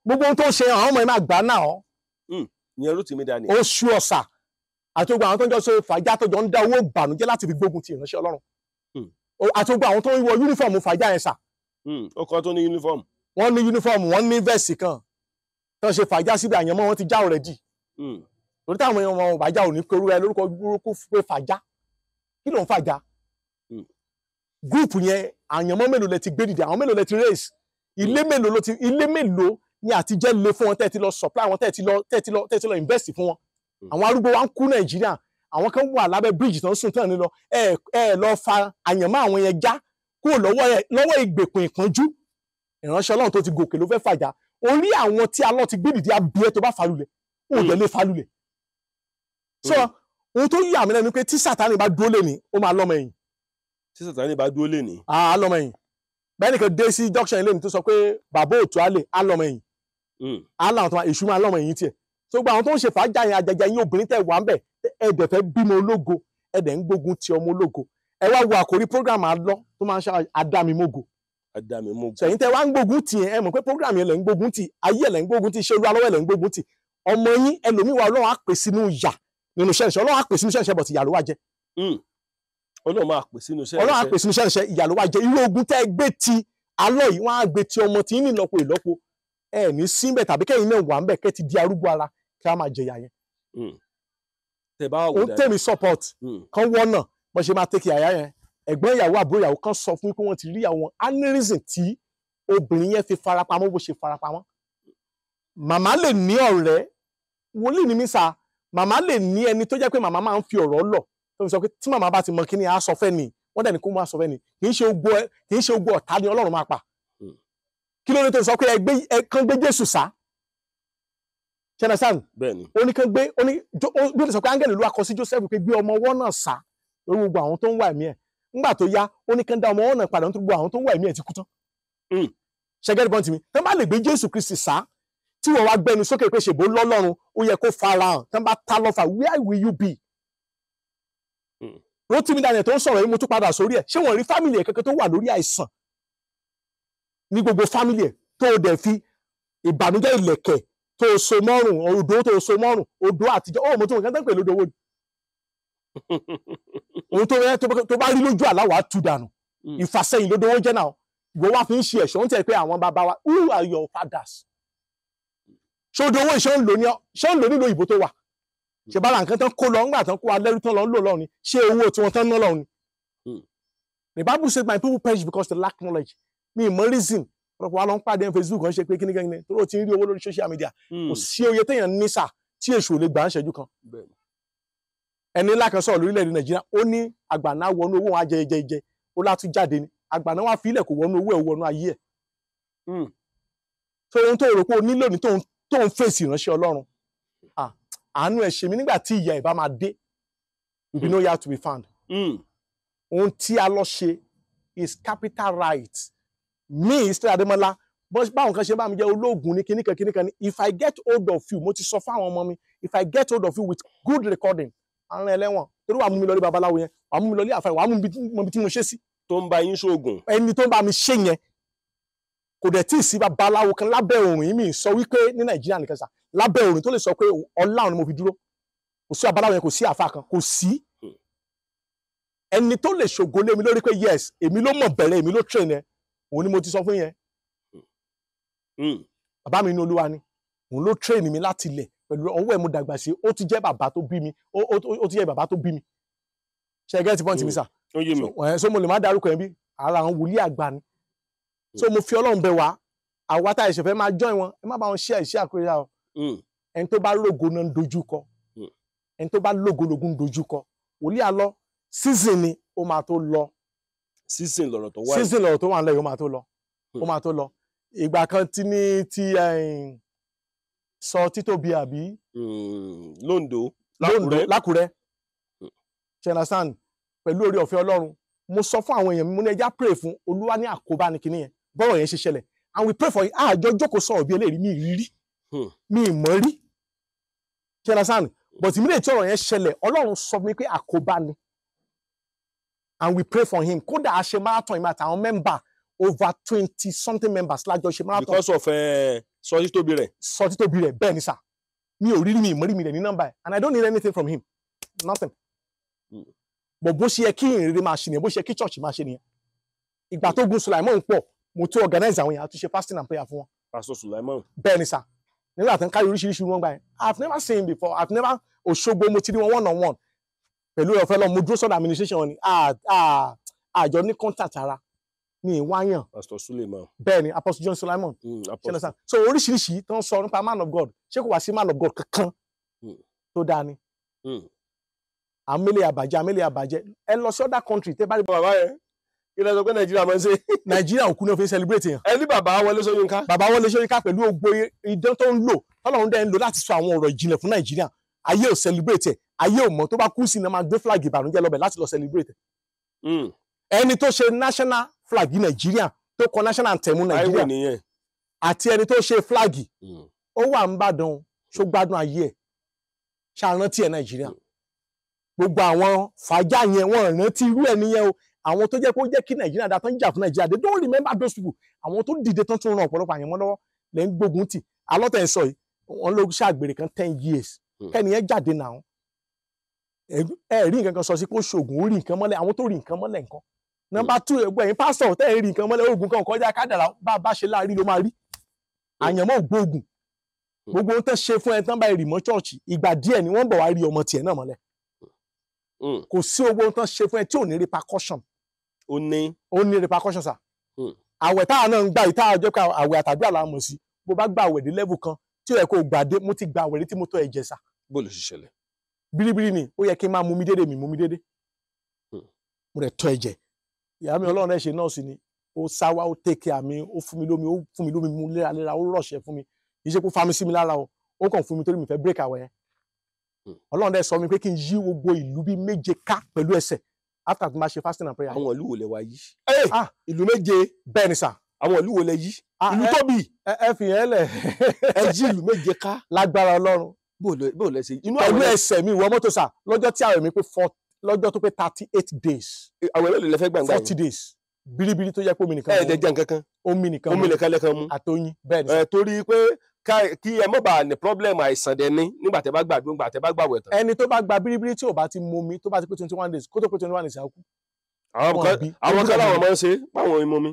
Gbogbo ohun tó ń ṣe àwọn ọmọ yẹn máa gbà náà. Ìyẹn Rótìmí Daniel. Oṣù ọ̀sà àti gbogbo àwọn tó ń jọ ṣe fàájà, tó jọ ń dá owó ìbànújẹ́ láti fi gbógun ti ìránṣẹ́ Ọlọ́run, àti gbogbo àwọn tó ń wọ yúnífọ̀mù fàájà yẹn sà. Ó kọ́ tó ní yúnífọ̀mù. Wọ́n ní yúnífọ̀mù, wọ́n ní vẹ́ẹ̀sì kan tó ń ṣe fàájà síbi àyànmọ́ wọn ti já already. Torí táwọn èèyàn wọn ò bá já, ò ní korú ẹ lórúkọ burúkú pé fàájà. Kí ló ń fàájà? Group yẹn, àyànmọ́ mélòó lẹ ti gbé dìde? Àwọn mélòó lẹ ti raise? Ilé mélòó ló ti, ilé mélòó ní àtijẹ́ le fún wọn tẹ́ ti lọ supply wọn, tẹ́ ti lọ invest fún wọn? Àwọn arúgbó wa ń kú Nàìjíríà, àwọn kan wà lábẹ́ bíríìjì tó ń sùn tán ní lọ. Ẹ ẹ lọ fa àyànmọ́ àwọn yẹn já kúrò lọ́wọ́ ẹ, lọ́wọ́ ìgbèkùn ìpọ́njú. Ìránṣẹ́ Ọlọ́run tó ti gòkè ló fẹ́ fàjà orí àwọn tí alọ́ ti gbé dìde abúlé tó bá falulẹ̀, ó dẹ̀ lè falulẹ̀. So ohun tó yà mí lẹ́nu pé tí Sátánì bá dúró lé ní, ó máa lọ́mọ ẹ̀yìn. Tí Sátánì bá dúró lé ní. Á lọ́mọ ẹ̀yìn. Bẹ́ẹ̀ nìkan dé sí junction ilé mi tó sọ pé bàbá òtún á lè á lọ́mọ ẹ̀yìn, á láwọn tó máa èṣù máa lọ́mọ ẹ̀yìn tiẹ̀. So gbogbo àwọn tó ń ṣe fàájà yẹn, àjàjà yín obìnrin tẹ̀ wá ń bẹ̀, ẹ dẹ̀ fẹ́ bímọ ológo, ẹ dẹ̀ ń gbógun ti ọmọ ológo. Ẹ wá wo àkórí program àlọ́ tó máa ń ṣe Adámimógo. Adámimógo. Sẹ̀yìn tẹ́ wá ń gbógun ti ẹ mọ̀ pé program yẹn lẹ̀ ń gbógun ti ayé, ẹ̀ lẹ̀ ń gbógun ti ṣé olúwa lọ́wọ́, ẹ̀ lẹ̀ ń gbógun ti ọmọ yín. Ẹlòmíì wà, Ọlọ́run á pè sínú ìyà nínú iṣẹ́ ìṣẹ́, Ọlọ́run á pè sínú iṣẹ́ ìṣẹ́ bọ̀ tí ìyà ló wá jẹ. Ọlọ́run máa pè sínú iṣẹ́. Ọlọ́run á pè sínú iṣẹ́ ìṣẹ́, ìyà ló wá jẹ. Irú ogun tẹ́ gbé ti alọ́ yìí, wọ́n á gbé ti ọmọ tí ń ní ìlọ́po ìlọ́po. Ẹ ní síbẹ̀ tàbí kẹ́yìn náà wà ń bẹ̀, kẹ́ ti di arúgbó ara, kí a máa jẹyà yẹn. Tẹ́ bá wò Ó tẹ̀mí support kan wọ́nà bó ṣe máa take àyà yẹn. Ẹ̀gbọ́n ìyàwó, àbúrò ìyàwó kan sọ fún pé wọ́n ti rí àwọn aneurysm tí obìnrin yẹn fi farapamọ́ bó ṣe farapamọ́. Màmá lè ní ọ̀rẹ́ wòlíì ní mísà, màmá lè ní ẹni tó jẹ́ pé màmá máa ń fi ọ̀rọ̀ lọ̀, tó fi sọ pé tí màmá bá ti mọ kí ni a sọ fẹ́ ni, wọ́n dẹ̀ ní kó máa sọ fẹ́ ni. Kì í ṣe ogbó ọ̀tá ni Ọlọ́run máa pa. Kí ló dé tó sọ pé ẹgbẹ́ kán gbé Jésù sá? Ṣẹlẹ̀ Bẹ́ẹ̀ni. Ó ní kán gbé, ó ní bí ó ti sọ pé áńgẹ́lì ló wá kọ sí Joseph pé gbé ọmọ ọwọ́ náà sá lórí gbogbo àwọn tó ń wá ẹ̀mí ẹ̀. Ńgbà tó yá, ó ní kán dá ọmọ ọwọ́ náà padà nítorí gbogbo àwọn tó ń wá ẹ̀mí ẹ̀ ti kú tán. Ṣẹgẹ́rì bọ́ǹtì mi, tán bá lè gbé Jésù Kristi sá, tí wọ́n wá gbẹnu sókè pé ṣèbó lọ́lọ́run, ó yẹ kó fara hàn. Tán bá ta lọ́fà, where will you be? Rótìmí Daniel tó ń sọ̀rọ̀ yìí, mo tún padà sórí ẹ̀. Ṣé wọ́n rí family ẹ̀ kankan tó wà lórí àìsàn ní gbogbo family ẹ̀, tó o dẹ̀ fi ìbànújẹ́ ìlẹ̀kẹ̀ tó o so mọ́rùn, odò tó o so mọ́rùn, odò àtijọ́? Ó mo tún nǹkan tó ń pè lódò owó ni ohun tó yẹ tó bá rí lójú àlá, wàá tú dànù. Ìfàsẹ́yìn lódò owó jẹ́ náà. Ìwọ wá fi ń ṣe ẹ̀ṣọ́ ń tẹ̀ pé àwọn bàbá wa, who are your fathers? Ṣé odò owó ṣé ń lò ní, ṣé ń lò nílò ìbò tó wà? Ṣe bára nǹkan tán kó lọ ńgbà tán kó alẹ́rú tán lọ ń lò lọ́run ni? Ṣé owó tí wọ́n tán ná lọ́run ni? The Bible says my people perish because they lack knowledge. Mi ì mọ reason ọ̀pọ̀ wa lọ ń pàdé Facebook kan ṣe pé kíní kíní tó ló ti ń rí owó lórí social media. Kò sí oye téèyàn ní sà tí èṣù ò lè gbà ń ṣẹ́jú kan. Ẹni ńlá kan sọ̀rọ̀ lórílẹ̀‐èdè Nàìjíríà, ó ní àgbàná wọnú owó wọn á jẹ jẹ jẹ, ó látún jáde ni. Àgbàná wá fi ilẹ̀, kò wọnú owó ẹ̀, wọnú ayé ẹ̀. So ohun tó rò pé o nílò ní tó ń fèsì ìránṣẹ́ Ọlọ́run, àánú ẹ̀ ṣe mí. Nígbà tí ìyà ẹ̀ bá máa dé, you be nowhere to be found. Ohun tí a lọ ṣe is capital right. Me, Israel Ademola, báwọn kan ṣe bá mi jẹ́ ológun ní kíníkan kíníkan ní, if I get hold of you, mo ti sọ fáwọn ọmọ mi, if I get hold of you with good recording, àrùn ẹlẹ́wọ̀n, torí wàá mú mi lọ rí babaláwo yẹn, wàá mú mi lọ rí àfáà, wàá mú mi mọ ibi tí mo ṣe sí. Tó ń bá yín ṣoògùn. Ẹni tó ń bá mi ṣe yẹn, kò dẹ̀ tí ì sí babaláwo kan lábẹ́ òrùn yìí, mi sọ wípé ní Nàìjíríà nìkan sà, lábẹ́ òrùn tó lè sọ pé ọlá òun ni mo fi dúró. Kò sí babaláwo yẹn, kò sí àfáà kan, kò sí ẹni tó lè ṣògo lé mi lórí pé yes, èmi ló mọ̀ bẹ̀rẹ̀, èmi ló train ẹ. Òun ni mo ti sọ fún yẹn. Bàbá mi ní Olúwa ni, òun ló train mi láti ilẹ̀ pẹ̀lú ọwọ́ ẹ̀ mo dàgbà sí. Ó ti jẹ́ bàbá tó bí mi, ó ti jẹ́ bàbá tó bí mi. Ṣe get point mi sà? Ó yé mi. So mo lè má dárúkọ ẹ̀ bí ara àwọn wòlíì àgbà ni. So mo fi Ọlọ́run bẹ̀ wá, àwa tá ẹ̀ṣẹ̀ fẹ́ máa join wọn, ẹ má bá wọn ṣe àìṣe àkóyá o. Ẹni tó bá lógo náà ń dojú kọ, ẹni tó bá lógo lógun ń dojú kọ. Wòlíì àlọ season ni, ó máa tó lọ. Season lọ̀rọ̀ tó wà. Season lọ̀rọ̀ tó wà nílẹ̀ yìí, ó máa tó lọ, ó máa tó lọ. Ìgbà kan tí ní ti sọ títóbi àbí Lóńdó. Lóńdó, Lákùrẹ́, ṣe understand? Pẹ̀lú orí ọ̀fẹ́ Ọlọ́run, mo sọ fún àwọn èèyàn mi, mo ní ẹja pray fún Olúwa ní àkóbá ní kinní yẹn, bọ́rọ̀ yẹn ṣe ṣẹlẹ̀, and we pray for it. Àjọ jókòó sọ̀rọ̀ bí eléyìí mi ìrírí mi ìmọ̀ rí, ṣe understand? But immediately tí ọ̀rọ̀ yẹn ṣẹlẹ̀, Ọlọ́run sọ fún mi pé àkóbá ni, and we pray for him. Kódà a ṣe marathon, ìmọ̀ àtàwọn member, over 20 something members lájọ ṣe marathon. Because of sọ títóbi rẹ̀. Sọ títóbi rẹ̀, bẹ́ẹ̀ ni sà. Mi ò rí mi ìmọ̀ rí mi rẹ̀ ní nọ́mbà ẹ̀, and I don't need anything from him, nothing. But bó ṣe yẹ kí ìrere máa ṣe nìyẹn, bó ṣe yẹ kí church máa ṣe nìyẹn. Ìgbà tó gun Sulaimon pọ̀, mo tún organize àwọn èèyàn, àtúnṣe fasting and prayer fún wọn. Pastor Sulaimon. Bẹ́ẹ̀ ni sà, nígbà tó ń kárí oríṣiríṣi wọn gbà yẹn, I've never seen him before, I've never. Òṣogbo mo ti rí wọn one on one pẹ̀lú ọ̀fẹ́ lọ, mo dúró sọ́dọ̀ administration wọn ni, àjọ ní contact ara mi wáyàn. Pastor Suleiman. Bẹ́ẹ̀ ni, Apostle John Sulaimon. Ṣe lọ sàn. So oríṣiríṣi tó ń sọ nípa man of God, ṣé kò wá sí man of God kankan tó dáa ni? Àmìlẹ̀ àbàjẹ́, àmìlẹ̀ àbàjẹ́. Ẹ lọ sí other country tẹ́ bá rí. Bàbá yẹn, kí lẹ sọ pé Nàìjíríà máa ń ṣe? Nàìjíríà, òkú náà fi ń celebrate yẹn. Ẹ ní bàbá Wọlé Ṣóyínká. Bàbá Wọlé Ṣóyínká, pẹ̀lú ògbó idán tó ń lò, tọ́lọ́run dẹ́ ń lò láti sọ àwọn ọ̀rọ̀ ìjìnlẹ̀ fún Nàìjíríà, ayé ò celebrate ẹ̀, ayé ò mọ̀. Tó bá kú sí ni, máa gbé flag ìbànújẹ́ lọ́bẹ̀ láti lọ celebrate ẹ̀. Ẹni tó ṣe national flag Nàìjíríà, tó kọ national anthem Nàìjíríà nìyẹn, àti ẹni tó ṣe flag, ó wà ń bàdàn, ṣó gbádùn ayé ẹ̀? Ṣàrántí ẹ̀ Nàìjíríà? Gbogbo àwọn fàájà yẹn, wọ́n rántí irú ẹ̀ nìyẹn o. Àwọn tó jẹ́ pé ó jẹ́ kí Nàìjíríà dá, tán jà fún Nàìjíríà, they don't remember those people. Àwọn tó dìde tán, tún ran ọ̀pọ̀lọpọ̀ àyànmọ́ lọ́wọ́, lẹ́ ń gbógun tì. Alọ́tẹ̀ ń sọ yìí, wọ́n ló ṣàgbèrè kan 10 years, kẹ́ni yẹn jáde náà, ẹ rí nǹkan kan sọ sí pé ó ṣoògùn, ó rí nǹkan mọ́lẹ̀. Àwọn tó rí nǹkan mọ́lẹ̀ nǹkan. Number two, ẹgbẹ́ yín pásítọ̀ tẹ́ ẹ rí nǹkan mọ́lẹ̀, oògùn kan kọjá kádàrá. Bá a bá ṣe láàrí ló máa rí. Àyànmọ́ ògbóògùn. Gbogbo ohun tó ṣe fún ẹ tán bá rì mọ́ church, ìgbà díẹ̀ ni wọ́n bọ̀ wá rí ọmọ tiẹ̀ náà mọ́lẹ̀. Kò sí owó ohun tó ṣe fún ẹ tí ò ní repercussion. Ó ní. Ó ní repercussion sà. Àwẹ̀ táwa náà ń gbà yìí, táwa jẹ́ pé àwẹ̀ àtàbí àlàmọ̀ sí, bó bá gba àwẹ̀ dé level kan tí ó yẹ kó gbà dé, mo ti gba àwẹ̀ dé tí mo tọ́ ẹ̀jẹ̀ sà. Bó ló ṣe ṣẹlẹ̀? Bíríbírí ni. Ó yẹ kí n máa mú mi dédé, mi mú mi dédé, mo rẹ̀ tọ́ ẹ̀jẹ̀. Ìyá mi, Ọlọ́run ẹ̀ ṣe nọ́ọ̀sì ni, ó sáwá, ó take care mi, ó fún mi lómi, ó fún mi lómi mu léraléra, ó rọ̀ṣẹ̀ fún mi. Kì í ṣe kó fa mi sí mi lára o, ó kàn fún mi torí mi fẹ́ break àwẹ̀ yẹn. Ọlọ́run dẹ̀ sọ mi pé kí n yí gbogbo ìlú bíi méje ká pẹ̀lú ẹsẹ̀ after tí ma ṣe fasting and prayer. Àwọn ìlú wo lẹ wá yí? Ah. Ìlú méje? Bẹ́ẹ̀ ni sà. Àwọn ìlú wo lẹ yí? Ìlú tóbi. Ẹ fi yẹn lẹ̀. Ẹ yí ìlú méje ká? Lágbára Ọlọ́run. Bó lẹ ṣe inú pẹ̀lú àwẹ̀? Ẹsẹ̀ mi wọ mọ́tò sà, lọ́jọ́ tí àwẹ̀ mi pé four, lọ́jọ́ tó pé 38 days. Àwẹ̀ mélòó lẹ fẹ́ gbàngbà? 40 days biribiri, tó yẹ pé omi nìkan Ẹ mo dẹ̀ jẹ nǹkan kan? Omi nìkan. Omi nìkan lẹ́kan mu? Àtoyin, bẹ́ẹ̀ ni sà. Ẹ torí pé kí ẹ má bàa ní problem àìsàn dẹ ní nígbà tẹ́ bá gbàdúrà, nígbà tẹ́ bá gbàwẹ̀ tán. Ẹni tó bá gba biribiri tí ò bá ti mu omi, tó bá ti pé 21 days, kó tó pé 21 days, á kú. Àwọn Wọn kan bí. Àwọn kan láwọn máa ń ṣe báwọn imú mi.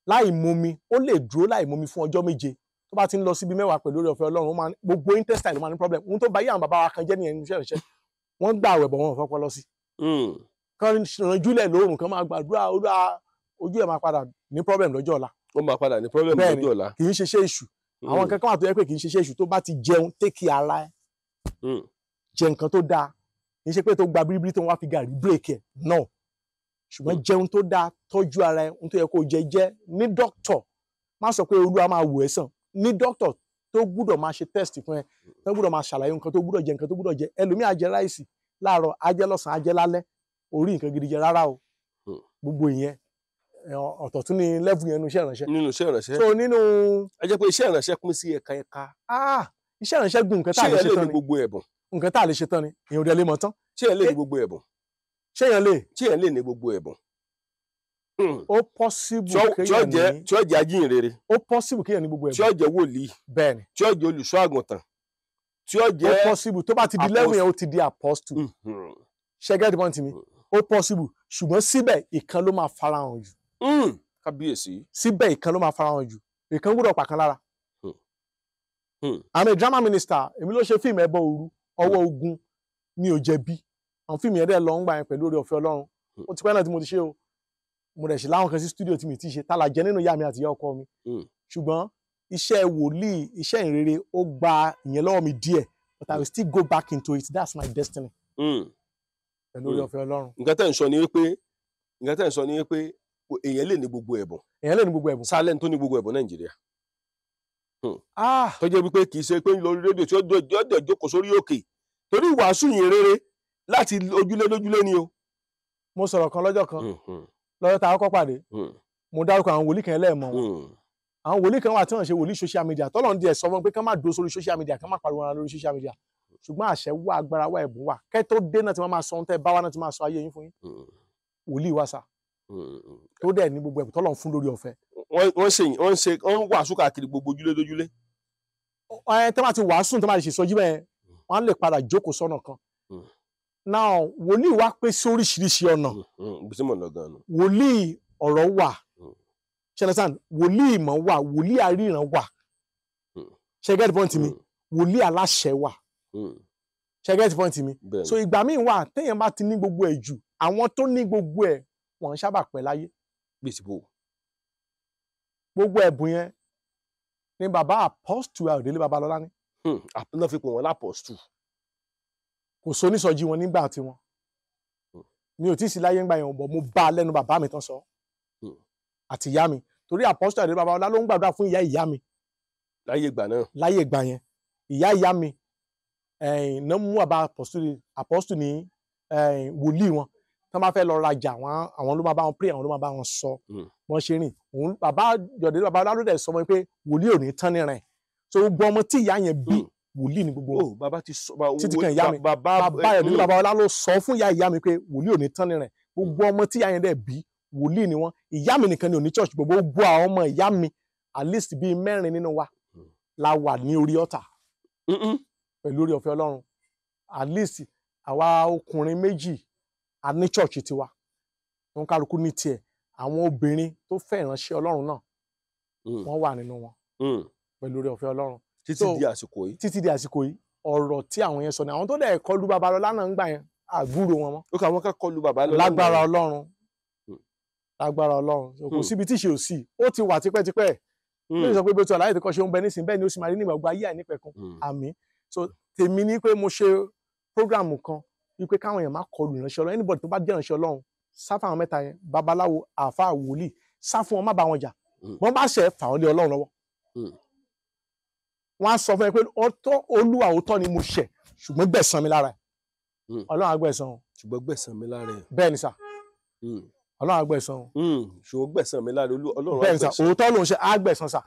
Láì mu omi, ó lè dúró láì mu omi fún ọjọ́ 7, tó bá ti ń lọ síbi 10 pẹ̀lú oore ọ̀fẹ́ Ọlọ́run, ó máa gbogbo intestine ló máa ní problem. Ohun tó bá yé àwọn bàbá wa kan jẹ́ nìyẹn nínú iṣẹ́ ìránṣẹ́. Wọ́n gbà àwẹ̀ bọ̀, wọn ò fọ́pọ́ lọ sí kán ranjúlẹ̀ lóòrùn, kán máa gbàdúrà Olúwa, ojú ẹ̀ máa padà ní problem lọ́jọ́ ọ̀la. Ó máa padà ní problem Bẹ́ẹ̀ni. lọ́jọ́ ọ̀la. Kì í ṣe iṣẹ́ èṣù. Àwọn nǹkan kan wà tó yẹ pé kì í ṣe iṣẹ́ èṣù. Tó bá ti jẹun, take care ara ẹ, jẹ nǹkan tó dáa. Kì í ṣe pé tó gba bíríbírí tó ń wá fi gàrí break ẹ̀ no, ṣùgbọ́n jẹun tó dáa, tọ́jú ara ẹ, ohun tó yẹ kó jẹ jẹ. Ní doctor, má sọ pé Olúwa máa wò ẹ́ sàn, ní doctor tó gbúdọ̀ máa ṣe test fún ẹ, tó gbúdọ̀ máa ṣàlàyé nǹkan tó gbúdọ̀ jẹ, nǹkan tó gbúdọ̀ jẹ. Ẹlòmíì á jẹ rice láàárọ̀, á jẹ lọ́sàn-án, á jẹ lálẹ́, orí nǹkan gidi jẹ rárá o. Gbogbo ìyẹn ọ̀tọ̀ tún ní level yẹn nínú iṣẹ́ ìránṣẹ́. Nínú iṣẹ́ ìránṣẹ́. So nínú Ẹ jẹ́ pé iṣẹ́ ìránṣẹ́ pín sí ẹ̀ka ẹ̀ka. Ah, iṣẹ́ ìránṣẹ́ gùn, nǹkan tá Ṣé a lè ẹ ṣe lè tán ní ni. gbogbo ẹ̀bùn? Nǹkan tá a lè ṣe tán ni, èèyàn ò dẹ̀ lè mọ̀ tán. Ṣé ẹ lè ní gbogbo ẹ̀bùn? Ṣé èèyàn lè? Ṣé ẹ lè ní gbogbo ẹ̀bùn? Ó possible Tí ó kéèyàn jẹ́ ní tí ó jẹ́ ajínrere, ó possible kéèyàn ní gbogbo tí ẹ̀bùn. ó jẹ́ wòlíì, Bẹ́ẹ̀ ni. tí ó jẹ́ olùṣọ́ àgùntàn, tí ó Ó jẹ́ possible. Tó bá ti di apostle. level yẹn, ó ti di apostle. Ṣe get the point mi? Ó possible, ṣùgbọ́n síbẹ̀ ìkan ló máa farahàn jù. Kábíyèsí. Síbẹ̀ ìkan ló máa farahàn jù. Ìkan gbọ́dọ̀ pàkan lára. I'm a drama minister. Èmi ló ṣe fíìmù Ẹbọ Òru, Ọwọ́ Ogun, Mi ò jẹ̀bi. Àwọn fíìmù yẹn dẹ̀ lọ ń gbà yẹn pẹ̀lú oore ọ̀fẹ́ Ọlọ́run. Ó ti pẹ́ náà tí mo ti ṣe o. Mo dẹ̀ ṣe láwọn kan sí studio tí mi ti ṣe, tálà jẹ́ nínú ìyá mi àti ìyá ọkọ mi. Ṣùgbọ́n iṣẹ́ wòlíì, iṣẹ́ ìrere, ó gba ìyẹn lọ́wọ́ mi díẹ̀, but I will still go back into it. That's my destiny. Pẹ̀lú oore ọ̀fẹ́ Ọlọ́run. Nǹkan tẹ́ ń sọ ni wípé èèyàn lè ní gbogbo ẹ̀bùn. Èèyàn lè ní gbogbo ẹ̀bùn. Sálẹ̀ tó ní gbogbo ẹ̀bùn Nàìjíríà. Tó jẹ́ wípé kì í ṣe pé ń lọ orí rédíò tí ó dẹ̀ jókòó sórí òkè, torí ìwàásù yìí rere láti ojúlé lójúlé ni o. Mo sọ̀rọ̀ kan lọ́jọ́ kan, lọ́jọ́ tá a kọ́kọ́ pàdé, mo dárúkọ àwọn wòlíì kan lẹ́ẹ̀mọ́ wọn. Àwọn wòlíì kan wà tí wọ́n ṣe wòlíì social media, tọ́lọ̀ ń di ẹ̀ sọ fún pé kán má dúró sórí social media, kán má pariwo ara lórí social media. Ṣùgbọ́n àṣẹ wà, agbára wà, ẹ̀bùn wà. Kẹ́ tó dé náà tí wọ́n máa sọ ohun tẹ́ bá wá náà tí máa sọ ayé yín fún yín. Wòlíì wà sà tó dẹ̀ ní gbogbo ẹ̀bùn tọ́lọ̀ ń fún lórí ọ̀fẹ́. Wọ́n wàásù káàkiri gbogbo ojúlé lójúlé. Ẹ tẹ́ bá ti wàásù, tẹ́ bá ti ṣèṣọ́jú bẹ́ẹ̀, wọ́n á lè padà jókòó sọ́nà kan. Now wòlíì wá pé sí oríṣiríṣi ọ̀nà. Wòlíì ọ̀rọ̀ wà, ṣe understand? Wòlíì ìmọ̀ wà, wòlíì àríran wà, ṣe get point mi? Wòlíì aláṣẹ wà, ṣe get point mi? So ìgbà míì wà téèyàn bá ti ní gbogbo ẹ̀ jù, àwọn tó ní gbogbo ẹ̀ wọ́n sábà pẹ́ láyé. Gbogbo ẹ̀bùn yẹn ni bàbá Apostle Ayọ̀délé Babalọ́lá ní. Náà fi pè wọ́n lápọ̀stù. Kò sónísọjí wọn nígbà tiwọn. Mi ò tí ì sí láyé ńgbà yẹn, bọ̀ mo bá a lẹ́nu bàbá mi tán sọ àti ìyá mi, torí Apostle Ayọ̀délé Babalọ́lá ló ń gbàdúrà fún ìyá ìyá mi láyé ìgbà náà. Láyé ìgbà yẹn, ìyá ìyá mi náà mú bàbá Apostle ní wòlíì wọn. Tí wọ́n bá fẹ́ lọ rajà, àwọn ló máa bá wọn pray, àwọn ló máa bá wọn sọ wọ́n ṣe rìn. Òun bàbá Ayọ̀délé Babalọ́lá ló dẹ̀ sọ wọn pé wòlíì ò ní tán ní rìn. So gbogbo ọmọ tí ìyá yẹn bí, wòlíì ni gbogbo wọn. Bàbá ti sọ títí kan ìyá mi, bàbá Ayọ̀délé Babalọ́lá ló sọ fún ìyá ìyá mi pé wòlíì ò ní tán ní rìn. Gbogbo ọmọ tí ìyá yẹn dẹ̀ bí, wòlíì ni wọn. Ìyá mi nìkan ni ò ní church. Gbogbo àwọn ọmọ ìyá mi, at least bíi mẹ́rin nínú wa la wà ní orí ọ̀tà pẹ̀lú orí ọ̀fẹ́ Ọlọ́run. At least àwa ọkùnrin méjì a ní church tiwa, tó ń kálukú ní tiẹ̀. Àwọn obìnrin tó fẹ́ ìránṣẹ́ Ọlọ́run náà, wọ́n wà nínú wọn pẹ̀lú orí ọ̀fẹ́ Ọlọ́run. Títí di àsìkò yìí. Títí di àsìkò yìí, ọ̀rọ̀ tí àwọn yẹn sọ ni àwọn tó dẹ̀ kọlu Babalọ́lá náà ń gbà yẹn, àgbúrò wọn mọ́. Ó kà wọ́n ká kọlu Babalọ́lá. Lágbára Ọlọ́run, lágbára Ọlọ́run. Kò síbi tí ṣe ò sí, ó ti wà tipẹ́tipẹ́. Lórí sọ pé bí o ti wà láyé tó kọ́ ṣe ń bẹ nísìnyí, bẹ́ẹ̀ ni ó sì máa rí nígbà gbogbo ayé àìnípẹ̀kun. Àmín. So tèmi ni pé mo ṣe prógráàmù kan wípé káwọn èèyàn má kọlu ìránṣẹ́ Ọlọ́run. Anybody tó bá jẹ́ ìránṣẹ́ Ọlọ́run, sá fún àwọn mẹ́ta yẹn, babaláwo, àáfàá, wòlíì, sá fún wọn, má bá wọn jà. Wọ́n bá ṣẹ̀, fà wọ́n lé Ọlọ́run lọ́wọ́. Wọ́n á sọ fún ẹ pé ọ̀tọ̀ Olúwa, òótọ́ ni mo ṣẹ̀, ṣùgbọ́n gbẹ̀san mi lára ẹ̀. Ọlọ́run á gbẹ̀san. Ṣùgbọ́n gbẹ̀san mi lára ẹ̀. Bẹ́ẹ̀ ni sà, Ọlọ́run á gbẹ̀san. Ṣùgbọ́n gbẹ̀san mi lára Ọlọ́run á gbẹ̀san. Bẹ́ẹ̀ ni sà, òótọ́ lòun ṣe, á gbẹ̀san sà.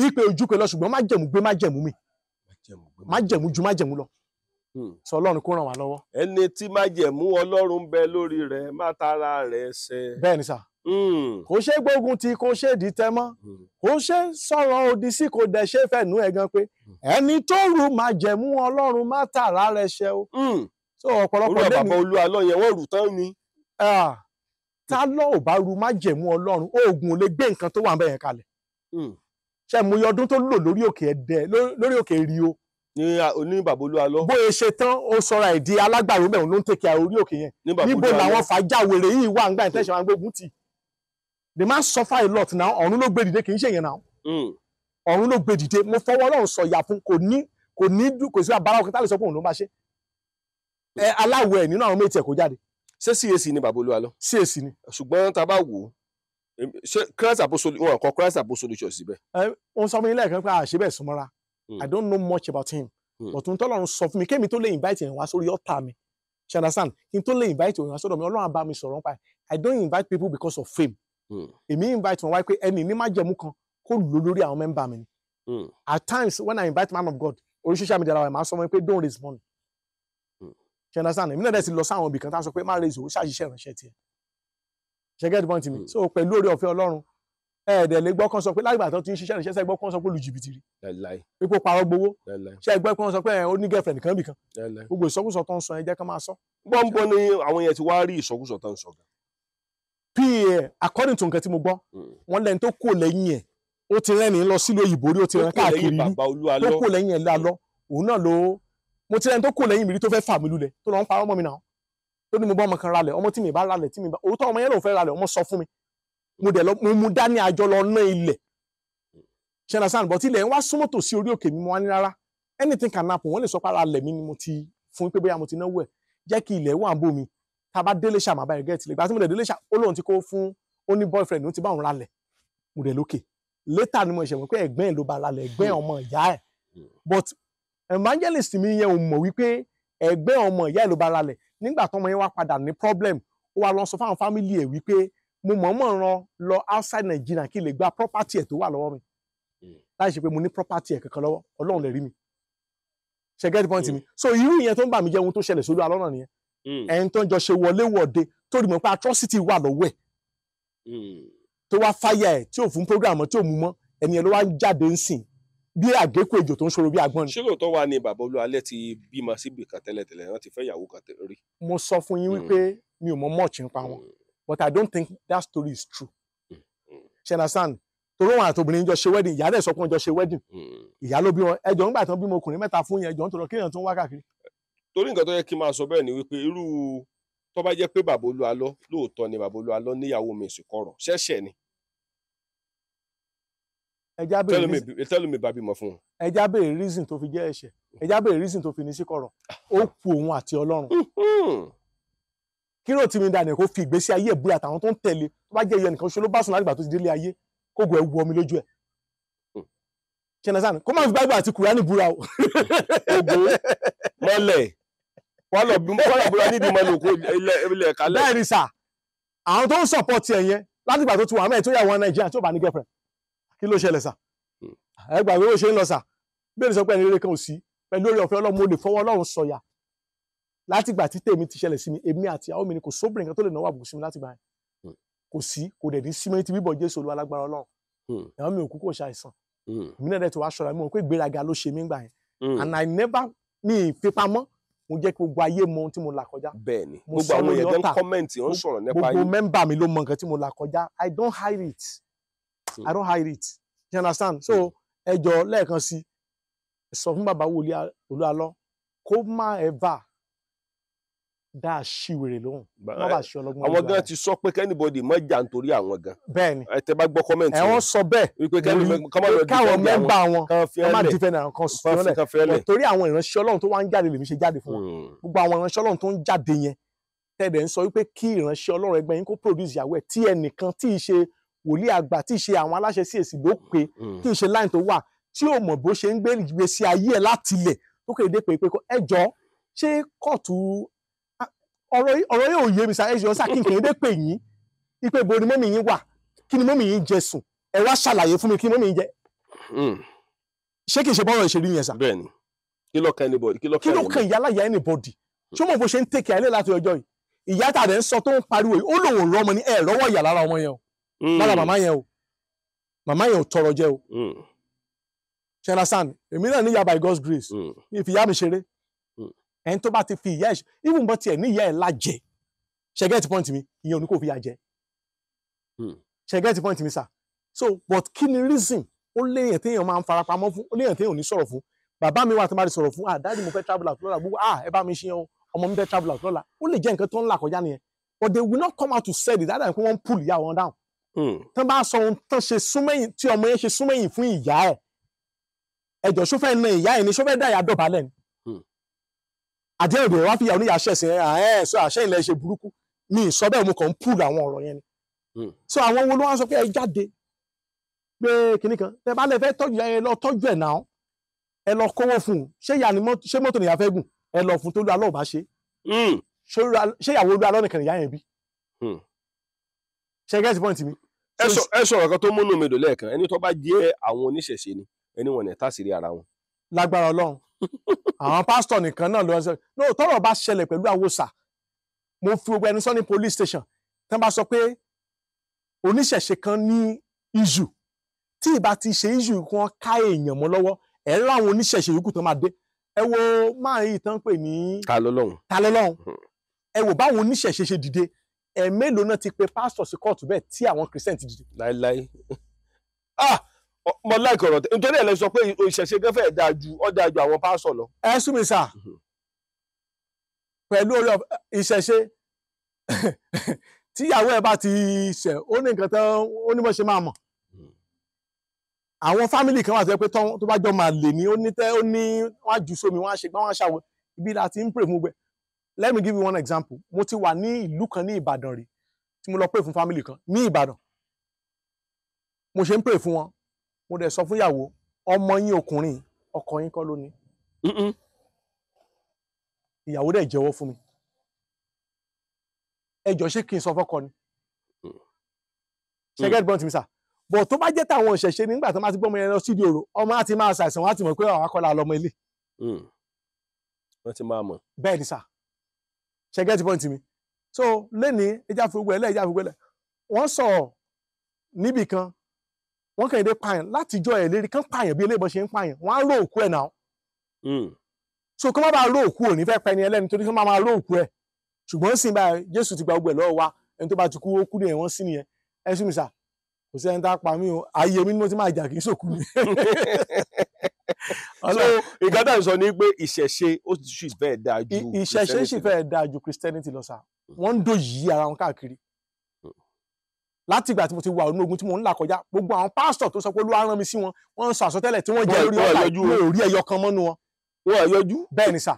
Ìpè ojú pé lọ, ṣùgbọ́n májẹ̀mú gbé májẹ̀mú mi, májẹ̀mú ju májẹ̀mú lọ. Sọ Ọlọ́run kó ràn wá lọ́wọ́. Ẹni tí májẹ̀mú Ọlọ́run bẹ lórí rẹ̀ má tara rẹ̀ ṣẹ. Bẹ́ẹ̀ ni sà. Kò ṣe gbógun tí, kò ṣe dìtẹ̀ mọ́, kò ṣe sọ̀rọ̀ òdì sí, kò dẹ̀ ṣe fẹ̀nú ẹ̀ gan pé ẹni tó rù májẹ̀mú Ọlọ́run má tara rẹ̀ ṣẹ o. So ọ̀pọ̀lọpọ̀ lẹ́nu. Bàbá Olúwa lọ́yẹ̀ wọ́n rù tán ni. Ta ló ò bá rù májẹ̀mú Ọlọ́run, oògùn ò lè gbé nǹkan tó wà ń bẹ̀ yẹn kalẹ̀. Ṣé mo yọ ọdún tó lò lórí òkè Ẹdẹ, lórí òkè Rio ní bàbá Olúwa lọ. Bóyá ṣe tán, ó sọra ìdí alágbàro mẹ́rin ló ń tẹ̀kẹ́ orí òkè yẹn. Níbo làwọn fàájà wèrè yìí wà ń gbà ìtẹ̀sán wọn gbógun tì. The man suffer a lot now. Ọ̀run ló gbé dìde, kì í ṣe yẹn now. Ọ̀run ló gbé dìde. Mo fọwọ́ Ọlọ́run sọ ìyà fún, kò ní kò ní kò sí àbára ọkùnrin tá lè sọ pé òun ló bá ṣe. Ẹ aláwọ̀ ẹ̀ nínú àwọn méjì ẹ̀ kó jáde. Ṣé CAC ni bàbá Olúwa lọ? CAC ni. Ṣùgbọ́n tá a bá wò ó, ṣé Christ Apostolic wọn kọ Christ Apostolic Church síbẹ̀? Ẹ ń sọ fún mi lẹ́ẹ̀kan pé àṣẹ bẹ́ẹ̀ súnmọ́ra. I don't know much about him. But ohun tọ́lọ́run sọ fún mi, kémi tó lè invite yẹn wá sórí altar mi, ṣe understand? Kí n tó lè invite yẹn wá sọ́dọ̀ mi, Ọlọ́run á bá mi sọ̀rọ̀ nípa ẹ̀. I don't invite people because of fame. Èmi invite wọn wáyé pé ẹni ní májẹ̀mú kan kó lò lórí àwọn member mi ni. At times when I invite man of God orí social media la wà, máa sọ wọn pé don't raise money. Ṣe understand? Èmi náà dẹ̀ ti lọ sáwọn ibì kan tá a sọ pé má raise owó, ṣàṣìṣe ìránṣẹ́ tiẹ̀. Ṣe get point mi? So pẹ̀lú oore ọ̀fẹ́ Ọlọ́run, ẹ̀ẹ́dẹ̀ lè gbọ́ kan sọ pé lágbà tó ti ń ṣiṣẹ́ ìrìnṣẹ́ sẹ́gbọ́ kan sọ pé olùjìbìtì rí, ipò parọ́ gbowó, ṣe ẹgbẹ́ kan sọ pé ó ní girlfriend kan bì kan, gbogbo ìsọkúsọ tó ń sọ yẹn jẹ́ ká máa sọ. Gbọ́ngbọ́n ni àwọn yẹn ti wá rí ìsọkúsọ tó ń sọ gan. Pa according to nǹkan tí mo gbọ́, wọ́n lẹ́ni tó kò lẹ́yìn ẹ̀ Ó ti rẹ́ni lọ sílùú òyìnbó rí, ó ti rán káàkiri rí, tó kò lẹ́yìn ẹ̀ lọ. Òun náà ló mo ti rẹ́ni tó kò lẹ́yìn mi rí tó fẹ́ fà mí lulẹ̀, tó lọ ń parọ́ mọ́ mi náà, tó ní mo bá ọmọ kan ralẹ̀, ọmọ tí mi bá ralẹ̀, tí mi bá òótọ́ ọmọ yẹn lòun fẹ́ ralẹ̀, ọmọ sọ fún mi, mo dẹ̀ lọ, mo mú dání àjọ lọ ná ilẹ̀ ṣẹlẹ̀ sàn, bọ́ tí ilẹ̀ ń wá súnmọ́ tòsí orí òkè mi, mo wá ní rárá, anything can happen, wọ́n lè sọ pé ara lẹ̀ mi ni mo ti fún pé bóyá mo ti náwó ẹ̀, jẹ́ kí ilẹ̀ wà ń bò mí, tá a bá délé ṣà máa bá ẹ̀ gẹ́ẹ̀tì lè gbà tí mo dẹ̀ délé ṣà, ó lóun ti kó fún ó ní boyfriend ó ti bá òun ralẹ̀, mo dẹ̀ lókè later ni mo ṣe mọ̀ pé ẹ̀gbẹ́ ẹ̀ ló bá ralẹ̀, ẹ̀gbẹ́ ọmọ ìyá ẹ̀, but evangelist mi yẹn ò mọ̀ wípé ẹ̀gbẹ́ ọmọ ìyá ẹ̀ ló bá ralẹ̀. Nígbà tọ́mọ yẹn wá padà ní problem, ó wá lọ sọ fáwọn family ẹ̀ wípé mo mọ̀ọ́mọ̀ rán lọ outside Nigeria kí n lè gba property ẹ̀ tó wà lọ́wọ́ mi, láì ṣe pé mo ní property ẹ̀ kankan lọ́wọ́, Ọlọ́run lè rí mi. Ṣe get point mi? So irú ìyẹn tó ń bà mí jẹ́ ohun tó ṣẹlẹ̀ sórí alọ́nà nìyẹn, ẹni tó ń jọ ṣe wọléwọ̀de tó rí mọ̀ pé atrocity wà lọ́wọ́ ẹ̀, tó wá fáyà ẹ̀ tí ò fún program tí ò mú mọ́, ẹni ẹ̀ ló wá ń jáde ń sìn bí àgékù ejò tó ń ṣòro bí agbọ́n ni. Ṣé lóòótọ́ wà ní bàbá Olúalẹ́ ti bímọ síbì kan tẹ́lẹ̀tẹ́lẹ̀, wọ́n ti fẹ́ ìyàwó kan rí? Mo sọ fún yín wípé mi ò mọ much nípa wọn, but I don't think that story is true. Ṣe understand? Torí wọn àti obìnrin jọ ṣe wedding, ìyá dẹ̀ sọ pé wọ́n jọ ṣe wedding, ìyá ló bí wọn, ẹjọ́ ńgbà tán bímọ ọkùnrin mẹ́ta fún yẹn, ẹjọ́ ń tọrọ kéèyàn tó ń wá káàkiri. Torí nǹkan tó yẹ kí n máa sọ bẹ́ẹ̀ ni wípé irú tó bá jẹ́ pé bàbá Olúalọ́ lóòótọ́ ni bàbá Olúalọ́ níyàwó mi sì kọ̀rọ̀ ṣẹ̀ṣẹ̀ ni. Tẹ́lómi bá bímọ fún wọn. Ẹja béèrè reason tó fi jẹ́ ẹ̀ṣẹ̀, ẹja béèrè reason tó fi ní sí kọ̀rọ̀, ó ku òun àti Ọlọ́run. Kí ló ti mi dànù kó fi ìgbésí ayé ìbúra àtàwọn tó ń tẹ̀lé, tó bá jẹ́ iye nìkan ṣe ló bá sùn látìgbà tó ti délé ayé, kógo ẹ̀ wọ mi lójú ẹ̀. Ṣẹ̀nà kó má fi Báíbù àti Kùránì búra o. Ogo mọ́lẹ̀ wọ́n lọ búra nídìí mọ́lẹ̀ òkú ilẹ̀ kalẹ̀. Bẹ́ẹ̀ ni sà, àwọn tó ń sọ̀pọ̀tì ẹ̀ yẹn látìgbà tó ti wà mẹ́rin tó yà wọn Nàìjíríà tí ó bá ní girlfriend, kí ló ṣẹlẹ̀ sà? Ẹ gbàgbé bó ṣe ń lọ sà, bẹ́ẹ̀ ni sọ pé ẹni rere kan ò sí, pẹ̀lú oore ọ̀fẹ́ Ọlọ́run mo lè fọwọ́ Ọlọ́run sọ̀yà. Látìgbà tí tèmi ti ṣẹlẹ̀ sí mi, èmi àti àwọn mi ni kò sóbìnrin kan tó lè náwó àbùkù sí mi látìgbà yẹn, kò sí, kò dẹ̀ ní sí mi ti bíbọ̀ Jésù Olúwa lágbára Ọlọ́run. Ìyàwó mi ò kú kò ṣàìsàn, èmi náà dẹ̀ ti wá ṣọ́ra mi ò pé ìgbéraga ló ṣe mí gbà yẹn, and I never mi ìfipamọ́, mo jẹ́ kí gbogbo ayé mọ ohun tí mo là kọjá. Bẹ́ẹ̀ni, gbogbo àwọn èèyàn gan kọ́mẹ̀ntì ó ń sọ̀rọ̀ nípa yín. Gbogbo mẹ́mbà mi ló mọ nǹkan tí mo là kọjá. I don't hide it. I don't hide it. You understand? So ẹ jọ̀ọ́ lẹ́ẹ̀kan sí, sọ fún bàbá wòlíì Olúalọ́ kó má ever dá aṣiwèrè lóhùn, má bàa ṣe ọlọ́gbọ́n. Àwọn gan ti sọ pé kẹ́nìbọ̀dì má jà nítorí àwọn gan. Bẹ́ẹ̀ni, ẹ tẹ́ bá gbọ́ kọ́mẹ̀ntì ẹ wọ́n sọ bẹ́ẹ̀ wípé káwọn mẹ́mbà wọn kán má defend àwọn kan sọ́lẹ̀, torí àwọn ìránṣẹ́ Ọlọ́run tó wá ń jáde lèmi ṣe jáde fún wọn. Gbogbo àwọn ìránṣẹ́ Ọlọ́run tó ń jáde yẹn tẹ̀dẹ̀ ń sọ wípé kí ìránṣẹ́ Ọlọ́run ẹgbẹ́ yín kó produce ìyàwó ẹ̀, tí ẹnìkan tí ì ṣe wòlíì àgbà, tí ì ṣe àwọn aláṣẹ CAC ló pé, tí ì ṣe line tó wà, tí ò mọ̀ bó ṣe ń gbé ìgbésí ayé ẹ̀ láti ilẹ̀ tó kéde pé ẹ jọ ṣé kóòtù ọ̀rọ̀ yóò yé mi sá, ẹ jọ sá kí n kéde pé yín ipe bo ni mọ́mì yín wà, kí ni mọ́mì yín jẹ sùn, ẹ wá ṣàlàyé fún mi kí ni mọ́mì yín jẹ. Ṣé kìí ṣe bọ́rọ̀ ìṣèlú yẹn sá? Bẹ́ẹ̀ni, kí ló kan anybody, kí ló kan ìyá anybody? Ṣé mo bó ṣe ń tèkì ayé láti ọjọ́ yìí? Ìyá tàdé ń sọ tó ń pariwo yìí, ó lòun rọ ọmọ ní ẹ rọwọ́ ìyá lára ọmọ yẹn o, lára màmá yẹn o, màmá yẹn ò tọrọ jẹ o. Ṣe understand? Èmi náà níyà by God's grace, mi fi ìyá mi ṣeré. Ẹni tó bá ti fi ìyá ẹ̀, even bọ́ tiẹ̀ ní ìyá ẹ̀ lájẹ, ṣe get point mi, ìyẹn ò ní kò fi ìyá jẹ. Ṣe get point mi sà? So but kí ni reason? Ó léèyàn téèyàn máa ń farapamọ́ fún, ó léèyàn téèyàn ò ní sọ̀rọ̀ fún. Bàbá mi wà tó máa ti sọ̀rọ̀ fún, ah dáàdi mo fẹ́ travel out lọ́la, gbogbo ah ẹ bá mi ṣe yan, ọmọ mi fẹ́ travel out lọ́la, ó lè jẹ́ nǹkan tó ń là kọjá nìyẹn, but they will not come out to say it, that time wọ́n pull ìyá wọn down. Tán bá sọ ohun tán ṣe súnmẹ́yìn, tí ọmọ yẹn ṣe súnmẹ́yìn fún ìyá ẹ̀, ẹjọ́ ṣó fẹ́ na ìyá ẹ̀ ni, ṣó fẹ́ dá ìyá dọ̀bálẹ̀ ni? Àdéhùn ìbẹ̀rẹ̀ wá fi ìyá oníyà ṣẹ̀sìn ẹ̀ sọ àṣẹ ilẹ̀ ṣe burúkú mi sọ bẹ́ẹ̀, mo kàn ń pull àwọn ọ̀rọ̀ yẹn ni. So àwọn wo ló wá sọ pé ẹ jáde pé kinní kan, tẹ bá lè fẹ́ tọ́jú ẹ lọ tọ́jú ẹ̀ náà, ẹ lọ kówó fún un, ṣé ìyá ni ṣé mọ́tò nìyá fẹ́ gùn, ẹ lọ fún tó lọ alọ́ ò bá ṣe, ṣé ìyàwó olú alọ́ nìkan nìyá yẹn bí? Ṣe get point mi? Ẹ sọ̀rọ̀ kan tó múnú mi dùn lẹ́ẹ̀kan, ẹni tó bá jẹ́ àwọn oníṣẹ̀ṣe ni ẹni wọn ní tàṣírí ara wọn. Lágbára Ọlọ́run, àwọn pásítọ̀ nìkan náà ló ń sọ no, tọ́rọ̀ bá ṣẹlẹ̀ pẹ̀lú àwòsà, mo fi gbogbo ẹni sọ ní police station, tí wọ́n bá sọ pé oníṣẹ̀ṣe kan ní issue, tí ìbá ti ṣe issue kí wọ́n ká èèyàn mọ́ lọ́wọ́, ẹ̀ ń ráwọn oníṣẹ̀ṣe yòókù tó máa dé. Ẹ wo máa yìí tán pè ní Ta lọ́lọ́run. Ta lọ́lọ́run. Ẹ wò báwọn oníṣẹ̀ṣe ṣe dìde, ẹ mélòó náà ti pe pásítọ̀ sí kóòtù bẹ́ẹ̀ tí àwọn Christian ti dìde. Láíláí, ah Mo like ọ̀rọ̀ nítorí ẹ̀ lè sọ pé ìṣẹ̀ṣe gan fẹ́ẹ̀ dáa ju ó dáa ju àwọn pásọ̀ lọ. Ẹ sún mi sà, pẹ̀lú orí ìṣẹ̀ṣe, tíyàwó ẹ̀ bá ti ṣẹ̀, ó ní nǹkan tán, ó ní bó ṣe máa mọ̀. Àwọn family kan wà tó yẹ pé tó bá jọ máa lè ní, ó ní tẹ́, ó ní wọ́n á jù sómi, wọ́n á ṣe gbá, wọ́n á ṣàwọ̀ ibi la ti ń pray fún gbẹ. Let me give you one example. Mo ti wà ní ìlú kan ní Ìbàdàn rí tí mo lọ pray fún family kan ní Ìbàdàn. Mo ṣe ń pray fún wọn, mo dẹ̀ sọ fún ìyàwó, ọmọ yín ọkùnrin, ọkọ yín kọ́ ló ní. Ìyàwó dẹ̀ jẹ́wọ́ fún mi. Ẹ jọ̀ọ́, ṣé kí n sọ fọ́kọ ni? Ṣé get point mi sà? But tó bá jẹ́ táwọn ìṣẹ̀ṣe, nígbà tó máa ti gbọ́mọ yẹn lọ sídìí òrò, ọmọ á ti máa ṣàìsàn, wọ́n á ti mọ̀ pé àwọn akọ́là lọmọ ilé. Wọ́n ti máa mọ̀. Bẹ́ẹ̀ ni sà. Ṣé get point mi? So lẹ́ni ẹja fi gbogbo ẹ̀ lẹ́, ẹja fi gbogbo ẹ̀ lẹ́. Wọ́n sọ̀rọ̀ níbì kan, wọ́n kàn dé pààyàn látijọ́ ẹ̀ lérí kán pààyàn bí eléyìí bọ́ ṣe ń pààyàn, wọ́n á ró òkú ẹ̀ náà. So kó má bàa ró òkú, ò ní fẹ́ pẹ́ ni ẹlẹ́ni torí kó má máa ró òkú ẹ̀. Ṣùgbọ́n sì báyìí, Jésù ti gba gbogbo ẹ̀ lọ́wọ́ wa. Ẹni tó bá ti kú, ó kú nìyẹn, wọ́n sí nìyẹn. Ẹ sún mi sà, kò sí ẹni tá a pa mí o, ayé mi ni mo ti máa jà, kì í sòkú mi. So nǹkan tá à ń sọ ni pé ìṣẹ̀ṣe ó sì fẹ́ẹ̀ dáa ju Ìṣẹ̀ṣe sì fẹ́ẹ̀ dáa ju Christianity lọ sà. Wọ́n ń dòyí ara wọn káàkiri. Láti ìgbà tí mo ti wà nínú ogun tí mo ń là kọjá, gbogbo àwọn pásítọ̀ tó sọ pé Olúwa rán mi sí wọn, wọ́n ń sọ àsọtẹ́lẹ̀ tí wọ́n jẹ́ lórí ọ̀tá, mi ò rí ẹyọ kan mọ́nu wọn. Wọ́n yọjú. Bẹ́ẹ̀ ni sà.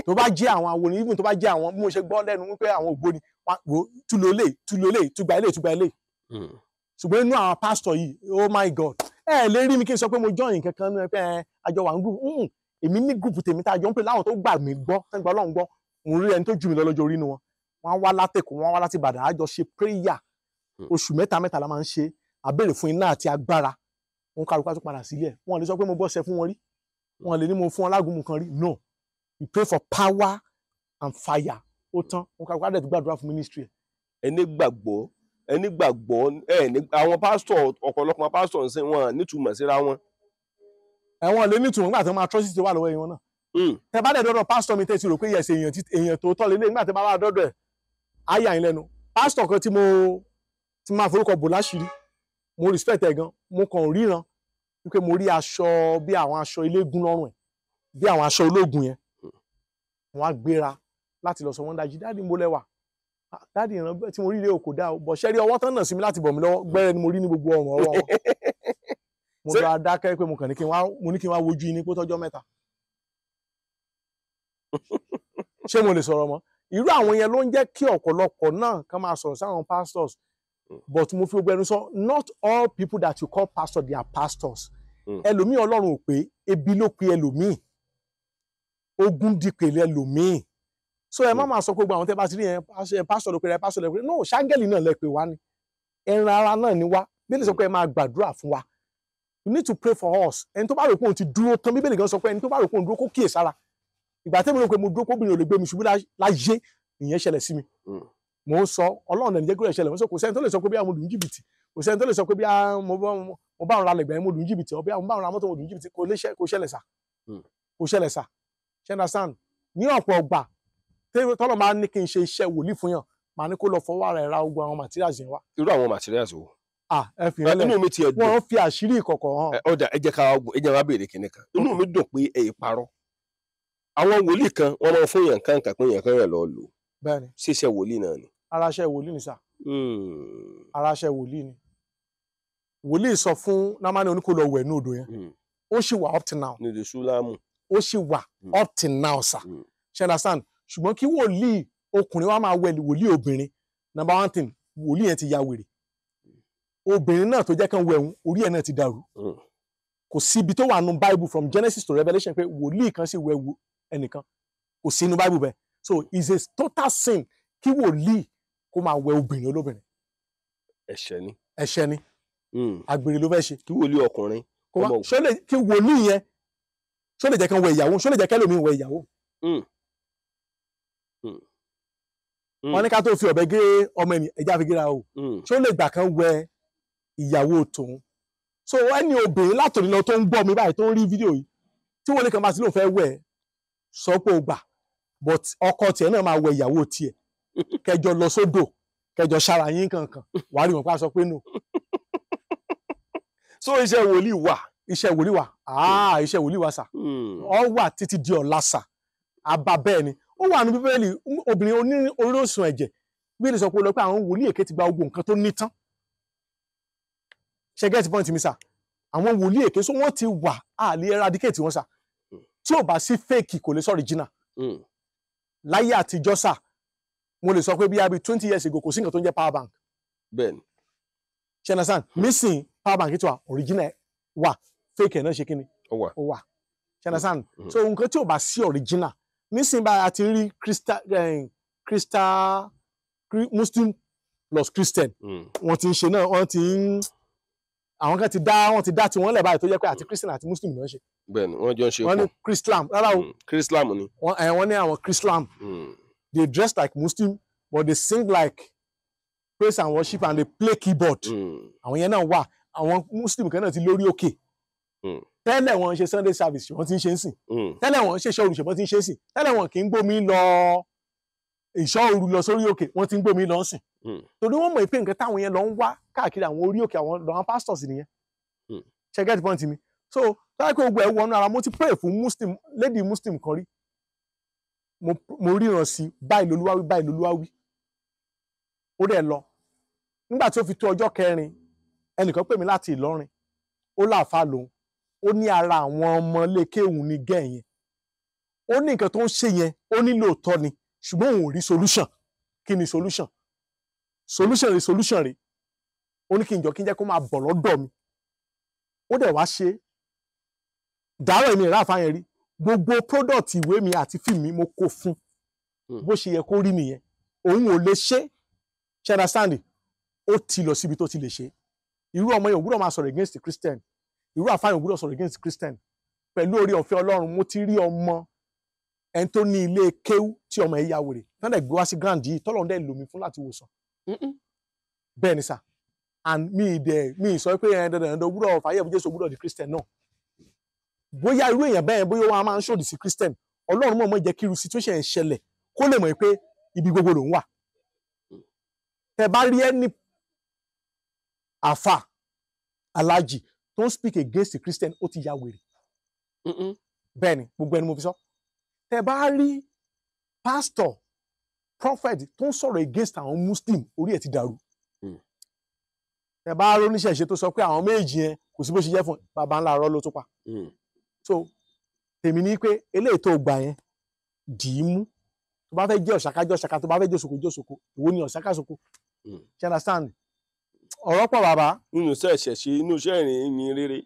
Tó bá jẹ́ àwọn awo ni, even tó bá jẹ́ àwọn bí mo ṣe gbọ́ lẹ́nu wípé àwọn ògbóni wo túlò lè túlò lè túgbà ilé túgbà ilé. Ṣùgbọ́n inú àwọn pásítọ̀ yìí, oh my God, ẹ lè rí mi kí n sọ pé mo join kankan nínú ẹ pé àjọ wà ń group. Èmi ní group tèmi tá a jọ ń pè láwọn tó gbà mí gbọ́, tó ń gba Ọlọ́run gbọ́. Mo rí ẹni tó jù mí lọ lọ́jọ́ orí inú wọn, wọ́n á wá látẹ̀kọ̀, wọ́n á wá láti Ìbàdàn, á jọ ṣe prayer. Oṣù mẹ́ta mẹ́ta la máa ń ṣe, a béèrè fún iná àti agbára. Wọn kálukú á tún padà sílẹ̀. Wọn lè sọ pé mo bọ́ ṣe fún wọn rí, wọn lè ní mo fún wọn lágùnmu kan rí. No, we pray for power and fire, ó tán. Wọn kálukú á dẹ̀ tún gbàdúrà fún ministry ẹ̀. Ẹni gbàgbọ́, ẹni gbàgbọ́ ẹ ní àwọn pásítọ̀, ọ̀pọ̀lọpọ̀ pásítọ̀ ń sìn wọn nítumọ̀ síra wọn. Ẹ̀wọ̀n lè nítumọ̀ nígbà tí wọ́n máa trust tó wà lọ́wọ́ ẹ̀yìn wọn náà. Tẹ bá dẹ̀ dọ́dọ̀ pásítọ̀ mi, tẹ́ ti rò pé yẹ̀sẹ̀ èèyàn tó tọ́ lélẹ̀, nígbà tí bá wà dọ́dọ̀ ẹ̀, á yà yín lẹ́nu. Pásítọ̀ kan tí mo ti máa forúkọ bò láṣìírí, mo respect ẹ̀ gan. Mo kàn ríran wípé mo rí aṣọ bí àwọn aṣọ eléégún lọ́rùn ẹ̀, bí àwọn aṣọ ológun yẹn. Wọ́n á gbéra láti lọ sọ wọ́n dájú, "Daddy, mo lẹ́wà daddy, ìran tí mo rí ilé òkò dá o bọ̀ ṣẹ́rí ọwọ́ tán náà sí mi láti bọ̀ mí lọ́wọ́, gbẹ́rẹ́ ni mo rí ní gbogbo ọrùn ọwọ́ wọn." Mo lọ adákẹ́ pé mo kàn ní kí n wá, mo ní kí n wá wojú yín ní pé tọ́jọ́ mẹ́ta, ṣé mo lè sọ̀rọ̀ mọ́? Irú àwọn yẹn ló ń jẹ́ kí ọ̀pọ̀lọpọ̀ náà kàn máa sọ̀rọ̀ sáwọn pastors. But mo fi gbogbo ẹnu sọ, not all people that you call pastor, they are pastors. Ẹlòmíì, Ọlọ́run ò pé, ebi ló pe ẹlòmíì, ogun dìpèlè ẹlòmíì. So ẹ má máa sọ pé gbogbo àwọn tẹ́ bá ti rí yẹn, pastor ló pe rẹ, pastor ló pe rẹ. No, ṣáńgẹ́lì náà lẹ pè wá ni, ẹran ara náà ni wá. Bíbélì sọ pé ẹ máa gbàdúrà fún wa. You need to pray for us. Ẹni tó bá rò pé òun ti dúró tán, Bíbélì gan sọ pé ẹni tó bá rò pé òun dúró, kó kíyè sára. Ìgbà tẹ́mi rò pé mo dúró, kóbìnrin ò lè gbé mi ṣubú láyé, ìyẹn ṣẹlẹ̀ sí mi. Mò ń sọ, Ọlọ́run ẹni jẹ́ kí ó ṣẹlẹ̀. Mo sọ, kò sẹ́ni tó lè sọ pé bí mo lù ń jìbìtì, kò sẹ́ni tó lè sọ pé bí mo bá òun ra lẹ̀gbẹ̀ẹ́ mo lù ń jìbìtì, ọ bí mo bá òun ra mọ́tò mo lù ń jìbìtì. Kò ṣẹlẹ̀ sà, kò ṣẹlẹ̀ sà. Ṣe understand? Ní ọ̀pọ̀ ọgbà tọ́lọ̀ máa ń ní kí n ṣe iṣẹ́ wòlíì fún yàn, màá ní kó lọ fọwọ́ ara ẹ̀ ra gbogbo àwọn materials yẹn wá. Irú àwọn materials wo? Ah, ẹ fi rẹ lẹ. Inú mi ti ẹ̀ dùn. Wọ́n fi àṣírí ìkọ̀kọ̀ hàn. Ọ̀dà, ẹ jẹ́ ká ẹ jẹ́ wá béèrè kinní kan. Inú mi dùn pé ẹ parọ́. Àwọn wòlíì kan, wọ́n máa fún yàn kan kà pé yàn kan yàn lọ lò. Bẹ́ẹ̀ni. Ṣíṣe wòlíì náà ni? Ara iṣẹ́ wòlíì ni sà. Ara iṣẹ́ wòlíì ni. Wòlíì sọ fún Námánì oníkó lọ wẹ̀ ní odò yẹn. Ó sì wà up till now. Ní ìdí Súlámù. Ó sì wà up till now sà. Ṣe understand? Ṣùgbọ́n kí wòlíì ọkùnrin wa máa wẹ̀ wòlíì obìnrin, number one thing, wòlíì yẹn ti ya wèrè. Obìnrin náà tó jẹ́ kán wẹ̀ òun, orí ẹ̀ náà ti dàrú. Kò síbi tó wà nù Bible from Genesis to Revelation pé wòlíì kan sì wẹ̀ ẹnìkan. Kò sí inú Bible bẹ́ẹ̀. So it's a total sin kí wòlíì kó máa wẹ̀ obìnrin olóbìnrin. Ẹ̀ṣẹ̀ ni. Ẹ̀ṣẹ̀ ni. Àgbèrè ló fẹ́ ṣe. Kí wòlíì ọkùnrin. Kí wòlíì yẹn ṣó lè jẹ́ kán wẹ̀ ìyàwó, ṣó lè jẹ́ kẹ́lòmíì wẹ̀ ìyàwó? Wọ́n ní ká tó fi ọ̀bẹ gé ọmọ ẹni, ẹja fi géra o. Ṣó lè gbà kán wẹ̀ ìyàwó tòun? So ẹni obìnrin látòní lọ tó ń gbọ́ mi báyìí, tó ń rí fídíò yìí, tí wọ́n ní kan bá ti lóun fẹ́ wẹ̀, sọ pé o gbà, but ọkọ tiẹ̀ náà máa wẹ̀ ìyàwó tiẹ̀, kẹjọ lọ sódò, kẹjọ ṣara yín kankan, wàá rí wọn pa sọ pé no. So iṣẹ́ wòlíì wà. Iṣẹ́ wòlíì wà, iṣẹ́ wòlíì wà sà. Ọ wà títí di ọ̀la sà. Àbá bẹ́ẹ̀ ni ó wà ní Bíbélì. Obìnrin oní orísun ẹ̀jẹ̀, Bíbélì sọ pé ó lọ pé àwọn wòlíì èké ti gba gbogbo nǹkan tó ní tán. Ṣe get point mi sà? Àwọn wòlíì èké, so wọ́n ti wà, á lè eradicate wọn sà. Tí ò bá sí fake, kò lè sọ original. Láyé àtijọ́ sà, mo lè sọ pé bí i 20 years ago, kò sí nǹkan tó ń jẹ́ power bank. Ṣe understand? Nísìn, power bank tí wà, original wà, fake ẹ̀ náà ṣe kí ni? Ó wà. Ó wà. Ṣe understand? Mm. So nǹkan tí ò bá sí original nísìn báyìí, a ti rí Christian, Muslim plus Christian. Wọ́n ti ń ṣe náà, wọ́n ti ń, àwọn kan ti dá, wọ́n ti dá tiwọn lẹ̀ báyìí, tó jẹ́ pé àti Christian àti Muslim náà ṣe. Bẹ́ẹ̀ni, wọ́n jọ ń ṣe Wọ́n ní pọ̀. Chrislam, rárá o. Chrislam ni. Wọ́n ní àwọn Chrislam. They dress like Muslim, but they sing like praise and worship and they play keyboard. Àwọn yẹn náà wà. Àwọn Muslim kan náà ti lórí òkè. Tẹ́lẹ̀, wọ́n ń ṣe Sunday service, wọ́n ti ń ṣe ń sìn. Tẹ́lẹ̀, wọ́n ń ṣe ìṣọ́ òru, ṣùgbọ́n ti ń ṣe é sìn. Tẹ́lẹ̀, wọ́n kì í gbómi lọ ìṣọ́ òru lọ sórí òkè, wọ́n ti ń gbómi lọ sìn. Torí wọ́n mọ̀ pé nǹkan táwọn yẹn lọ ń wá káàkiri àwọn orí òkè, àwọn lọ́wọ́n pastors nìyẹn. Ṣe get point mi? So táwọn pé gbogbo ẹ̀ wọnú ara. Mo ti pray fún Muslim lady, Muslim kan rí. Mo ríran sí, báyìí lolúwa wí, báyìí lolúwa wí. Ó dẹ̀ lọ. Nígbà tí ó fi tó ọjọ́ kẹrin, ẹnìkan pè mí láti Ìlọrin, ó láàfáà lòun, ó ní ara àwọn ọmọ lékéhùn ní gẹ́ yẹn. Ó ní nǹkan tó ń ṣe yẹn, ó ní lóòótọ́ ni, ṣùgbọ́n òun ò rí solution. Kí ni solution? Solution rè, solution rè. Ó ní kí n jọ, kí n jẹ́ kó máa bọ̀ lọ́dọ̀ mi. Ó dẹ̀ wá ṣe dàárọ̀. Èmi ìrà àfáà yẹn rí gbogbo product ìwé mi àti fíìmù mi, mo kó fún. Bó ṣe yẹ kó rí nìyẹn. Òun ò lè ṣe, ṣe understand? Ó ti lọ síbi tó ti lè ṣe. Irú ọmọ yẹn ò gbúdọ̀ máa sọ̀rọ̀ against the Christian. Irú àfáà yẹn ò gbúdọ̀ sọ̀rọ̀ against the Christian. Pẹ̀lú orí ọ̀fẹ́ Ọlọ́run, mo ti rí ọmọ ẹni tó ní ilé kéwú tí ọmọ yẹn ya wèrè tán, dẹ̀ gbé wá sí grand yìí, tọ́lọ́run dẹ̀ lò mí fún láti wòsàn. Bẹ́ẹ̀ ni sà. And mi dẹ̀ mi sọ pé ẹ dandan dandan gbúdọ̀ fàyè fún Jésù, gbúdọ̀ di Christian náà. Bóyá irú èèyàn bẹ́ẹ̀, bóyá wọn a máa ń ṣòdì sí Christian, Ọlọ́run mọ̀ mọ́ jẹ́ kí irú situation yẹn ṣẹlẹ̀, kó lè mọ̀ pé ibi gbogbo lòún wà. Tẹ bá rí ẹni àfà alájì tó ń speak against the Christian, ó ti ya wèrè. Bẹ́ẹ̀ ni, gbogbo ẹni mo fi sọ. Tẹ bá rí pastor, prophet tó ń sọ̀rọ̀ against àwọn Muslim, orí ẹ̀ ti dàrú. Tẹ bá rí oníṣẹ̀ṣe tó sọ pé àwọn méjì yẹn kò sí bó ṣe jẹ́ fún baba ńlá, arọ́ ló tó pa. So tèmi ní pé eléyìí tó gbà yẹn, dì í mú. Tó bá fẹ́ jẹ́ ọ̀ṣàká, jẹ́ ọ̀ṣàká. Tó bá fẹ́ jẹ́ òṣòkò, jẹ́ òṣòkò. Ìwọ ni ọ̀ṣàká ṣòkò. Ṣe understand? Ọ̀rọ̀ pọ̀, bàbá. Nínú iṣẹ́ ìṣẹ̀ṣe, inú iṣẹ́ ìrìn ní rere.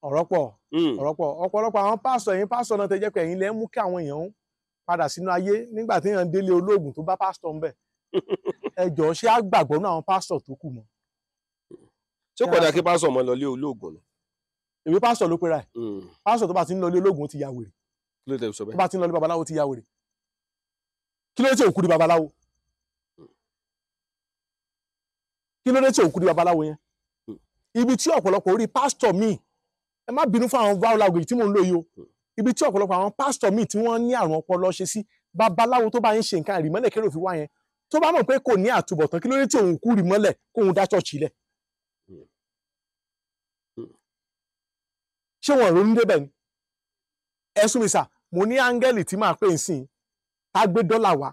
Ọ̀rọ̀ pọ̀. Ọ̀rọ̀ pọ̀. Ọ̀pọ̀lọpọ̀ àwọn pásítọ̀, ẹ̀yin pásítọ̀ náà tẹ jẹ́ pé ẹ̀yin lẹ́ ń mú kí àwọn èèyàn padà sínú ayé. Nígbà tí èèyàn délé olóògùn tó bá pásítọ̀ ń bẹ̀, ẹ jọ̀ọ́, ṣé á gbàgbọ́ náà àwọn pásítọ̀ tó kù mọ́? Ṣé kò dáa kí pásítọ̀ mọ́ lọ lé olóògùn ni? Èmi, pásítọ̀ ló pera ẹ̀. Pásítọ̀ tó bá ti ń lọ ilé olóògùn, ó ti ya wèrè. Kí ló tẹ̀ sọ Tó bẹ́ẹ̀? bá ti ń lọ ilé babaláwo, ó ti ya wèrè. Kí ló dé tí òkú di babaláwo? Kí ló dé tí òkú di babaláwo yẹn? Ibi tí ọ̀pọ̀lọpọ̀ orí pásítọ̀ míì, ẹ má bínú fún àwọn foul language tí mò ń lò yìí o, ibi tí ọ̀pọ̀lọpọ̀ àwọn pásítọ̀ míì tí wọ́n ní àrùn ọpọlọ ṣe sí, babaláwo tó bá ń ṣe nǹkan ìrìmọ́lẹ̀ kérò fi wá yẹn, tó bá mọ̀ pé kò ní àtúbọ̀tán, kí ló dé tí òun kú rìmọ́lẹ̀ kóun dá church lẹ̀? Ṣé wọn ronú débẹ̀ ni? Ẹ sún mi sà. Mo ní áńgẹ́lì tí máa pè ń sìn, tá gbé dọ́là wá,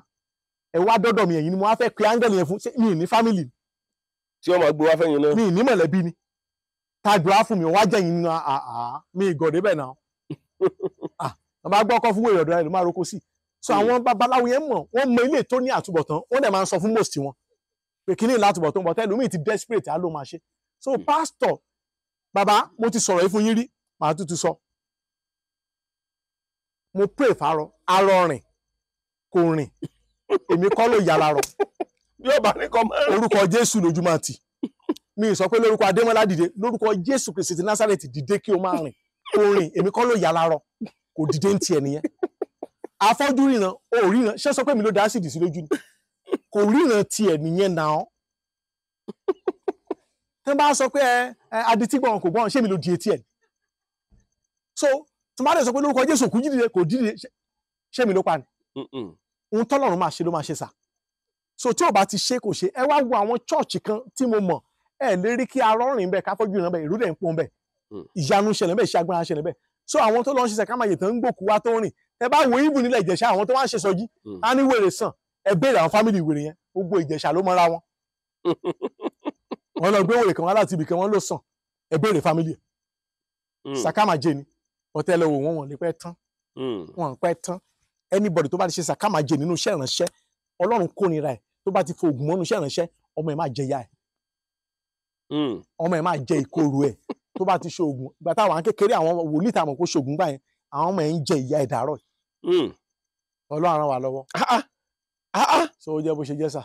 ẹ wá dọ́dọ̀ mi. Ẹ̀yin ni mo wá fẹ́ pe áńgẹ́lì yẹn fún. Ṣé mi ì ní family? Tí wọ́n máa gbé wá fẹ́yìn náà. Mi ì ní mọ̀lẹ́bí ni tá gbé wá fún mi, wá jẹ́yìn nínú àá mi ìgọ̀dé bẹ́ẹ̀ náà. Ah, wọ́n bá gbọ́ ọkọ̀ fún wèrè, ọ̀dọ̀ rẹ̀ ló máa roko sí. So àwọn babaláwo yẹn mọ̀, wọ́n mọ ilé tó ní àtúbọ̀tán. Wọ́n dẹ̀ máa ń sọ fún most wọn pé kíní látúbọ̀tán, bọ̀ tẹ́lómi ti desperate, á ló máa ṣe. So pastor, bàbá, mo ti sọ̀rọ̀ yìí fún yín rí, màá tútù sọ. Mo pray fárọ, arọ rìn, kò rìn, èmi kọ́ ló yàrá rọ. Bí ọba ní kọ́ máa rìn. Orúkọ Jésù lójú máa tì mí. Sọ pé lórúkọ Adémọ́lá dìde, lórúkọ Jésù Kristi ti Násárẹ́tì dìde kí o máa rìn. Kò rìn, èmi kọ́ ló yàrá rọ. Kò dìde ń tiẹ̀ nìyẹn. Afọ́jú ríran, ó ríran. Ṣé sọ pé mi ló dá sídìí sí lójú ni? Kò ríran tiẹ̀ nìyẹn náà. Tí wọ́n bá sọ pé ẹ adití gbọ̀n kò gbọ́n, ṣé mi ló di etí ẹ̀? So tí wọ́n bá dẹ̀ sọ pé lórúkọ Jésù kú jíde, kò dìde, ṣé mi ló pa ni? Ohun tọ́lọ́run máa ṣe ló máa ṣe sà. So tí ò bá ti ṣe, kò ṣe. Ẹ wá wo àwọn church kan tí mo mọ̀. Ẹ lè rí kí arọ́ rìn bẹ́ẹ̀, káfọ́jú ìran bẹ́ẹ̀, ìrú dẹ̀ ń pọ́n bẹ́ẹ̀, ìyanu ṣẹlẹ̀ bẹ́ẹ̀, iṣẹ́ agbára ṣẹlẹ̀ bẹ́ẹ̀. So àwọn tó lọ ń ṣiṣẹ́ ká máa yè tán ń gbòkú wá tó ń rìn. Ẹ bá wo ibù nílẹ̀ Ìjẹ̀ṣà, àwọn tó wá ń ṣe sọjí á ní wèrè sàn. Ẹ béèrè àwọn fámìlì wèrè yẹn, gbogbo Ìjẹ̀ṣà ló mọ́ra wọn. Wọ́n lọ gbé wèrè kan wá láti ibì kan, wọ́n ló sàn. Ẹ béèrè fámìlì ẹ̀. Sàkámàjẹ ni ọ̀tẹ́lẹ̀ wò wọ́n, wọ́n lè pẹ́ tán, wọ́n pẹ́ tán. Anybody tó bá ti ṣe sàkámàjẹ nínú iṣẹ́ ìránṣẹ́, Ọlọ́run kórìíra ẹ̀. Tó bá ti fo oògùn mọ́nú iṣẹ́ ìránṣẹ́, ọmọ ẹ̀ máa jẹ ìyà ẹ̀, ọmọ ẹ̀ máa jẹ ìkorò ẹ̀. Tó bá ti ṣe oògùn, ìgbà táwọn kékeré, àwọn wòlíì tá a mọ̀ kó ṣe oògùn gbà yẹn, àwọn ọmọ ẹ̀ ń jẹ ìyà ẹ̀ dàárọ̀. Ọlọ́run ràn wá lọ́wọ́. So ó jẹ́ bó ṣe jẹ́ sà.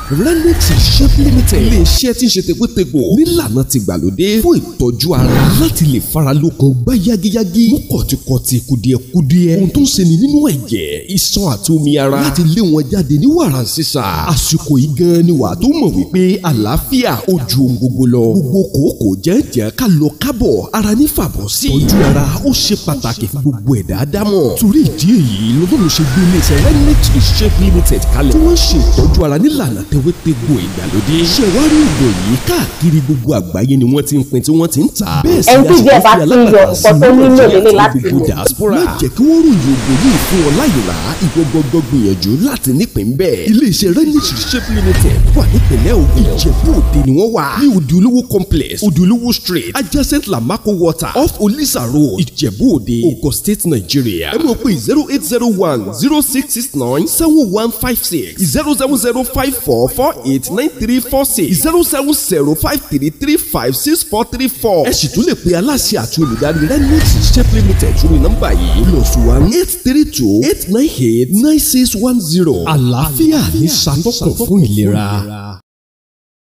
Renix Shape Limited, ilé-iṣẹ́ tí ń ṣe tegbótegbò nílànà ti gbàlódé fún ìtọ́jú ara láti lè fara lókun gbá yágíyágí, mú kọ̀tìkọ̀tì kùdìẹ̀kudiẹ, ohun tó ń ṣeni nínú ẹ̀jẹ̀, iṣan àti omi ara láti lé wọn jáde ní wàrà sísà. Àsìkò yìí gan ni wàá tó mọ̀ wípé àlàáfíà ó ju ohun gbogbo lọ. Gbogbo kòókòó jẹ́jẹ́ ká lọ kábọ̀ ara ní fàbọ̀ sí. Ìtọ́jú ara ó ṣe pàtàkì fún gbogbo ẹ̀dá dámọ̀. Torí ìdí èyí lọ́dún ṣe gbé iléeṣẹ́ Renix Shape Limited kalẹ̀ tí wọ́n ṣe ìtọ́jú ara nílànà tewétegbò ìgbàlódé. Ṣẹ̀wárí ògùn yìí káàkiri gbogbo àgbáyé ni wọ́n ti ń pín tí wọ́n ti ń tà. Bẹ́ẹ̀ sì Ẹni tí ni díẹ̀ bá a sì ti fi ń yọ alágbàtà sí nǹkan tó nílò Nàìjíríà lélẹ̀ àti láti gbogbo lò. diaspora. Má jẹ́ kí wọ́n ròyìn ògùn yìí fún ọ láì rà á, ìwọ gbọ́gbọ́ gbìyànjú láti nípìn bẹ́ẹ̀. Iléeṣẹ́ Renix Shape Limited wà nípìnlẹ̀ Ògùn. Ìjẹ̀bú Òde ni wọ́n wà. Ní Odùolówó complex, Odùolówó street, adjacent Lamako water, off Olisa road, Ìjẹ̀bú Òde, Ogun State, Nigeria. Ẹ mọ̀ pé 08010669715 6, 07054489346, 07053356434. Ẹ sì tún lè pe aláṣẹ àti olùdarí Renix Shape Limited sórí nọ́mbà yìí +18328989610. Àlàáfíà ní ṣàtọ́kùn fún ìlera.